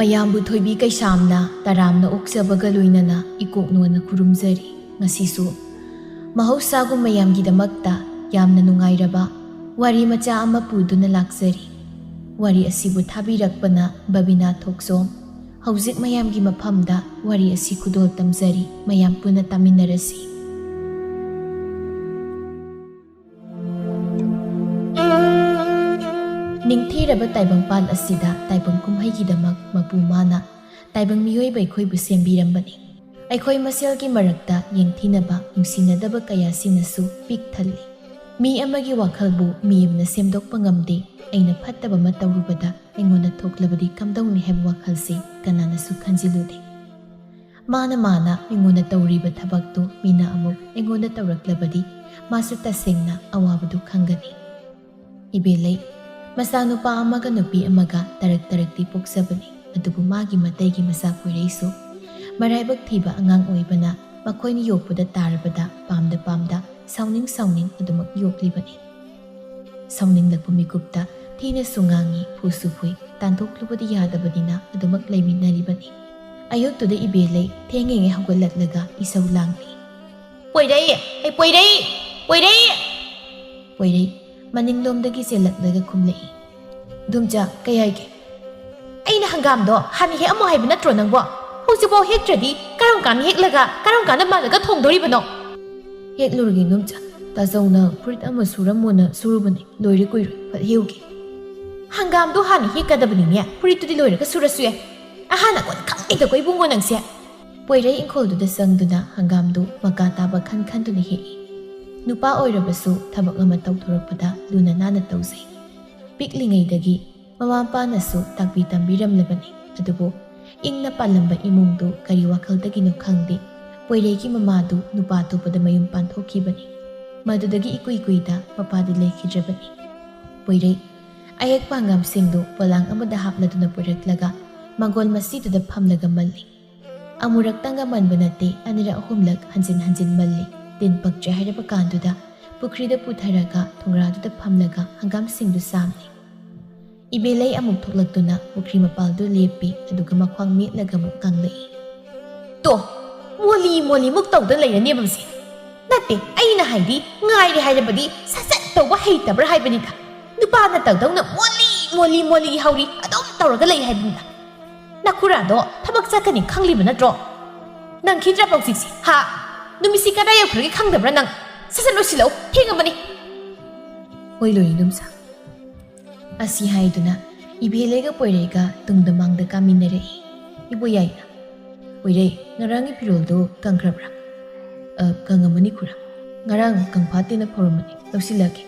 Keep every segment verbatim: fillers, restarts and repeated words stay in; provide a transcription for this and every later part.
ꯃꯌꯥꯝꯕꯨ ꯊꯣꯏꯕꯤ ꯀꯩꯁꯥꯝꯅ ꯇꯔꯥꯝꯅ ꯑꯣꯛꯆꯕꯒ ꯂꯣꯏꯅꯅ ꯏꯀꯣꯛꯅꯣꯅ ꯈꯨꯔꯨꯝꯖꯔꯤ꯫ ꯉꯁꯤꯁꯨ ꯃꯍꯧꯁꯥꯒꯨꯝ ꯃꯌꯥꯝꯒꯤꯗꯃꯛꯇ ꯌꯥꯝꯅ ꯅꯨꯡꯉꯥꯏꯔꯕ ꯋꯥꯔꯤ ꯃꯆꯥ ꯑꯃ ꯄꯨꯗꯨꯅ ꯂꯥꯛꯆꯔꯤ꯫ ꯋꯥꯔꯤ ꯑꯁꯤꯕꯨ ꯊꯥꯕꯤꯔꯛꯄꯅ ꯕꯕꯤꯅꯥ ꯊꯣꯛꯆꯣꯝ꯫ ꯍꯧꯖꯤꯛ ꯃꯌꯥꯝꯒꯤ ꯃꯐꯝꯗ ꯋꯥꯔꯤ ꯑꯁꯤ ꯈꯨꯗꯣꯜ ꯇꯝꯖꯔꯤ꯫ ꯃꯌꯥꯝ ꯄꯨꯟꯅ ꯇꯥꯃꯤꯟꯅꯔꯁꯤ꯫ ꯅꯤꯡꯊꯤꯔꯕ ꯇꯥꯏꯕꯪꯄꯥꯟ ꯑꯁꯤꯗ ꯇꯥꯏꯕꯪ ꯀꯨꯝꯍꯩꯒꯤꯗꯃꯛ ꯃꯄꯨ ꯃꯥꯅ ꯇꯥꯏꯕꯪ ꯃꯤꯑꯣꯏꯕ ꯑꯩꯈꯣꯏꯕꯨ ꯁꯦꯝꯕꯤꯔꯝꯕꯅꯤ꯫ ꯑꯩꯈꯣꯏ ꯃꯁꯦꯜꯒꯤ ꯃꯔꯛꯇ ꯌꯦꯡꯊꯤꯅꯕ, ꯅꯨꯡꯁꯤꯅꯗꯕ ꯀꯌꯥꯁꯤꯅꯁꯨ ꯄꯤꯛ ꯊꯜꯂꯤ꯫ ꯃꯤ ꯑꯃꯒꯤ ꯋꯥꯈꯜꯕꯨ ꯃꯤ ꯑꯃꯅ ꯁꯦꯝꯗꯣꯛꯄ ꯉꯝꯗꯦ꯫ ꯑꯩꯅ ꯐꯠꯇꯕ ꯑꯃ ꯇꯧꯔꯨꯕꯗ ꯑꯩꯉꯣꯟꯗ ꯊꯣꯛꯂꯕꯗꯤ ꯀꯝꯗꯧꯅꯤ ꯍꯥꯏꯕ ꯋꯥꯈꯜꯁꯤ ꯀꯅꯥꯅꯁꯨ ꯈꯟꯖꯤꯜꯂꯨꯗꯦ꯫ ꯃꯥꯅ ꯃꯥꯅ ꯑꯩꯉꯣꯟꯗ ꯇꯧꯔꯤꯕ ꯊꯕꯛꯇꯨ ꯃꯤꯅ ꯑꯃꯨꯛ ꯑꯩꯉꯣꯟꯗ ꯇꯧꯔꯛꯂꯕꯗꯤ ꯃꯥꯁꯨ ꯇꯁꯦꯡꯅ ꯑꯋꯥꯕꯗꯨ ꯈꯪꯒꯅꯤ꯫ ꯏꯕꯦꯂꯩ, ꯃꯆꯥꯅꯨꯄꯥ ꯑꯃꯒ ꯅꯨꯄꯤ ꯑꯃꯒ ꯇꯔꯛ ꯇꯔꯛꯇꯤ ꯄꯣꯛꯆꯕꯅꯤ, ꯑꯗꯨꯕꯨ ꯃꯥꯒꯤ ꯃꯇꯩꯒꯤ ꯃꯆꯥ ꯄꯣꯏꯔꯩꯁꯨ ꯃꯔꯥꯏꯕꯛ ꯊꯤꯕ ꯑꯉꯥꯡ ꯑꯣꯏꯕꯅ ꯃꯈꯣꯏꯅ ꯌꯣꯛꯄꯗ ꯇꯥꯔꯕꯗ ꯄꯥꯝꯗ ꯄꯥꯝꯗ ꯁꯥꯎꯅꯤꯡ ꯁꯥꯎꯅꯤꯡ ꯑꯗꯨꯃꯛ ꯌꯣꯛꯂꯤꯕꯅꯤ꯫ ꯁꯥꯎꯅꯤꯡꯂꯛꯄ ꯃꯤꯀꯨꯞꯇ ꯊꯤꯅꯁꯨ ꯉꯥꯡꯉꯤ, ꯐꯨꯁꯨ ꯐꯨꯏ, ꯇꯥꯟꯊꯣꯛꯂꯨꯕꯗꯤ ꯌꯥꯗꯕꯅꯤꯅ ꯑꯗꯨꯃꯛ ꯂꯩꯃꯤꯟꯅꯔꯤꯕꯅꯤ꯫ ꯑꯌꯨꯛꯇꯨꯗ ꯏꯕꯦꯂꯩ ꯊꯦꯡꯉꯤꯉꯩ ꯍꯧꯒꯠꯂꯛꯂꯒ ꯏꯁꯧ ꯂꯥꯡꯂꯤ꯫ "ꯄꯣꯏꯔꯩ! ꯑꯩ ꯄꯣꯏꯔꯩ! ꯄꯣꯏꯔꯩ!" ꯄꯣꯏꯔꯩ ꯃꯅꯤꯡꯂꯣꯝꯗꯒꯤ ꯆꯦꯜꯂꯛꯂꯒ ꯈꯨꯝꯂꯛꯏ꯫ "ꯏꯗꯣꯝꯆꯥ, ꯀꯩ ꯍꯥꯏꯒꯦ?" "ꯑꯩꯅ ꯍꯪꯒꯥꯝꯗꯣ ꯍꯥꯟꯅ ꯍꯦꯛꯑꯝꯃꯣ ꯍꯥꯏꯕ ꯅꯠꯇ꯭ꯔꯣ ꯅꯪꯕꯣ? ꯍꯧꯖꯤꯛꯐꯥꯎ ꯍꯦꯛꯇ꯭ꯔꯗꯤ ꯀꯔꯝ ꯀꯥꯟꯗ ꯍꯦꯛꯂꯒ ꯀꯔꯝ ꯀꯥꯟꯗ ꯃꯥꯜꯂꯒ ꯊꯣꯡꯗꯣꯔꯤꯕꯅꯣ?" "ꯍꯦꯛꯂꯨꯔꯒꯦ ꯏꯗꯣꯝꯆꯥ, ꯇꯥꯆꯧꯅ ꯐꯨꯔꯤꯠ ꯑꯃ ꯁꯨꯔꯝꯃꯣꯅ ꯁꯨꯔꯨꯕꯅꯦ, ꯂꯣꯏꯔꯦ ꯀꯨꯏꯔꯣꯏ, ꯐꯠ ꯍꯦꯛꯎꯒꯦ꯫" "ꯍꯪꯒꯥꯝꯗꯣ ꯍꯥꯟꯅ ꯍꯦꯛꯀꯗꯕꯅꯤꯅꯦ, ꯐꯨꯔꯤꯠꯇꯨꯗꯤ ꯂꯣꯏꯔꯒ ꯁꯨꯔꯁꯨ ꯌꯥꯏ꯫ ꯑꯍꯥꯟꯅ ꯀꯣꯟ ꯈꯪꯉꯤꯗꯀꯣ ꯏꯕꯨꯡꯉꯣ ꯅꯪꯁꯦ꯫" ꯄꯣꯏꯔꯩ ꯏꯪꯈꯣꯜꯗꯨꯗ ꯆꯪꯗꯨꯅ ꯍꯪꯒꯥꯝꯗꯨ ꯃꯀꯥ ꯇꯥꯕ ꯈꯟ ꯈꯟꯗꯨꯅ ꯍꯦꯛꯏ꯫ ꯅꯨꯄꯥ ꯑꯣꯏꯔꯕꯁꯨ ꯊꯕꯛ ꯑꯃ ꯇꯧꯊꯣꯔꯛꯄꯗ ꯂꯨꯅ ꯅꯥꯟꯅ ꯇꯧꯖꯩ꯫ ꯄꯤꯛꯂꯤꯉꯩꯗꯒꯤ ꯃꯃꯥ ꯃꯄꯥꯅꯁꯨ ꯇꯥꯛꯄꯤ ꯇꯝꯕꯤꯔꯝꯂꯕꯅꯤ꯫ ꯑꯗꯨꯕꯨ ꯏꯪꯅ ꯄꯥꯜꯂꯝꯕ ꯏꯃꯨꯡꯗꯨ ꯀꯔꯤ ꯋꯥꯈꯜꯗꯒꯤꯅꯣ ꯈꯪꯗꯦ, ꯄꯣꯏꯔꯩꯒꯤ ꯃꯃꯥꯗꯨ ꯅꯨꯄꯥ ꯑꯇꯣꯞꯄꯗ ꯃꯌꯨꯝ ꯄꯥꯟꯊꯣꯛꯈꯤꯕꯅꯤ꯫ ꯃꯗꯨꯗꯒꯤ ꯏꯀꯨꯏ ꯀꯨꯏꯗ ꯃꯄꯥꯗꯤ ꯂꯩꯈꯤꯗ꯭ꯔꯕꯅꯤ꯫ ꯄꯣꯏꯔꯩ ꯑꯍꯦꯛꯄ ꯍꯪꯒꯥꯝꯁꯤꯡꯗꯨ ꯄꯣꯂꯥꯡ ꯑꯃꯗ ꯍꯥꯞꯂꯗꯨꯅ ꯄꯨꯔꯛꯂꯒ ꯃꯪꯒꯣꯜ ꯃꯁꯤꯗꯨꯗ ꯐꯝꯂꯒ ꯃꯜꯂꯤ꯫ ꯑꯃꯨꯔꯛꯇꯪꯒ ꯃꯟꯕ ꯅꯠꯇꯦ, ꯑꯅꯤꯔꯛ ꯑꯍꯨꯝꯂꯛ ꯍꯟꯖꯤꯟ ꯍꯟꯖꯤꯟ ꯃꯜꯂꯤ꯫ ꯇꯤꯟ ꯄꯛꯇ꯭ꯔꯦ ꯍꯥꯏꯔꯕ ꯀꯥꯟꯗꯨꯗ ꯄꯨꯈ꯭ꯔꯤꯗ ꯄꯨꯊꯔꯒ ꯊꯣꯡꯒ꯭ꯔꯥꯗꯨꯗ ꯐꯝꯂꯒ ꯍꯪꯒꯥꯝꯁꯤꯡꯗꯨ ꯆꯥꯝꯂꯤ꯫ ꯏꯕꯦꯂꯩ ꯑꯃꯨꯛ ꯊꯣꯛꯂꯛꯇꯨꯅ ꯄꯨꯈ꯭ꯔꯤ ꯃꯄꯥꯜꯗꯨ ꯂꯦꯞꯄꯤ, ꯑꯗꯨꯒ ꯃꯈ꯭ꯋꯥꯡ ꯃꯦꯠꯂꯒ ꯑꯃꯨꯛ ꯉꯥꯡꯂꯛꯏ꯫ ꯇꯣ, ꯃꯣꯂꯤ ꯃꯣꯂꯤ ꯃꯨꯛ ꯇꯧꯗ ꯂꯩꯔꯅꯦꯕ ꯃꯁꯤ꯫ ꯅꯠꯇꯦ, ꯑꯩꯅ ꯍꯥꯏꯗꯤ, ꯉꯥꯏꯔꯦ ꯍꯥꯏꯔꯕꯗꯤ ꯁꯠ ꯁꯠ ꯇꯧꯕ ꯍꯩꯇꯕ꯭ꯔꯥ ꯍꯥꯏꯕꯅꯤꯗ꯫ ꯅꯨꯄꯥ ꯅꯠꯇꯕꯗꯧꯅ ꯃꯣꯂꯤ ꯃꯣꯂꯤ ꯃꯣꯂꯤ ꯍꯧꯔꯤ ꯑꯗꯨꯝ ꯇꯧꯔꯒ ꯂꯩ ꯍꯥꯏꯕꯅꯤꯗ꯫ ꯅꯈꯨꯔꯥꯗꯣ ꯊꯕꯛ ꯆꯠꯀꯅꯤ ꯈꯪꯂꯤꯕ ꯅꯠꯇ꯭ꯔꯣ? ꯅꯪꯈꯤꯗ꯭ꯔꯕ ꯍꯧꯖꯤꯛꯁꯦ, ꯍꯥ? ꯅꯨꯃꯤꯠꯁꯤ ꯀꯗꯥꯏ ꯌꯧꯈ꯭ꯔꯒꯦ ꯈꯪꯗꯕ꯭ꯔꯥ ꯅꯪ? ꯁꯠ ꯁꯠ ꯂꯣꯏꯁꯤꯜꯂꯛꯎ, ꯊꯦꯡꯉꯕꯅꯤ꯫ ꯍꯣꯏ, ꯂꯣꯏꯔꯦ ꯏꯗꯣꯝꯆꯥ꯫ ꯑꯁꯤ ꯍꯥꯏꯗꯨꯅ ꯏꯕꯦꯂꯩꯒ ꯄꯣꯏꯔꯩꯒ ꯇꯨꯡꯗ ꯃꯥꯡꯗ ꯀꯥꯃꯤꯟꯅꯔꯛꯏ꯫ ꯏꯕꯣꯌꯥꯏꯅ, "ꯄꯣꯏꯔꯩ, ꯉꯔꯥꯡꯒꯤ ꯐꯤꯔꯣꯜꯗꯨ ꯀꯪꯈ꯭ꯔꯕ꯭ꯔꯥ?" "ꯑ, ꯀꯪꯉꯝꯃꯅꯤ ꯈꯨꯔꯥ꯫ ꯉꯔꯥꯡ ꯀꯪꯐꯥꯠꯇꯦꯅ ꯐꯧꯔꯝꯕꯅꯤ, ꯂꯧꯁꯤꯜꯂꯛꯑꯒꯦ꯫"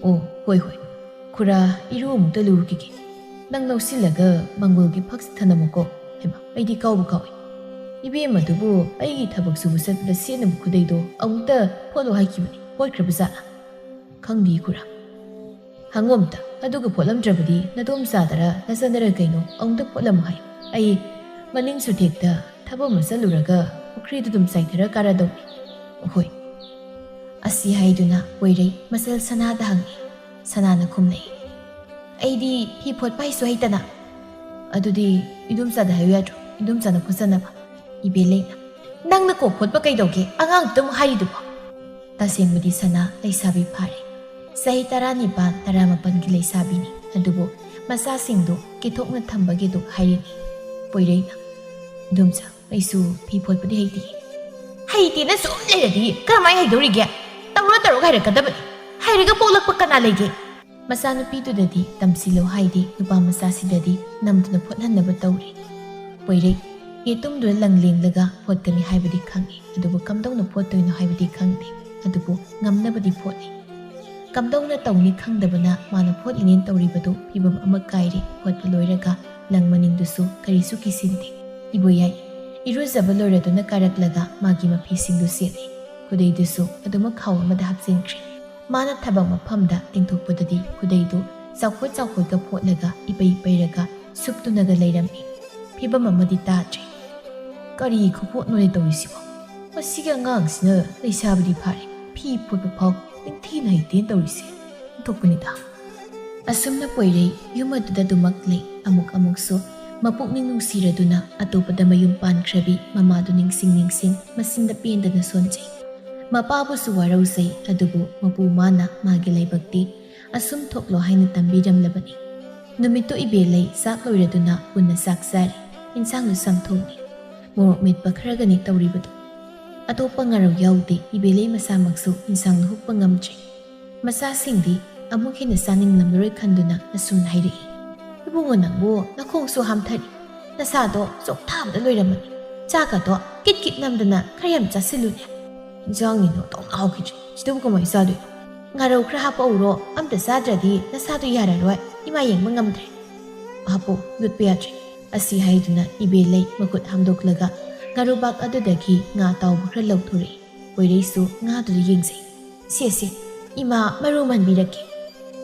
"ꯑꯣ, ꯍꯣꯏ ꯍꯣꯏ꯫ ꯈꯨꯔꯥ, ꯏꯔꯨ ꯑꯃꯨꯛꯇ ꯂꯨꯔꯨꯈꯤꯒꯦ꯫ ꯅꯪ ꯂꯧꯁꯤꯜꯂꯒ ꯃꯪꯒꯣꯜꯒꯤ ꯐꯛꯁꯤ ꯊꯅꯝꯃꯨꯀꯣ꯫" ꯍꯩꯃꯥ, ꯑꯩꯗꯤ ꯀꯥꯎꯕꯨ ꯀꯥꯎꯏ꯫ ꯏꯕꯦꯝꯃꯗꯨꯕꯨ ꯑꯩꯒꯤ ꯊꯕꯛ ꯁꯨꯕ ꯆꯠꯄꯗ ꯁꯦꯠꯅꯕ ꯈꯨꯗꯩꯗꯣ ꯑꯃꯨꯛꯇ ꯐꯣꯠꯂꯣ ꯍꯥꯏꯈꯤꯕꯅꯤ, ꯐꯣꯠꯈ꯭ꯔꯕ ꯖꯥꯠꯂꯥ? ꯈꯪꯗꯦ ꯈꯨꯔꯥ꯫ ꯍꯪꯉꯣ ꯑꯝꯇ, ꯑꯗꯨꯒ ꯐꯣꯠꯂꯝꯗ꯭ꯔꯕꯗꯤ ꯅꯗꯣꯝꯆꯥꯗꯔ ꯅꯆꯟꯗꯔ ꯀꯩꯅꯣ ꯑꯃꯨꯛꯇ ꯐꯣꯠꯂꯝꯃꯨ ꯍꯥꯏꯌꯨ꯫ ꯑꯩ ꯃꯅꯤꯡ ꯁꯨꯊꯦꯛꯇ ꯊꯕꯛ ꯑꯃ ꯆꯠꯂꯨꯔꯒ ꯄꯨꯈ꯭ꯔꯤꯗꯨ ꯑꯗꯨꯝ ꯆꯥꯏꯊꯔ ꯀꯥꯔꯗꯧꯅꯤ꯫ ꯍꯣꯏ꯫ ꯑꯁꯤ ꯍꯥꯏꯗꯨꯅ ꯄꯣꯏꯔꯩ ꯃꯆꯜ ꯁꯅꯥꯗ ꯍꯪꯉꯤ꯫ ꯁꯅꯥꯅ ꯈꯨꯝꯂꯛꯏ, "ꯑꯩꯗꯤ ꯐꯤ ꯐꯣꯠꯄ ꯍꯩꯁꯨ ꯍꯩꯇꯅ꯫" "ꯑꯗꯨꯗꯤ ꯏꯗꯣꯝꯆꯥꯗ ꯍꯥꯏꯌꯨ ꯌꯥꯗ꯭ꯔꯣ, ꯏꯗꯣꯝꯆꯥꯅ ꯐꯣꯠꯆꯅꯕ?" ꯏꯕꯦꯂꯩꯅ, "ꯅꯪꯅ ꯀꯣꯛ ꯐꯣꯠꯄ ꯀꯩꯗꯧꯒꯦ, ꯑꯉꯥꯡꯗꯨꯗ ꯑꯃꯨꯛ ꯍꯥꯏꯔꯤꯗꯨꯕꯣ?" ꯇꯁꯦꯡꯕꯗꯤ ꯁꯅꯥ ꯂꯩꯁꯥꯕꯤ ꯐꯥꯔꯦ꯫ ꯆꯍꯤ ꯇꯔꯥꯅꯤꯄꯥꯟ, ꯇꯔꯥꯃꯥꯄꯟꯒꯤ ꯂꯩꯁꯥꯕꯤꯅꯤ꯫ ꯑꯗꯨꯕꯨ ꯃꯆꯥꯁꯤꯡꯗꯨ ꯀꯦꯊꯣꯛꯅ ꯊꯝꯕꯒꯤꯗꯨ ꯍꯥꯏꯔꯤꯅꯤ꯫ ꯄꯣꯏꯔꯩꯅ, "ꯏꯗꯣꯝꯆꯥ, ꯑꯩꯁꯨ ꯐꯤ ꯐꯣꯠꯄꯗꯤ ꯍꯩꯇꯦ꯫" "ꯍꯩꯇꯦꯅ ꯁꯨꯝ ꯂꯩꯔꯗꯤ ꯀꯔꯝꯍꯥꯏꯅ ꯍꯩꯗꯧꯔꯤꯒꯦ? ꯇꯧꯔ ꯇꯧꯔꯒ ꯍꯩꯔꯛꯀꯗꯕꯅꯤ꯫ ꯍꯩꯔꯒ ꯄꯣꯛꯂꯛꯄ ꯀꯅꯥ ꯂꯩꯒꯦ?" ꯃꯆꯥꯅꯨꯄꯤꯗꯨꯗꯗꯤ ꯇꯝꯁꯤꯜꯂꯣ ꯍꯥꯏꯗꯦ, ꯅꯨꯄꯥ ꯃꯆꯥꯁꯤꯗꯗꯤ ꯅꯝꯗꯨꯅ ꯐꯣꯠꯍꯟꯅꯕ ꯇꯧꯔꯤ꯫ ꯄꯣꯏꯔꯩ, ꯌꯦꯇꯨꯝꯗꯨꯗ ꯂꯪ ꯂꯦꯡꯂꯒ ꯐꯣꯠꯀꯅꯤ ꯍꯥꯏꯕꯗꯤ ꯈꯪꯏ, ꯑꯗꯨꯕꯨ ꯀꯝꯗꯧꯅ ꯐꯣꯠꯇꯣꯏꯅꯣ ꯍꯥꯏꯕꯗꯤ ꯈꯪꯗꯦ꯫ ꯑꯗꯨꯕꯨ ꯉꯝꯅꯕꯗꯤ ꯐꯣꯠꯂꯤ꯫ ꯀꯝꯗꯧꯅ ꯇꯧꯅꯤ ꯈꯪꯗꯕꯅ ꯃꯥꯅ ꯐꯣꯠꯂꯤꯅꯦꯅ ꯇꯧꯔꯤꯕꯗꯨ ꯐꯤꯕꯝ ꯑꯃ ꯀꯥꯏꯔꯦ꯫ ꯐꯣꯠꯄ ꯂꯣꯏꯔꯒ ꯂꯪ ꯃꯅꯤꯡꯗꯨꯁꯨ ꯀꯔꯤꯁꯨ ꯀꯤꯁꯤꯟꯗꯦ꯫ ꯏꯕꯣꯌꯥꯏ ꯏꯔꯨꯖꯕ ꯂꯣꯏꯔꯗꯨꯅ ꯀꯥꯔꯛꯂꯒ ꯃꯥꯒꯤ ꯃꯐꯤꯁꯤꯡꯗꯨ ꯁꯦꯠꯂꯤ꯫ ꯈꯨꯗꯩꯗꯨꯁꯨ ꯑꯗꯨꯃꯛ ꯈꯥꯎ ꯑꯃꯗ ꯍꯥꯞꯆꯤꯟꯈ꯭ꯔꯦ꯫ ꯃꯥꯅ ꯊꯕꯛ ꯃꯐꯝꯗ ꯇꯤꯡꯊꯣꯛꯄꯗꯗꯤ ꯈꯨꯗꯩꯗꯨ ꯆꯥꯎꯈꯣꯏ ꯆꯥꯎꯈꯣꯏꯒ ꯐꯣꯠꯂꯒ ꯏꯄꯩ ꯄꯩꯔꯒ ꯁꯨꯞꯇꯨꯅꯒ ꯂꯩꯔꯝꯃꯤ꯫ ꯐꯤꯕꯝ ꯑꯃꯗꯤ ꯇꯥꯗ꯭ꯔꯦ꯫ "ꯀꯔꯤ ꯈꯨꯐꯣꯠꯅꯣꯅꯦ ꯇꯧꯔꯤꯁꯤꯕꯣ? ꯃꯁꯤꯒꯤ ꯑꯉꯥꯡꯁꯤꯅ ꯂꯩꯁꯥꯕꯤꯗꯤ ꯐꯥꯔꯦ, ꯐꯤ ꯐꯣꯠꯄ ꯐꯥꯎ ꯅꯤꯡꯊꯤꯅ ꯍꯩꯇꯦꯅ ꯇꯧꯔꯤꯁꯦ꯫ ꯑꯣꯟꯊꯣꯛꯄꯅꯤꯗ꯫" ꯑꯁꯨꯝꯅ ꯄꯣꯏꯔꯩ ꯌꯨꯝ ꯑꯗꯨꯗ ꯑꯗꯨꯃꯛ ꯂꯩ꯫ ꯑꯃꯨꯛ ꯑꯃꯨꯛꯁꯨ ꯃꯄꯨꯛꯅꯤꯡ ꯅꯨꯡꯁꯤꯔꯗꯨꯅ ꯑꯇꯣꯞꯄꯗ ꯃꯌꯨꯝ ꯄꯥꯟꯈ꯭ꯔꯕꯤ ꯃꯃꯥꯗꯨ ꯅꯤꯡꯁꯤꯡ ꯅꯤꯡꯁꯤꯡ ꯃꯆꯤꯟꯗ ꯄꯦꯟꯗꯅ ꯁꯣꯟꯖꯩ꯫ ꯃꯄꯥꯕꯨꯁꯨ ꯋꯥꯔꯧꯖꯩ, ꯑꯗꯨꯕꯨ ꯃꯄꯨ ꯃꯥꯅ ꯃꯥꯒꯤ ꯂꯥꯏꯕꯛꯇꯤ ꯑꯁꯨꯝ ꯊꯣꯛꯂꯣ ꯍꯥꯏꯅ ꯇꯝꯕꯤꯔꯝꯂꯕꯅꯤ꯫ ꯅꯨꯃꯤꯠꯇꯨ ꯏꯕꯦꯂꯩ ꯆꯥꯛ ꯂꯣꯏꯔꯗꯨꯅ ꯄꯨꯟꯅ ꯆꯥꯛ ꯆꯥꯔꯤ꯫ ꯏꯟꯁꯥꯡꯗꯨ ꯆꯝꯊꯣꯡꯅꯤ꯫ ꯃꯣꯔꯣꯛ ꯃꯦꯠꯄ ꯈꯔꯒꯅꯤ ꯇꯧꯔꯤꯕꯗꯨ꯫ ꯑꯇꯣꯞꯄ ꯉꯥꯔꯧ ꯌꯥꯎꯗꯦ꯫ ꯏꯕꯦꯂꯩ ꯃꯁꯥꯃꯛꯁꯨ ꯏꯟꯁꯥꯡꯗꯨ ꯍꯨꯛꯄ ꯉꯝꯗ꯭ꯔꯦ꯫ ꯃꯆꯥꯁꯤꯡꯗꯤ ꯑꯃꯨꯛ ꯍꯦꯟꯅ ꯆꯥꯅꯤꯡꯂꯝꯂꯔꯣꯏ ꯈꯟꯗꯨꯅ ꯑꯁꯨꯝꯅ ꯍꯥꯏꯔꯛꯏ, "ꯏꯕꯨꯡꯉꯣ, ꯅꯪꯕꯨ ꯅꯈꯣꯡꯁꯨ ꯍꯥꯝꯊꯔꯤ, ꯅꯁꯥꯗꯣ ꯆꯣꯛꯊꯥꯕꯗ ꯂꯣꯏꯔꯝꯃꯅꯤ꯫ ꯆꯥꯛꯀꯗꯣ ꯀꯤꯠ ꯀꯤꯠ ꯅꯝꯗꯅ ꯈꯔ ꯌꯥꯝ ꯆꯥꯁꯤꯜꯂꯨꯅꯦ꯫ ꯏꯟꯖꯥꯡꯅꯤꯅ ꯇꯧꯅ ꯍꯥꯎꯈꯤꯗ꯭ꯔꯦ, ꯁꯤꯗꯕꯨ ꯀꯃꯥꯏꯅ ꯆꯥꯗꯣꯏꯅꯣ? ꯉꯥꯔꯧ ꯈꯔ ꯍꯥꯞꯄꯛꯎꯔꯣ? ꯑꯝꯇ ꯆꯥꯗ꯭ꯔꯗꯤ ꯅꯁꯥꯗꯣ ꯌꯥꯔꯔꯣꯏ, ꯏꯃꯥ ꯌꯦꯡꯕ ꯉꯝꯗ꯭ꯔꯦ꯫ ꯍꯥꯞꯄꯣ, ꯌꯣꯠꯄ ꯌꯥꯗ꯭ꯔꯦ"꯫ ꯑꯁꯤ ꯍꯥꯏꯗꯨꯅ ꯏꯕꯦꯂꯩ ꯃꯈꯨꯠ ꯍꯥꯝꯗꯣꯛꯂꯒ ꯉꯥꯔꯨꯕꯥꯛ ꯑꯗꯨꯗꯒꯤ ꯉꯥ ꯑꯇꯥꯎꯕ ꯈꯔ ꯂꯧꯊꯣꯔꯛꯏ꯫ ꯄꯣꯏꯔꯩꯁꯨ ꯉꯥꯗꯨꯗ ꯌꯦꯡꯖꯩ꯫ "ꯁꯦ, ꯁꯦ, ꯏꯃꯥ ꯃꯔꯨ ꯃꯟꯕꯤꯔꯛꯀꯦ"꯫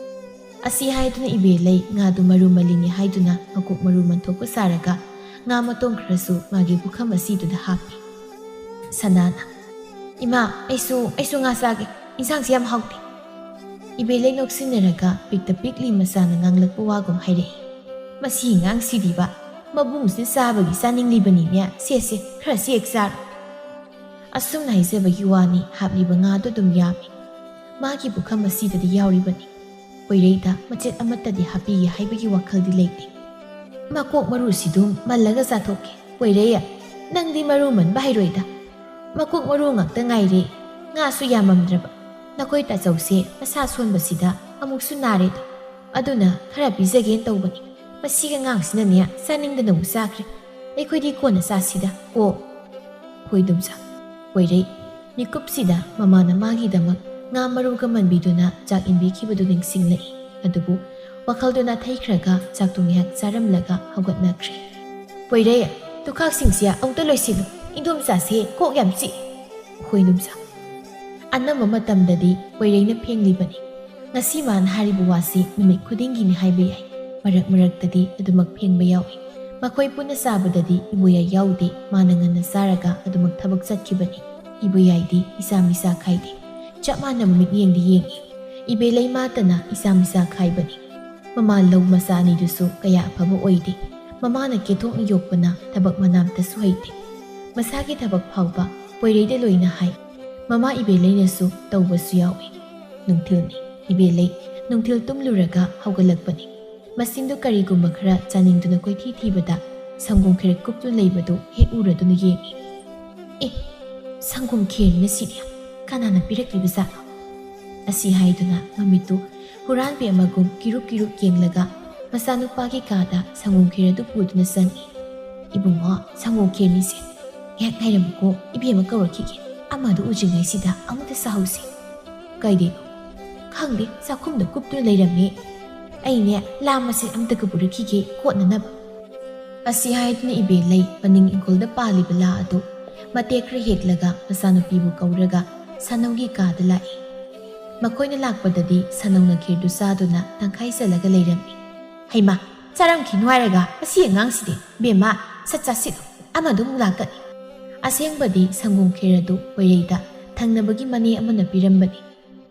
ꯑꯁꯤ ꯍꯥꯏꯗꯨꯅ ꯏꯕꯦꯂꯩ ꯉꯥꯗꯨ ꯃꯔꯨ ꯃꯜꯂꯤꯅꯤ ꯍꯥꯏꯗꯨꯅ ꯃꯀꯣꯛ ꯃꯔꯨ ꯃꯟꯊꯣꯛꯄ ꯁꯥꯔꯒ ꯉꯥ ꯃꯇꯣꯡ ꯈꯔꯁꯨ ꯃꯥꯒꯤ ꯄꯨꯈꯝ ꯑꯁꯤꯗꯨꯗ ꯍꯥꯞꯄꯤ꯫ ꯁꯅꯥꯅ, "ꯏꯃꯥ, ꯑꯩꯁꯨ, ꯑꯩꯁꯨ ꯉꯥ ꯆꯥꯒꯦ꯫ ꯏꯟꯁꯥꯡꯁꯤ ꯌꯥꯝ ꯍꯥꯎꯇꯦ"꯫ ꯏꯕꯦꯂꯩ ꯅꯣꯛꯁꯤꯟꯅꯔꯒ ꯄꯤꯛꯇ ꯄꯤꯛꯂꯤ ꯃꯆꯥꯅ ꯉꯥꯡꯂꯛꯄ ꯋꯥꯒꯨꯝ ꯍꯥꯏꯔꯛꯏ, "ꯃꯁꯤ ꯑꯉꯥꯡꯁꯤꯗꯤꯕ ꯃꯕꯨꯡꯁꯤꯗ ꯆꯥꯕꯒꯤ ꯆꯥꯅꯤꯡꯂꯤꯕꯅꯤꯅꯦ꯫ ꯁꯦ, ꯁꯦ, ꯈꯔ ꯆꯦꯛ ꯆꯥꯔꯣ"꯫ ꯑꯁꯨꯝꯅ ꯍꯥꯏꯖꯕꯒꯤ ꯋꯥꯅꯤ, ꯍꯥꯞꯂꯤꯕ ꯉꯥꯗꯨ ꯑꯗꯨꯝ ꯌꯥꯝꯃꯤ꯫ ꯃꯥꯒꯤ ꯄꯨꯈꯝ ꯑꯁꯤꯗꯗꯤ ꯌꯥꯎꯔꯤꯕꯅꯤ꯫ ꯄꯣꯏꯔꯩꯗ ꯃꯆꯦꯠ ꯑꯃꯠꯇꯗꯤ ꯍꯥꯞꯄꯤꯒꯦ ꯍꯥꯏꯕꯒꯤ ꯋꯥꯈꯜꯗꯤ ꯂꯩꯇꯦ꯫ "ꯃꯀꯣꯛ ꯃꯔꯨꯁꯤꯗꯨꯝ ꯃꯜꯂꯒ ꯆꯥꯊꯣꯛꯀꯦ꯫ ꯄꯣꯏꯔꯩ, ꯅꯪꯗꯤ ꯃꯔꯨ ꯃꯟꯕ ꯍꯩꯔꯣꯏꯗ꯫ ꯃꯀꯣꯛ ꯃꯔꯨ ꯉꯥꯛꯇ ꯉꯥꯏꯔꯦ꯫ ꯉꯥꯁꯨ ꯌꯥꯝꯃꯝꯗ꯭ꯔꯕ꯫ ꯅꯈꯣꯏ ꯇꯥꯆꯧꯁꯦ ꯃꯁꯥ ꯁꯣꯟꯕꯁꯤꯗ ꯑꯃꯨꯛꯁꯨ ꯅꯥꯔꯦꯗꯣ꯫ ꯑꯗꯨꯅ ꯈꯔ ꯄꯤꯖꯒꯦꯅ ꯇꯧꯕꯅꯤ꯫ ꯃꯁꯤꯒꯤ ꯑꯉꯥꯡꯁꯤꯅꯕꯨ ꯆꯥꯅꯤꯡꯗꯅꯕꯨ ꯆꯥꯈ꯭ꯔꯦ꯫ ꯑꯩꯈꯣꯏꯗꯤ ꯀꯣꯟꯅ ꯆꯥꯁꯤꯗ ꯀꯣ"꯫ ꯍꯣꯏ ꯏꯗꯣꯝꯆꯥ꯫ ꯄꯣꯏꯔꯩ ꯃꯤꯀꯨꯞꯁꯤꯗ ꯃꯃꯥꯅ ꯃꯥꯒꯤꯗꯃꯛ ꯉꯥ ꯃꯔꯨꯒ ꯃꯟꯕꯤꯗꯨꯅ ꯆꯥꯛ ꯏꯟꯕꯤꯈꯤꯕꯗꯨ ꯅꯤꯡꯁꯤꯡꯂꯛꯏ꯫ ꯑꯗꯨꯕꯨ ꯋꯥꯈꯜꯗꯨ ꯅꯥꯊꯩꯈ꯭ꯔꯒ ꯆꯥꯛꯇꯨ ꯉꯥꯏꯍꯥꯛ ꯆꯥꯔꯝꯂꯒ ꯍꯧꯒꯠꯅꯈ꯭ꯔꯦ꯫ "ꯄꯣꯏꯔꯩ, ꯇꯨꯈꯥꯛꯁꯤꯡꯁꯦ ꯑꯃꯨꯛꯇ ꯂꯣꯏꯁꯤꯜꯂꯨ꯫ ꯏꯟꯗꯣꯝꯆꯥꯁꯦ ꯀꯣꯛ ꯌꯥꯝ ꯆꯤꯛꯏ"꯫ "ꯍꯣꯏ ꯏꯗꯣꯝꯆꯥ"꯫ ꯑꯅꯝꯕ ꯃꯇꯝꯗꯗꯤ ꯄꯣꯏꯔꯩꯅ ꯐꯦꯡꯂꯤꯕꯅꯤ꯫ ꯉꯁꯤ ꯃꯥꯅ ꯍꯥꯏꯔꯤꯕ ꯋꯥꯁꯤ ꯅꯨꯃꯤꯠ ꯈꯨꯗꯤꯡꯒꯤꯅꯤ ꯍꯥꯏꯕ ꯌꯥꯏ꯫ ꯃꯔꯛ ꯃꯔꯛꯇꯗꯤ ꯑꯗꯨꯃꯛ ꯐꯦꯡꯕ ꯌꯥꯎꯏ꯫ ꯃꯈꯣꯏ ꯄꯨꯟꯅ ꯆꯥꯕꯗꯗꯤ ꯏꯕꯣꯌꯥꯏ ꯌꯥꯎꯗꯦ꯫ ꯃꯥꯅ ꯉꯟꯅ ꯆꯥꯔꯒ ꯑꯗꯨꯃꯛ ꯊꯕꯛ ꯆꯠꯈꯤꯕꯅꯤ꯫ ꯏꯕꯣꯌꯥꯏꯗꯤ ꯏꯆꯥ ꯃꯤꯆꯥ ꯈꯥꯏꯗꯦ꯫ ꯆꯞ ꯃꯥꯟꯅꯕ ꯃꯤꯠꯌꯦꯡꯗ ꯌꯦꯡꯏ꯫ ꯏꯕꯦꯂꯩ ꯃꯥꯇꯅ ꯏꯆꯥ ꯃꯤꯆꯥ ꯈꯥꯏꯕꯅꯤ꯫ ꯃꯃꯥ ꯂꯧ ꯃꯆꯥ ꯑꯅꯤꯗꯨꯁꯨ ꯀꯌꯥ ꯑꯐꯕ ꯑꯣꯏꯗꯦ꯫ ꯃꯃꯥꯅ ꯀꯦꯊꯣꯛꯅ ꯌꯣꯛꯄꯅ ꯊꯕꯛ ꯃꯅꯥꯝꯇꯁꯨ ꯍꯩꯇꯦ꯫ ꯃꯁꯥꯒꯤ ꯊꯕꯛ ꯐꯥꯎꯕ ꯄꯣꯏꯔꯩꯗ ꯂꯣꯏꯅ ꯍꯥꯏ꯫ ꯃꯃꯥ ꯏꯕꯦꯂꯩꯅꯁꯨ ꯇꯧꯕꯁꯨ ꯌꯥꯎꯏ꯫ ꯅꯨꯡꯊꯤꯜꯅꯤ꯫ ꯏꯕꯦꯂꯩ ꯅꯨꯡꯊꯤꯜ ꯇꯨꯝꯂꯨꯔꯒ ꯍꯧꯒꯠꯂꯛꯄꯅꯤ꯫ ꯃꯆꯤꯟꯗꯨ ꯀꯔꯤꯒꯨꯝꯕ ꯈꯔ ꯆꯥꯅꯤꯡꯗꯨꯅ ꯀꯣꯏꯊꯤ ꯊꯤꯕꯗ ꯁꯪꯒꯣꯝ ꯈꯦꯔ ꯀꯨꯞꯇꯨꯅ ꯂꯩꯕꯗꯨ ꯍꯦꯛ ꯎꯔꯗꯨꯅ ꯌꯦꯡꯏ꯫ "ꯑꯦ, ꯁꯪꯒꯣꯝ ꯈꯦꯔꯅꯤꯅ ꯁꯤꯗꯤ꯫ ꯀꯅꯥꯅ ꯄꯤꯔꯛꯂꯤꯕ ꯖꯥꯠꯅꯣ?" ꯑꯁꯤ ꯍꯥꯏꯗꯨꯅ ꯃꯃꯤꯠꯇꯨ ꯍꯨꯔꯥꯟꯕꯤ ꯑꯃꯒꯨꯝ ꯀꯤꯔꯨꯛ ꯀꯤꯔꯨꯛ ꯌꯦꯡꯂꯒ ꯃꯆꯥꯅꯨꯄꯥꯒꯤ ꯀꯥꯗ ꯁꯪꯒꯣꯝ ꯈꯦꯔ ꯑꯗꯨ ꯄꯨꯗꯨꯅ ꯆꯪꯏ꯫ "ꯏꯕꯨꯡꯉꯣ, ꯁꯪꯒꯣꯝ ꯈꯦꯔꯅꯤꯁꯦ꯫ ꯉꯥꯏꯍꯥꯛ ꯉꯥꯏꯔꯝꯃꯨꯀꯣ, ꯏꯕꯦꯝꯃ ꯀꯧꯔꯛꯈꯤꯒꯦ꯫ ꯑꯃꯗꯨ ꯎꯗ꯭ꯔꯤꯉꯩꯁꯤꯗ ꯑꯃꯨꯛꯇ ꯆꯥꯍꯧꯁꯤ꯫" "ꯀꯥꯏꯗꯩꯅꯣ?" "ꯈꯪꯗꯦ, ꯆꯥꯛꯈꯨꯝꯗ ꯀꯨꯞꯇꯨꯅ ꯂꯩꯔꯝꯃꯦ꯫ ꯑꯩꯅꯦ, ꯂꯥꯝꯃꯁꯦ ꯑꯝꯇꯒ ꯄꯨꯔꯛꯈꯤꯒꯦ ꯀꯣꯠꯅꯅꯕ꯫" ꯑꯁꯤ ꯍꯥꯏꯗꯨꯅ ꯏꯕꯦꯂꯩ ꯃꯅꯤꯡ ꯏꯪꯈꯣꯜꯗ ꯄꯥꯜꯂꯤꯕ ꯂꯥ ꯑꯗꯨ ꯃꯇꯦꯛ ꯈꯔ ꯍꯦꯛꯂꯒ ꯃꯆꯥꯅꯨꯄꯤꯕꯨ ꯀꯧꯔꯒ ꯁꯥꯅꯧꯒꯤ ꯀꯥꯗ ꯂꯥꯛꯏ꯫ ꯃꯈꯣꯏꯅ ꯂꯥꯛꯄꯗꯗꯤ ꯁꯥꯅꯧꯅ ꯈꯦꯔꯗꯨ ꯆꯥꯗꯨꯅ ꯇꯪꯈꯥꯏ ꯆꯜꯂꯒ ꯂꯩꯔꯝꯃꯤ꯫ "ꯍꯩꯃꯥ, ꯆꯥꯔꯝꯈꯤꯅꯨ ꯍꯥꯏꯔꯒ ꯑꯁꯤ ꯑꯉꯥꯡꯁꯤꯗꯤ꯫ ꯕꯦꯝꯃ, ꯁꯠ ꯆꯥꯁꯤꯠꯂꯨ, ꯑꯃꯗꯨ ꯑꯃꯨꯛ ꯂꯥꯛꯀꯅꯤ꯫" ꯑꯁꯦꯡꯕꯗꯤ ꯁꯪꯒꯣꯝ ꯈꯦꯔ ꯑꯗꯨ ꯄꯣꯏꯔꯩꯗ ꯊꯪꯅꯕꯒꯤ ꯃꯅꯦ ꯑꯃꯅ ꯄꯤꯔꯝꯕꯅꯤ꯫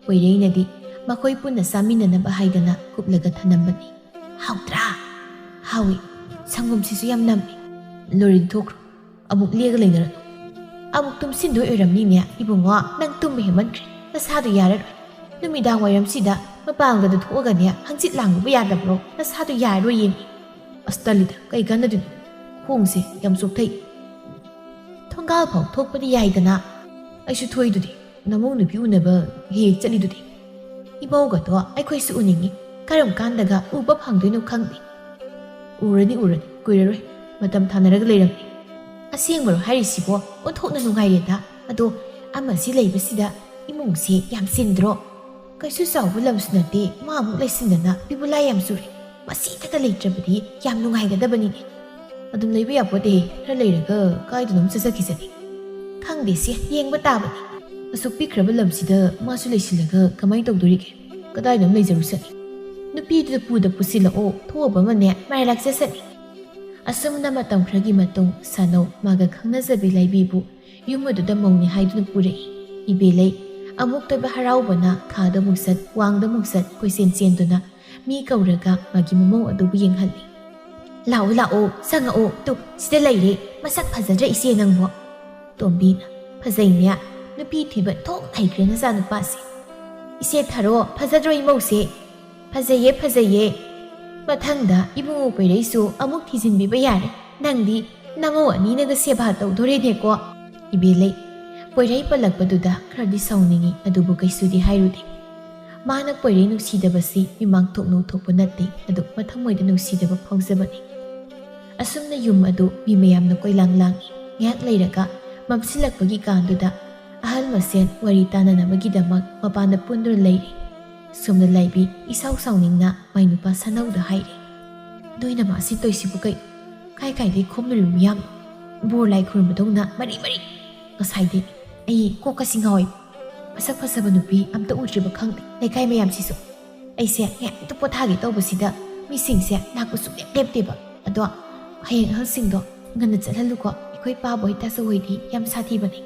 ꯄꯣꯏꯔꯩꯅꯗꯤ ꯃꯈꯣꯏ ꯄꯨꯟꯅ ꯆꯥꯃꯤꯟꯅꯅꯕ ꯍꯥꯏꯗꯅ ꯀꯨꯞꯂꯒ ꯊꯅꯝꯕꯅꯤ꯫ "ꯍꯥꯎꯇ꯭ꯔꯥ?" "ꯍꯥꯎꯏ꯫ ꯁꯪꯒꯣꯝꯁꯤꯁꯨ ꯌꯥꯝ ꯅꯝꯃꯤ꯫" "ꯂꯣꯔꯤꯗꯤ ꯊꯣꯛꯈ꯭ꯔꯣ꯫ ꯑꯃꯨꯛ ꯂꯦꯒ ꯂꯩꯅꯔꯅꯨ꯫ ꯑꯃꯨꯛ ꯇꯨꯝꯁꯤꯟꯗꯣꯏ ꯑꯣꯏꯔꯝꯅꯤꯅꯦ ꯏꯕꯨꯡꯉꯣ꯫ ꯅꯪ ꯇꯨꯝꯕ ꯍꯦꯟꯃꯟꯈ꯭ꯔꯦ꯫ ꯅꯁꯥꯗꯣ ꯌꯥꯔꯔꯣꯏ꯫ ꯅꯨꯃꯤꯗꯥꯡ ꯋꯥꯏꯔꯝꯁꯤꯗ ꯃꯄꯥꯡꯒꯗ ꯊꯣꯛꯑꯒꯅꯦ ꯍꯪꯆꯤꯠ ꯂꯥꯡꯉꯨꯕ ꯌꯥꯗꯕ꯭ꯔꯣ? ꯅꯁꯥꯗꯣ ꯌꯥꯔꯔꯣꯏ ꯌꯦꯡꯉꯤ꯫" "ꯑꯁ, ꯇꯜꯂꯤꯗ, ꯀꯩ ꯀꯥꯟꯅꯗꯣꯏꯅꯣ? ꯈꯣꯡꯁꯦ ꯌꯥꯝ ꯆꯣꯛꯊꯩ꯫" "ꯊꯣꯡꯒꯥꯜ ꯐꯥꯎ ꯊꯣꯛꯄꯗꯤ ꯌꯥꯏꯗꯅ꯫" "ꯑꯩꯁꯨ ꯊꯣꯛꯏꯗꯨꯗꯤ꯫ ꯅꯃꯧ ꯅꯨꯄꯤ ꯎꯅꯕ ꯍꯦꯛ ꯍꯦꯛ ꯆꯠꯂꯤꯗꯨꯗꯤ꯫" "ꯏꯃꯧꯒꯗꯣ ꯑꯩꯈꯣꯏꯁꯨ ꯎꯅꯤꯡꯉꯤ꯫ ꯀꯔꯝ ꯀꯥꯟꯗꯒ ꯎꯕ ꯐꯪꯗꯣꯏꯅꯣ ꯈꯪꯗꯦ꯫" "ꯎꯔꯅꯤ, ꯎꯔꯅꯤ, ꯀꯨꯏꯔꯔꯣꯏ꯫ ꯃꯇꯝ ꯊꯥꯅꯔꯒ ꯂꯩꯔꯝꯃꯤ꯫" "ꯑꯁꯦꯡꯕꯔꯣ ꯍꯥꯏꯔꯤꯁꯤꯕꯣ? ꯑꯣꯟꯊꯣꯛꯅ ꯅꯨꯡꯉꯥꯏꯔꯦꯗ꯫ ꯑꯗꯣ ꯑꯃꯁꯤ ꯂꯩꯕꯁꯤꯗ ꯏꯃꯨꯡꯁꯦ ꯌꯥꯝ ꯆꯤꯟꯗ꯭ꯔꯣ? ꯀꯩꯁꯨ ꯆꯥꯎꯕ ꯂꯝꯁꯨ ꯅꯠꯇꯦ, ꯃꯥ ꯑꯃꯨꯛ ꯂꯩꯁꯤꯟꯗꯅ ꯕꯤꯕꯨꯂꯥ ꯌꯥꯝ ꯆꯨꯔꯦ꯫ ꯃꯁꯤꯗꯒ ꯂꯩꯇ꯭ꯔꯕꯗꯤ ꯌꯥꯝ ꯅꯨꯡꯉꯥꯏꯒꯗꯕꯅꯤꯅꯦ꯫" "ꯑꯗꯨꯝ ꯂꯩꯕ ꯌꯥꯄꯣꯠꯇꯦꯍꯦ, ꯈꯔ ꯂꯩꯔꯒ ꯀꯥꯏꯗꯅꯣꯝ ꯆꯠꯆꯈꯤꯁꯅꯤ꯫" "ꯈꯪꯗꯦꯁꯦ, ꯌꯦꯡꯕ ꯇꯥꯕꯅꯤ꯫ ꯑꯁꯨꯛ ꯄꯤꯛꯈ꯭ꯔꯕ ꯂꯝꯁꯤꯗ ꯃꯥꯁꯨ ꯂꯩꯁꯤꯜꯂꯒ ꯀꯃꯥꯏꯅ ꯇꯧꯗꯣꯔꯤꯒꯦ? ꯀꯗꯥꯏꯅꯣꯝ ꯂꯩꯖꯔꯨꯁꯅꯤ꯫ ꯅꯨꯄꯤꯗꯨꯗ ꯄꯨꯗ ꯄꯨꯁꯤꯜꯂꯛꯑꯣ, ꯊꯣꯛꯑꯕ ꯑꯃꯅꯦ ꯃꯔꯥꯏ ꯂꯥꯛꯆꯁꯅꯤ꯫" ꯑꯁꯨꯝꯅ ꯃꯇꯝ ꯈꯔꯒꯤ ꯃꯇꯨꯡ ꯁꯥꯅꯧ ꯃꯥꯒ ꯈꯪꯅꯖꯕꯤ ꯂꯥꯏꯕꯤꯕꯨ ꯌꯨꯝ ꯑꯗꯨꯗ ꯃꯧꯅꯤ ꯍꯥꯏꯗꯨꯅ ꯄꯨꯔꯛꯏ꯫ ꯏꯕꯦꯂꯩ ꯑꯃꯨꯛꯇꯣꯏꯕ ꯍꯔꯥꯎꯕꯅ ꯈꯥꯗ ꯑꯃꯨꯛ ꯆꯠ, ꯋꯥꯡꯗ ꯑꯃꯨꯛ ꯆꯠ, ꯀꯣꯏꯆꯦꯟ ꯆꯦꯟꯗꯨꯅ ꯃꯤ ꯀꯧꯔꯒ ꯃꯥꯒꯤ ꯃꯃꯧ ꯑꯗꯨꯕꯨ ꯌꯦꯡꯍꯜꯂꯤ꯫ "ꯂꯥꯛꯑꯣ, ꯂꯥꯛꯑꯣ, ꯆꯪꯉꯛꯑꯣ, ꯇꯨ, ꯁꯤꯗ ꯂꯩꯔꯦ꯫ ꯃꯁꯛ ꯐꯖꯗ꯭ꯔꯥ ꯏꯆꯦ ꯅꯪꯕꯣ?" ꯇꯣꯝꯕꯤꯅ, "ꯐꯖꯩꯅꯦ, ꯅꯨꯄꯤ ꯊꯤꯕ ꯊꯣꯛ ꯍꯩꯈ꯭ꯔꯦ ꯅꯆꯥꯅꯨꯄꯥꯁꯦ꯫ ꯏꯆꯦ ꯊꯥꯔꯣ, ꯐꯖꯗ꯭ꯔꯣ ꯏꯃꯧꯁꯦ?" "ꯐꯖꯩꯌꯦ, ꯐꯖꯩꯌꯦ꯫ ꯃꯊꯪꯗ ꯏꯕꯨꯡꯉꯣ ꯄꯣꯏꯔꯩꯁꯨ ꯑꯃꯨꯛ ꯊꯤꯖꯤꯟꯕꯤꯕ ꯌꯥꯔꯦ꯫ ꯅꯪꯗꯤ ꯅꯃꯧ ꯑꯅꯤꯅꯒ ꯁꯦꯕꯥ ꯇꯧꯗꯣꯔꯦꯅꯦꯀꯣ꯫" ꯏꯕꯦꯂꯩ ꯄꯣꯏꯔꯩ ꯄꯜꯂꯛꯄꯗꯨꯗ ꯈꯔꯗꯤ ꯁꯥꯎꯅꯤꯡꯉꯤ, ꯑꯗꯨꯕꯨ ꯀꯩꯁꯨꯗꯤ ꯍꯥꯏꯔꯨꯗꯦ꯫ ꯃꯥꯅ ꯄꯣꯏꯔꯩ ꯅꯨꯡꯁꯤꯗꯕꯁꯤ ꯃꯤꯃꯥꯡ ꯊꯣꯛꯅ ꯎꯊꯣꯛꯄ ꯅꯠꯇꯦ, ꯑꯗꯨ ꯃꯊꯃꯣꯏꯗ ꯅꯨꯡꯁꯤꯗꯕ ꯐꯥꯎꯖꯕꯅꯤ꯫ ꯑꯁꯨꯝꯅ ꯌꯨꯝ ꯑꯗꯨ ꯃꯤ ꯃꯌꯥꯝꯅ ꯀꯣꯏꯂꯥꯡ ꯂꯥꯡꯏ꯫ ꯉꯥꯏꯍꯥꯛ ꯂꯩꯔꯒ ꯃꯝꯁꯤꯜꯂꯛꯄꯒꯤ ꯀꯥꯟꯗꯨꯗ ꯑꯍꯜ ꯃꯁꯦꯟ ꯋꯥꯔꯤ ꯇꯥꯅꯅꯕꯒꯤꯗꯃꯛ ꯃꯄꯥꯟꯗ ꯄꯨꯟꯗꯨꯅ ꯂꯩꯔꯤ꯫ ꯁꯣꯝꯗ ꯂꯥꯏꯕꯤ ꯏꯁꯥꯎ ꯁꯥꯎꯅꯤꯡꯅ ꯃꯥꯏ ꯅꯨꯄꯥ ꯁꯥꯅꯧꯗ ꯍꯥꯏꯔꯤ, "ꯅꯣꯏ ꯅꯃꯥꯁꯤ ꯇꯧꯏꯁꯤꯕꯨ ꯀꯩ? ꯀꯥꯏ ꯀꯥꯏꯗꯩ ꯈꯣꯝꯂꯨꯔꯤꯕ ꯃꯤꯌꯥꯝ? ꯕꯣꯔ ꯂꯥꯏ ꯈꯨꯔꯨꯝꯕꯗꯧꯅ ꯃꯔꯤ ꯃꯔꯤ꯫ ꯉꯁꯥꯏꯗꯤ ꯑꯩ ꯀꯣꯛꯀꯁꯤ ꯉꯥꯎꯏ꯫ ꯃꯁꯛ ꯐꯖꯕ ꯅꯨꯄꯤ ꯑꯝꯇ ꯎꯗ꯭ꯔꯤꯕ ꯈꯪꯗꯦ ꯂꯩꯀꯥꯏ ꯃꯌꯥꯝꯁꯤꯁꯨ꯫ ꯑꯩꯁꯦ ꯉꯥꯏꯍꯥꯛꯇ ꯄꯣꯊꯥꯒꯦ ꯇꯧꯕꯁꯤꯗ ꯃꯤꯁꯤꯡꯁꯦ ꯂꯥꯛꯄ ꯁꯨꯡꯂꯦꯞ ꯂꯦꯞꯇꯦꯕ꯫ ꯑꯗꯣ ꯍꯌꯦꯡ ꯑꯍꯜꯁꯤꯡꯗꯣ ꯉꯟꯅ ꯆꯠꯍꯜꯂꯨꯀꯣ꯫ ꯑꯩꯈꯣꯏ ꯄꯥꯕ ꯍꯣꯏ ꯇꯥꯆꯧ ꯍꯣꯏꯗꯤ ꯌꯥꯝ ꯁꯥꯊꯤꯕꯅꯦ꯫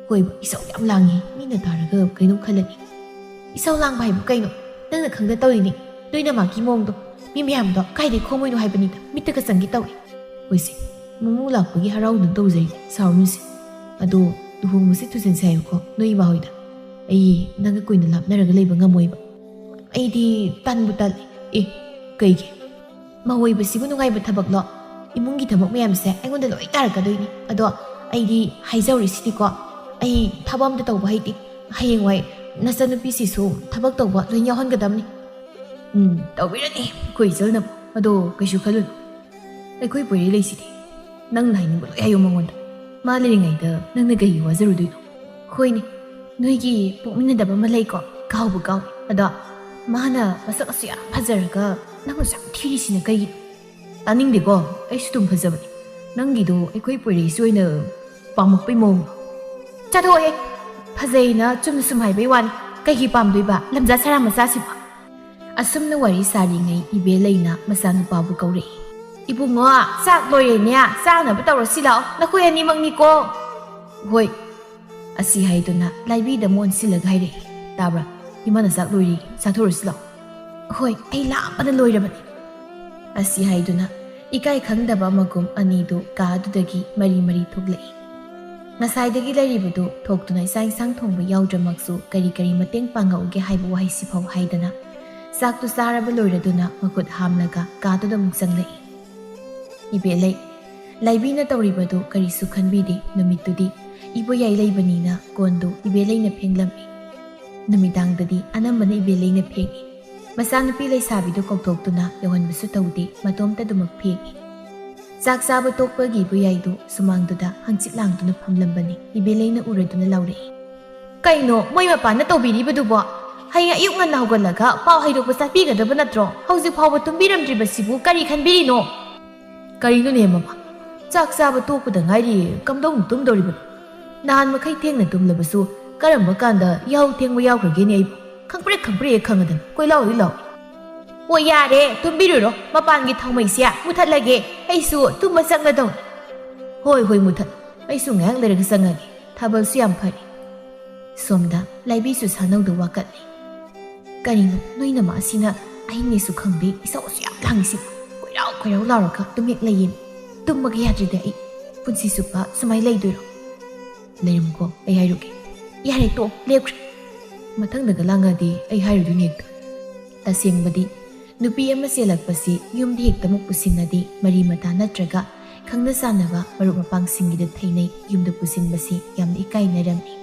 ꯀꯣꯏꯕ ꯏꯁꯧ ꯌꯥꯝ ꯂꯥꯡꯉꯤ, ꯃꯤꯅ ꯇꯥꯔꯒ ꯀꯩꯅꯣꯝ ꯈꯜꯂꯅꯤ꯫" "ꯏꯁꯧ ꯂꯥꯡꯕ ꯍꯥꯏꯕꯨ ꯀꯩꯅꯣ? ꯅꯪꯅ ꯈꯪꯗ ꯇꯧꯔꯤꯅꯤ꯫ ꯅꯣꯏ ꯅꯃꯥꯒꯤ ꯃꯑꯣꯡꯗꯣ, ꯃꯤ ꯃꯌꯥꯝꯗꯣ ꯀꯥꯏꯗꯩ ꯈꯣꯝꯃꯣꯏꯅꯣ ꯍꯥꯏꯕꯅꯤꯗ, ꯃꯤꯠꯇꯒ ꯆꯪꯒꯦ ꯇꯧꯏ꯫" "ꯍꯣꯏꯁꯦ, ꯃꯃꯧ ꯂꯥꯛꯄꯒꯤ ꯍꯔꯥꯎꯗꯨꯅ ꯇꯧꯖꯔꯤꯅꯦ, ꯁꯥꯎꯔꯅꯨꯁꯦ꯫ ꯑꯗꯣ ꯂꯨꯍꯣꯡꯕꯁꯦ ꯊꯨꯖꯤꯟꯁꯦ ꯍꯥꯏꯌꯨꯀꯣ ꯅꯣꯏ ꯏꯃꯥ ꯍꯣꯏꯗ꯫ ꯑꯩ ꯅꯪꯒ ꯀꯨꯏꯅ ꯂꯥꯞꯅꯔꯒ ꯂꯩꯕ ꯉꯝꯃꯣꯏꯕ꯫ ꯑꯩꯗꯤ ꯇꯟꯕꯨ ꯇꯜꯂꯦ꯫" "ꯑꯦ, ꯀꯩꯒꯤ? ꯃꯧ ꯑꯣꯏꯕꯁꯤꯕꯨ ꯅꯨꯡꯉꯥꯏꯕ ꯊꯕꯛꯂꯣ? ꯏꯃꯨꯡꯒꯤ ꯊꯕꯛ ꯃꯌꯥꯝꯁꯦ ꯑꯩꯉꯣꯟꯗ ꯂꯣꯏ ꯇꯥꯔꯛꯀꯗꯣꯏꯅꯤ꯫ ꯑꯗꯣ ꯑꯩꯗꯤ ꯍꯥꯏꯖꯧꯔꯤꯁꯤꯗꯤꯀꯣ, ꯑꯩ ꯊꯕꯛ ꯑꯝꯇ ꯇꯧꯕ ꯍꯩꯇꯦ꯫ ꯍꯌꯦꯡꯋꯥꯏ ꯅꯆꯟꯅꯨꯄꯤꯁꯤꯁꯨ ꯊꯕꯛ ꯇꯧꯕ ꯂꯣꯏ ꯌꯥꯎꯍꯟꯒꯗꯕꯅꯤ꯫" "ꯎꯝ, ꯇꯧꯕꯤꯔꯅꯤ ꯑꯩꯈꯣꯏ ꯏꯆꯜꯅ꯫ ꯑꯗꯣ ꯀꯩꯁꯨ ꯈꯜꯂꯨꯅꯨ, ꯑꯩꯈꯣꯏ ꯄꯣꯏꯔꯩ ꯂꯩꯁꯤꯗꯤ꯫ ꯅꯪꯅ ꯍꯥꯏꯅꯤꯡꯕ ꯂꯣꯏ ꯍꯥꯏꯌꯨ ꯃꯉꯣꯟꯗ꯫ ꯃꯥ ꯂꯩꯔꯤꯉꯩꯗ ꯅꯪꯅ ꯀꯩꯒꯤ ꯋꯥꯖꯔꯨꯗꯣꯏꯅꯣ?" "ꯍꯣꯏꯅꯦ, ꯅꯣꯏꯒꯤ ꯄꯣꯛꯃꯤꯟꯅꯗꯕ ꯑꯃ ꯂꯩꯀꯣ, ꯀꯥꯎꯕ ꯀꯥꯎꯏ꯫ ꯑꯗꯣ ꯃꯥꯅ ꯃꯁꯛ ꯑꯁꯨꯛ ꯌꯥꯝ ꯐꯖꯔꯒ ꯅꯪꯅꯁꯨ ꯌꯥꯝ ꯊꯤꯔꯤꯁꯤꯅ ꯀꯩꯒꯤꯅꯣ?" "ꯇꯥꯅꯤꯡꯗꯦꯀꯣ, ꯑꯩꯁꯨ ꯑꯗꯨꯝ ꯐꯖꯕꯅꯦ꯫ ꯅꯪꯒꯤꯗꯣ ꯑꯩꯈꯣꯏ ꯄꯣꯏꯔꯩꯁꯨ ꯑꯣꯏꯅ ꯄꯥꯝꯃꯛꯄꯩ ꯃꯑꯣꯡ꯫" "ꯆꯠꯊꯣꯛꯑꯦ, ꯐꯖꯩꯅ ꯆꯨꯝꯅ ꯁꯨꯝ ꯍꯥꯏꯕꯩ ꯋꯥꯅꯤ, ꯀꯩꯒꯤ ꯄꯥꯝꯗꯣꯏꯕ ꯂꯝꯖꯥ ꯁꯔꯥ ꯃꯆꯥꯁꯤꯕꯣ?" ꯑꯁꯨꯝꯅ ꯋꯥꯔꯤ ꯁꯥꯔꯤꯉꯩ ꯏꯕꯦꯂꯩꯅ ꯃꯆꯥꯅꯨꯄꯥꯕꯨ ꯀꯧꯔꯛꯏ꯫ "ꯏꯕꯨꯡꯉꯣ, ꯆꯥꯛ ꯂꯣꯏꯔꯦꯅꯦ, ꯆꯥꯅꯕ ꯇꯧꯔꯁꯤ ꯂꯥꯛꯑꯣ, ꯅꯈꯣꯏ ꯑꯅꯤꯃꯛꯅꯤꯀꯣ꯫" "ꯍꯣꯏ꯫" ꯑꯁꯤ ꯍꯥꯏꯗꯨꯅ ꯂꯥꯏꯕꯤꯗ ꯃꯣꯟ ꯁꯤꯜꯂꯒ ꯍꯥꯏꯔꯛꯏ꯫ "ꯇꯥꯕ꯭ꯔꯥ? ꯏꯃꯥꯅ ꯆꯥꯛ ꯂꯣꯏꯔꯦ, ꯆꯥꯊꯣꯔꯁꯤ ꯂꯥꯛꯑꯣ꯫" "ꯍꯣꯏ, ꯑꯩ ꯂꯥꯝꯕꯅ ꯂꯣꯏꯔꯕꯅꯤ," ꯑꯁꯤ ꯍꯥꯏꯗꯨꯅ ꯏꯀꯥꯏ ꯈꯪꯗꯕ ꯑꯃꯒꯨꯝ ꯑꯅꯤꯗꯨ ꯀꯥ ꯑꯗꯨꯗꯒꯤ ꯃꯔꯤ ꯃꯔꯤ ꯊꯣꯛꯂꯛꯏ꯫ ꯉꯁꯥꯏꯗꯒꯤ ꯂꯩꯔꯤꯕꯗꯨ ꯊꯣꯛꯇꯨꯅ ꯏꯆꯥꯛ ꯏꯟꯁꯥꯡ ꯊꯣꯡꯕ ꯌꯥꯎꯗ꯭ꯔꯃꯛꯁꯨ ꯀꯔꯤ ꯀꯔꯤ ꯃꯇꯦꯡ ꯄꯥꯡꯉꯛꯎꯒꯦ ꯍꯥꯏꯕ ꯋꯥꯍꯩꯁꯤꯐꯥꯎ ꯍꯥꯏꯗꯅ ꯆꯥꯛꯇꯨ ꯆꯥꯔꯕ ꯂꯣꯏꯔꯗꯨꯅ ꯃꯈꯨꯠ ꯍꯥꯝꯂꯒ ꯀꯥꯗꯨꯗ ꯑꯃꯨꯛ ꯆꯪꯂꯛꯏ꯫ ꯏꯕꯦꯂꯩ, ꯂꯥꯏꯕꯤꯅ ꯇꯧꯔꯤꯕꯗꯨ ꯀꯔꯤꯁꯨ ꯈꯟꯕꯤꯗꯦ꯫ ꯅꯨꯃꯤꯠꯇꯨꯗꯤ ꯏꯕꯣꯌꯥꯏ ꯂꯩꯕꯅꯤꯅ ꯀꯣꯟꯗꯨ ꯏꯕꯦꯂꯩꯅ ꯐꯦꯡꯂꯝꯃꯤ꯫ ꯅꯨꯃꯤꯗꯥꯡꯗꯗꯤ ꯑꯅꯝꯕꯅ ꯏꯕꯦꯂꯩꯅ ꯐꯦꯡꯏ꯫ ꯃꯆꯥꯅꯨꯄꯤ ꯂꯩꯁꯥꯕꯤꯗꯨ ꯀꯧꯊꯣꯛꯇꯨꯅ ꯌꯧꯍꯟꯕꯁꯨ ꯇꯧꯗꯦ, ꯃꯇꯣꯝꯇ ꯑꯗꯨꯃꯛ ꯐꯦꯡꯏ꯫ ꯆꯥꯛ ꯆꯥꯕ ꯇꯣꯛꯄꯒꯤ ꯏꯕꯣꯌꯥꯏꯗꯨ ꯁꯨꯃꯥꯡꯗꯨꯗ ꯍꯪꯆꯤꯠ ꯂꯥꯡꯗꯨꯅ ꯐꯝꯂꯝꯕꯅꯤ꯫ ꯏꯕꯦꯂꯩꯅ ꯎꯔꯗꯨꯅ ꯂꯥꯎꯔꯛꯏ, "ꯀꯩꯅꯣ ꯃꯣꯏ ꯃꯄꯥꯟꯗ ꯇꯧꯕꯤꯔꯤꯕꯗꯨꯕꯣ? ꯍꯌꯦꯡ ꯑꯌꯨꯛ ꯉꯟꯅ ꯍꯧꯒꯠꯂꯒ ꯄꯥꯎ ꯍꯥꯏꯗꯣꯛꯄ ꯆꯠꯄꯤꯒꯗꯕ ꯅꯠꯇ꯭ꯔꯣ? ꯍꯧꯖꯤꯛ ꯐꯥꯎꯕ ꯇꯨꯝꯕꯤꯔꯝꯗ꯭ꯔꯤꯕꯁꯤꯕꯨ ꯀꯔꯤ ꯈꯟꯕꯤꯔꯤꯅꯣ?" "ꯀꯔꯤꯅꯣꯅꯦ ꯃꯃꯥ? ꯆꯥꯛ ꯆꯥꯕ ꯇꯣꯛꯄꯗ ꯉꯥꯏꯔꯤ, ꯀꯝꯗꯧꯅ ꯇꯨꯝꯗꯧꯔꯤꯕꯅꯣ? ꯅꯍꯥꯟ ꯃꯈꯩ ꯊꯦꯡꯅ ꯇꯨꯝꯂꯕꯁꯨ ꯀꯔꯝꯕ ꯀꯥꯟꯗ ꯌꯥꯍꯧ ꯊꯦꯡꯕ ꯌꯥꯎꯈ꯭ꯔꯒꯦꯅꯦ ꯑꯩꯕꯨ? ꯈꯪꯄ꯭ꯔꯦꯛ ꯈꯪꯄ꯭ꯔꯦꯛ ꯈꯪꯉꯗꯅ ꯀꯣꯏꯂꯥꯎ ꯂꯥꯎꯏ꯫" "ꯑꯣ ꯌꯥꯔꯦ, ꯇꯨꯝꯕꯤꯔꯨꯔꯣ, ꯃꯄꯥꯟꯒꯤ ꯊꯥꯎꯃꯩꯁꯦ ꯃꯨꯊꯠꯂꯒꯦ, ꯑꯩꯁꯨ ꯇꯨꯝꯕ ꯆꯪꯒꯗꯧꯅꯤ꯫" "ꯍꯣꯏ ꯍꯣꯏ ꯃꯨꯊꯠ, ꯑꯩꯁꯨ ꯉꯥꯏꯍꯥꯛ ꯂꯩꯔꯒ ꯆꯪꯉꯒꯦ, ꯊꯥꯕꯜꯁꯨ ꯌꯥꯝ ꯐꯔꯤ꯫" ꯁꯣꯝꯗ ꯂꯥꯏꯕꯤꯁꯨ ꯁꯥꯅꯧꯗ ꯋꯥꯀꯠꯂꯤ꯫ "ꯀꯔꯤꯅꯣ ꯅꯣꯏ ꯅꯃꯥꯁꯤꯅ ꯑꯍꯤꯡꯅꯦꯁꯨ ꯈꯪꯗꯦ, ꯏꯁꯧꯁꯨ ꯌꯥꯝ ꯂꯥꯡꯉꯤꯁꯤ? ꯀꯣꯏꯔꯥꯎ ꯀꯣꯏꯔꯥꯎ ꯂꯥꯎꯔꯒ ꯇꯨꯝꯃꯤꯠ ꯂꯩꯌꯦ, ꯇꯨꯝꯕꯒ ꯌꯥꯗ꯭ꯔꯤꯗ ꯑꯩ꯫ ꯄꯨꯟꯁꯤ ꯆꯨꯞꯄ ꯁꯨꯃꯥꯏ ꯂꯩꯗꯣꯏꯔꯣ?" "ꯂꯩꯔꯝꯃꯨꯀꯣ, ꯑꯩ ꯍꯥꯏꯔꯨꯒꯦ꯫" "ꯌꯥꯔꯦ ꯇꯣꯛ, ꯂꯦꯞꯈ꯭ꯔꯦ꯫ ꯃꯊꯪꯗꯒ ꯂꯥꯡꯉꯗꯤ ꯑꯩ ꯍꯥꯏꯔꯨꯗꯣꯏꯅꯦ ꯍꯦꯛꯇ꯫" ꯇꯁꯦꯡꯕꯗꯤ ꯅꯨꯄꯤ ꯑꯃ ꯆꯦꯜꯂꯛꯄꯁꯤ ꯌꯨꯝꯗ ꯍꯦꯛꯇꯃꯛ ꯄꯨꯁꯤꯟꯅꯗꯦ, ꯃꯔꯤ ꯃꯇꯥ ꯅꯠꯇ꯭ꯔꯒ ꯈꯪꯅ ꯆꯥꯟꯅꯕ ꯃꯔꯨꯞ ꯃꯄꯥꯡꯁꯤꯡꯒꯤꯗ ꯊꯩꯅꯩ꯫ ꯌꯨꯝꯗ ꯄꯨꯁꯤꯟꯕꯁꯤ ꯌꯥꯝꯅ ꯏꯀꯥꯏꯅꯔꯝꯃꯤ꯫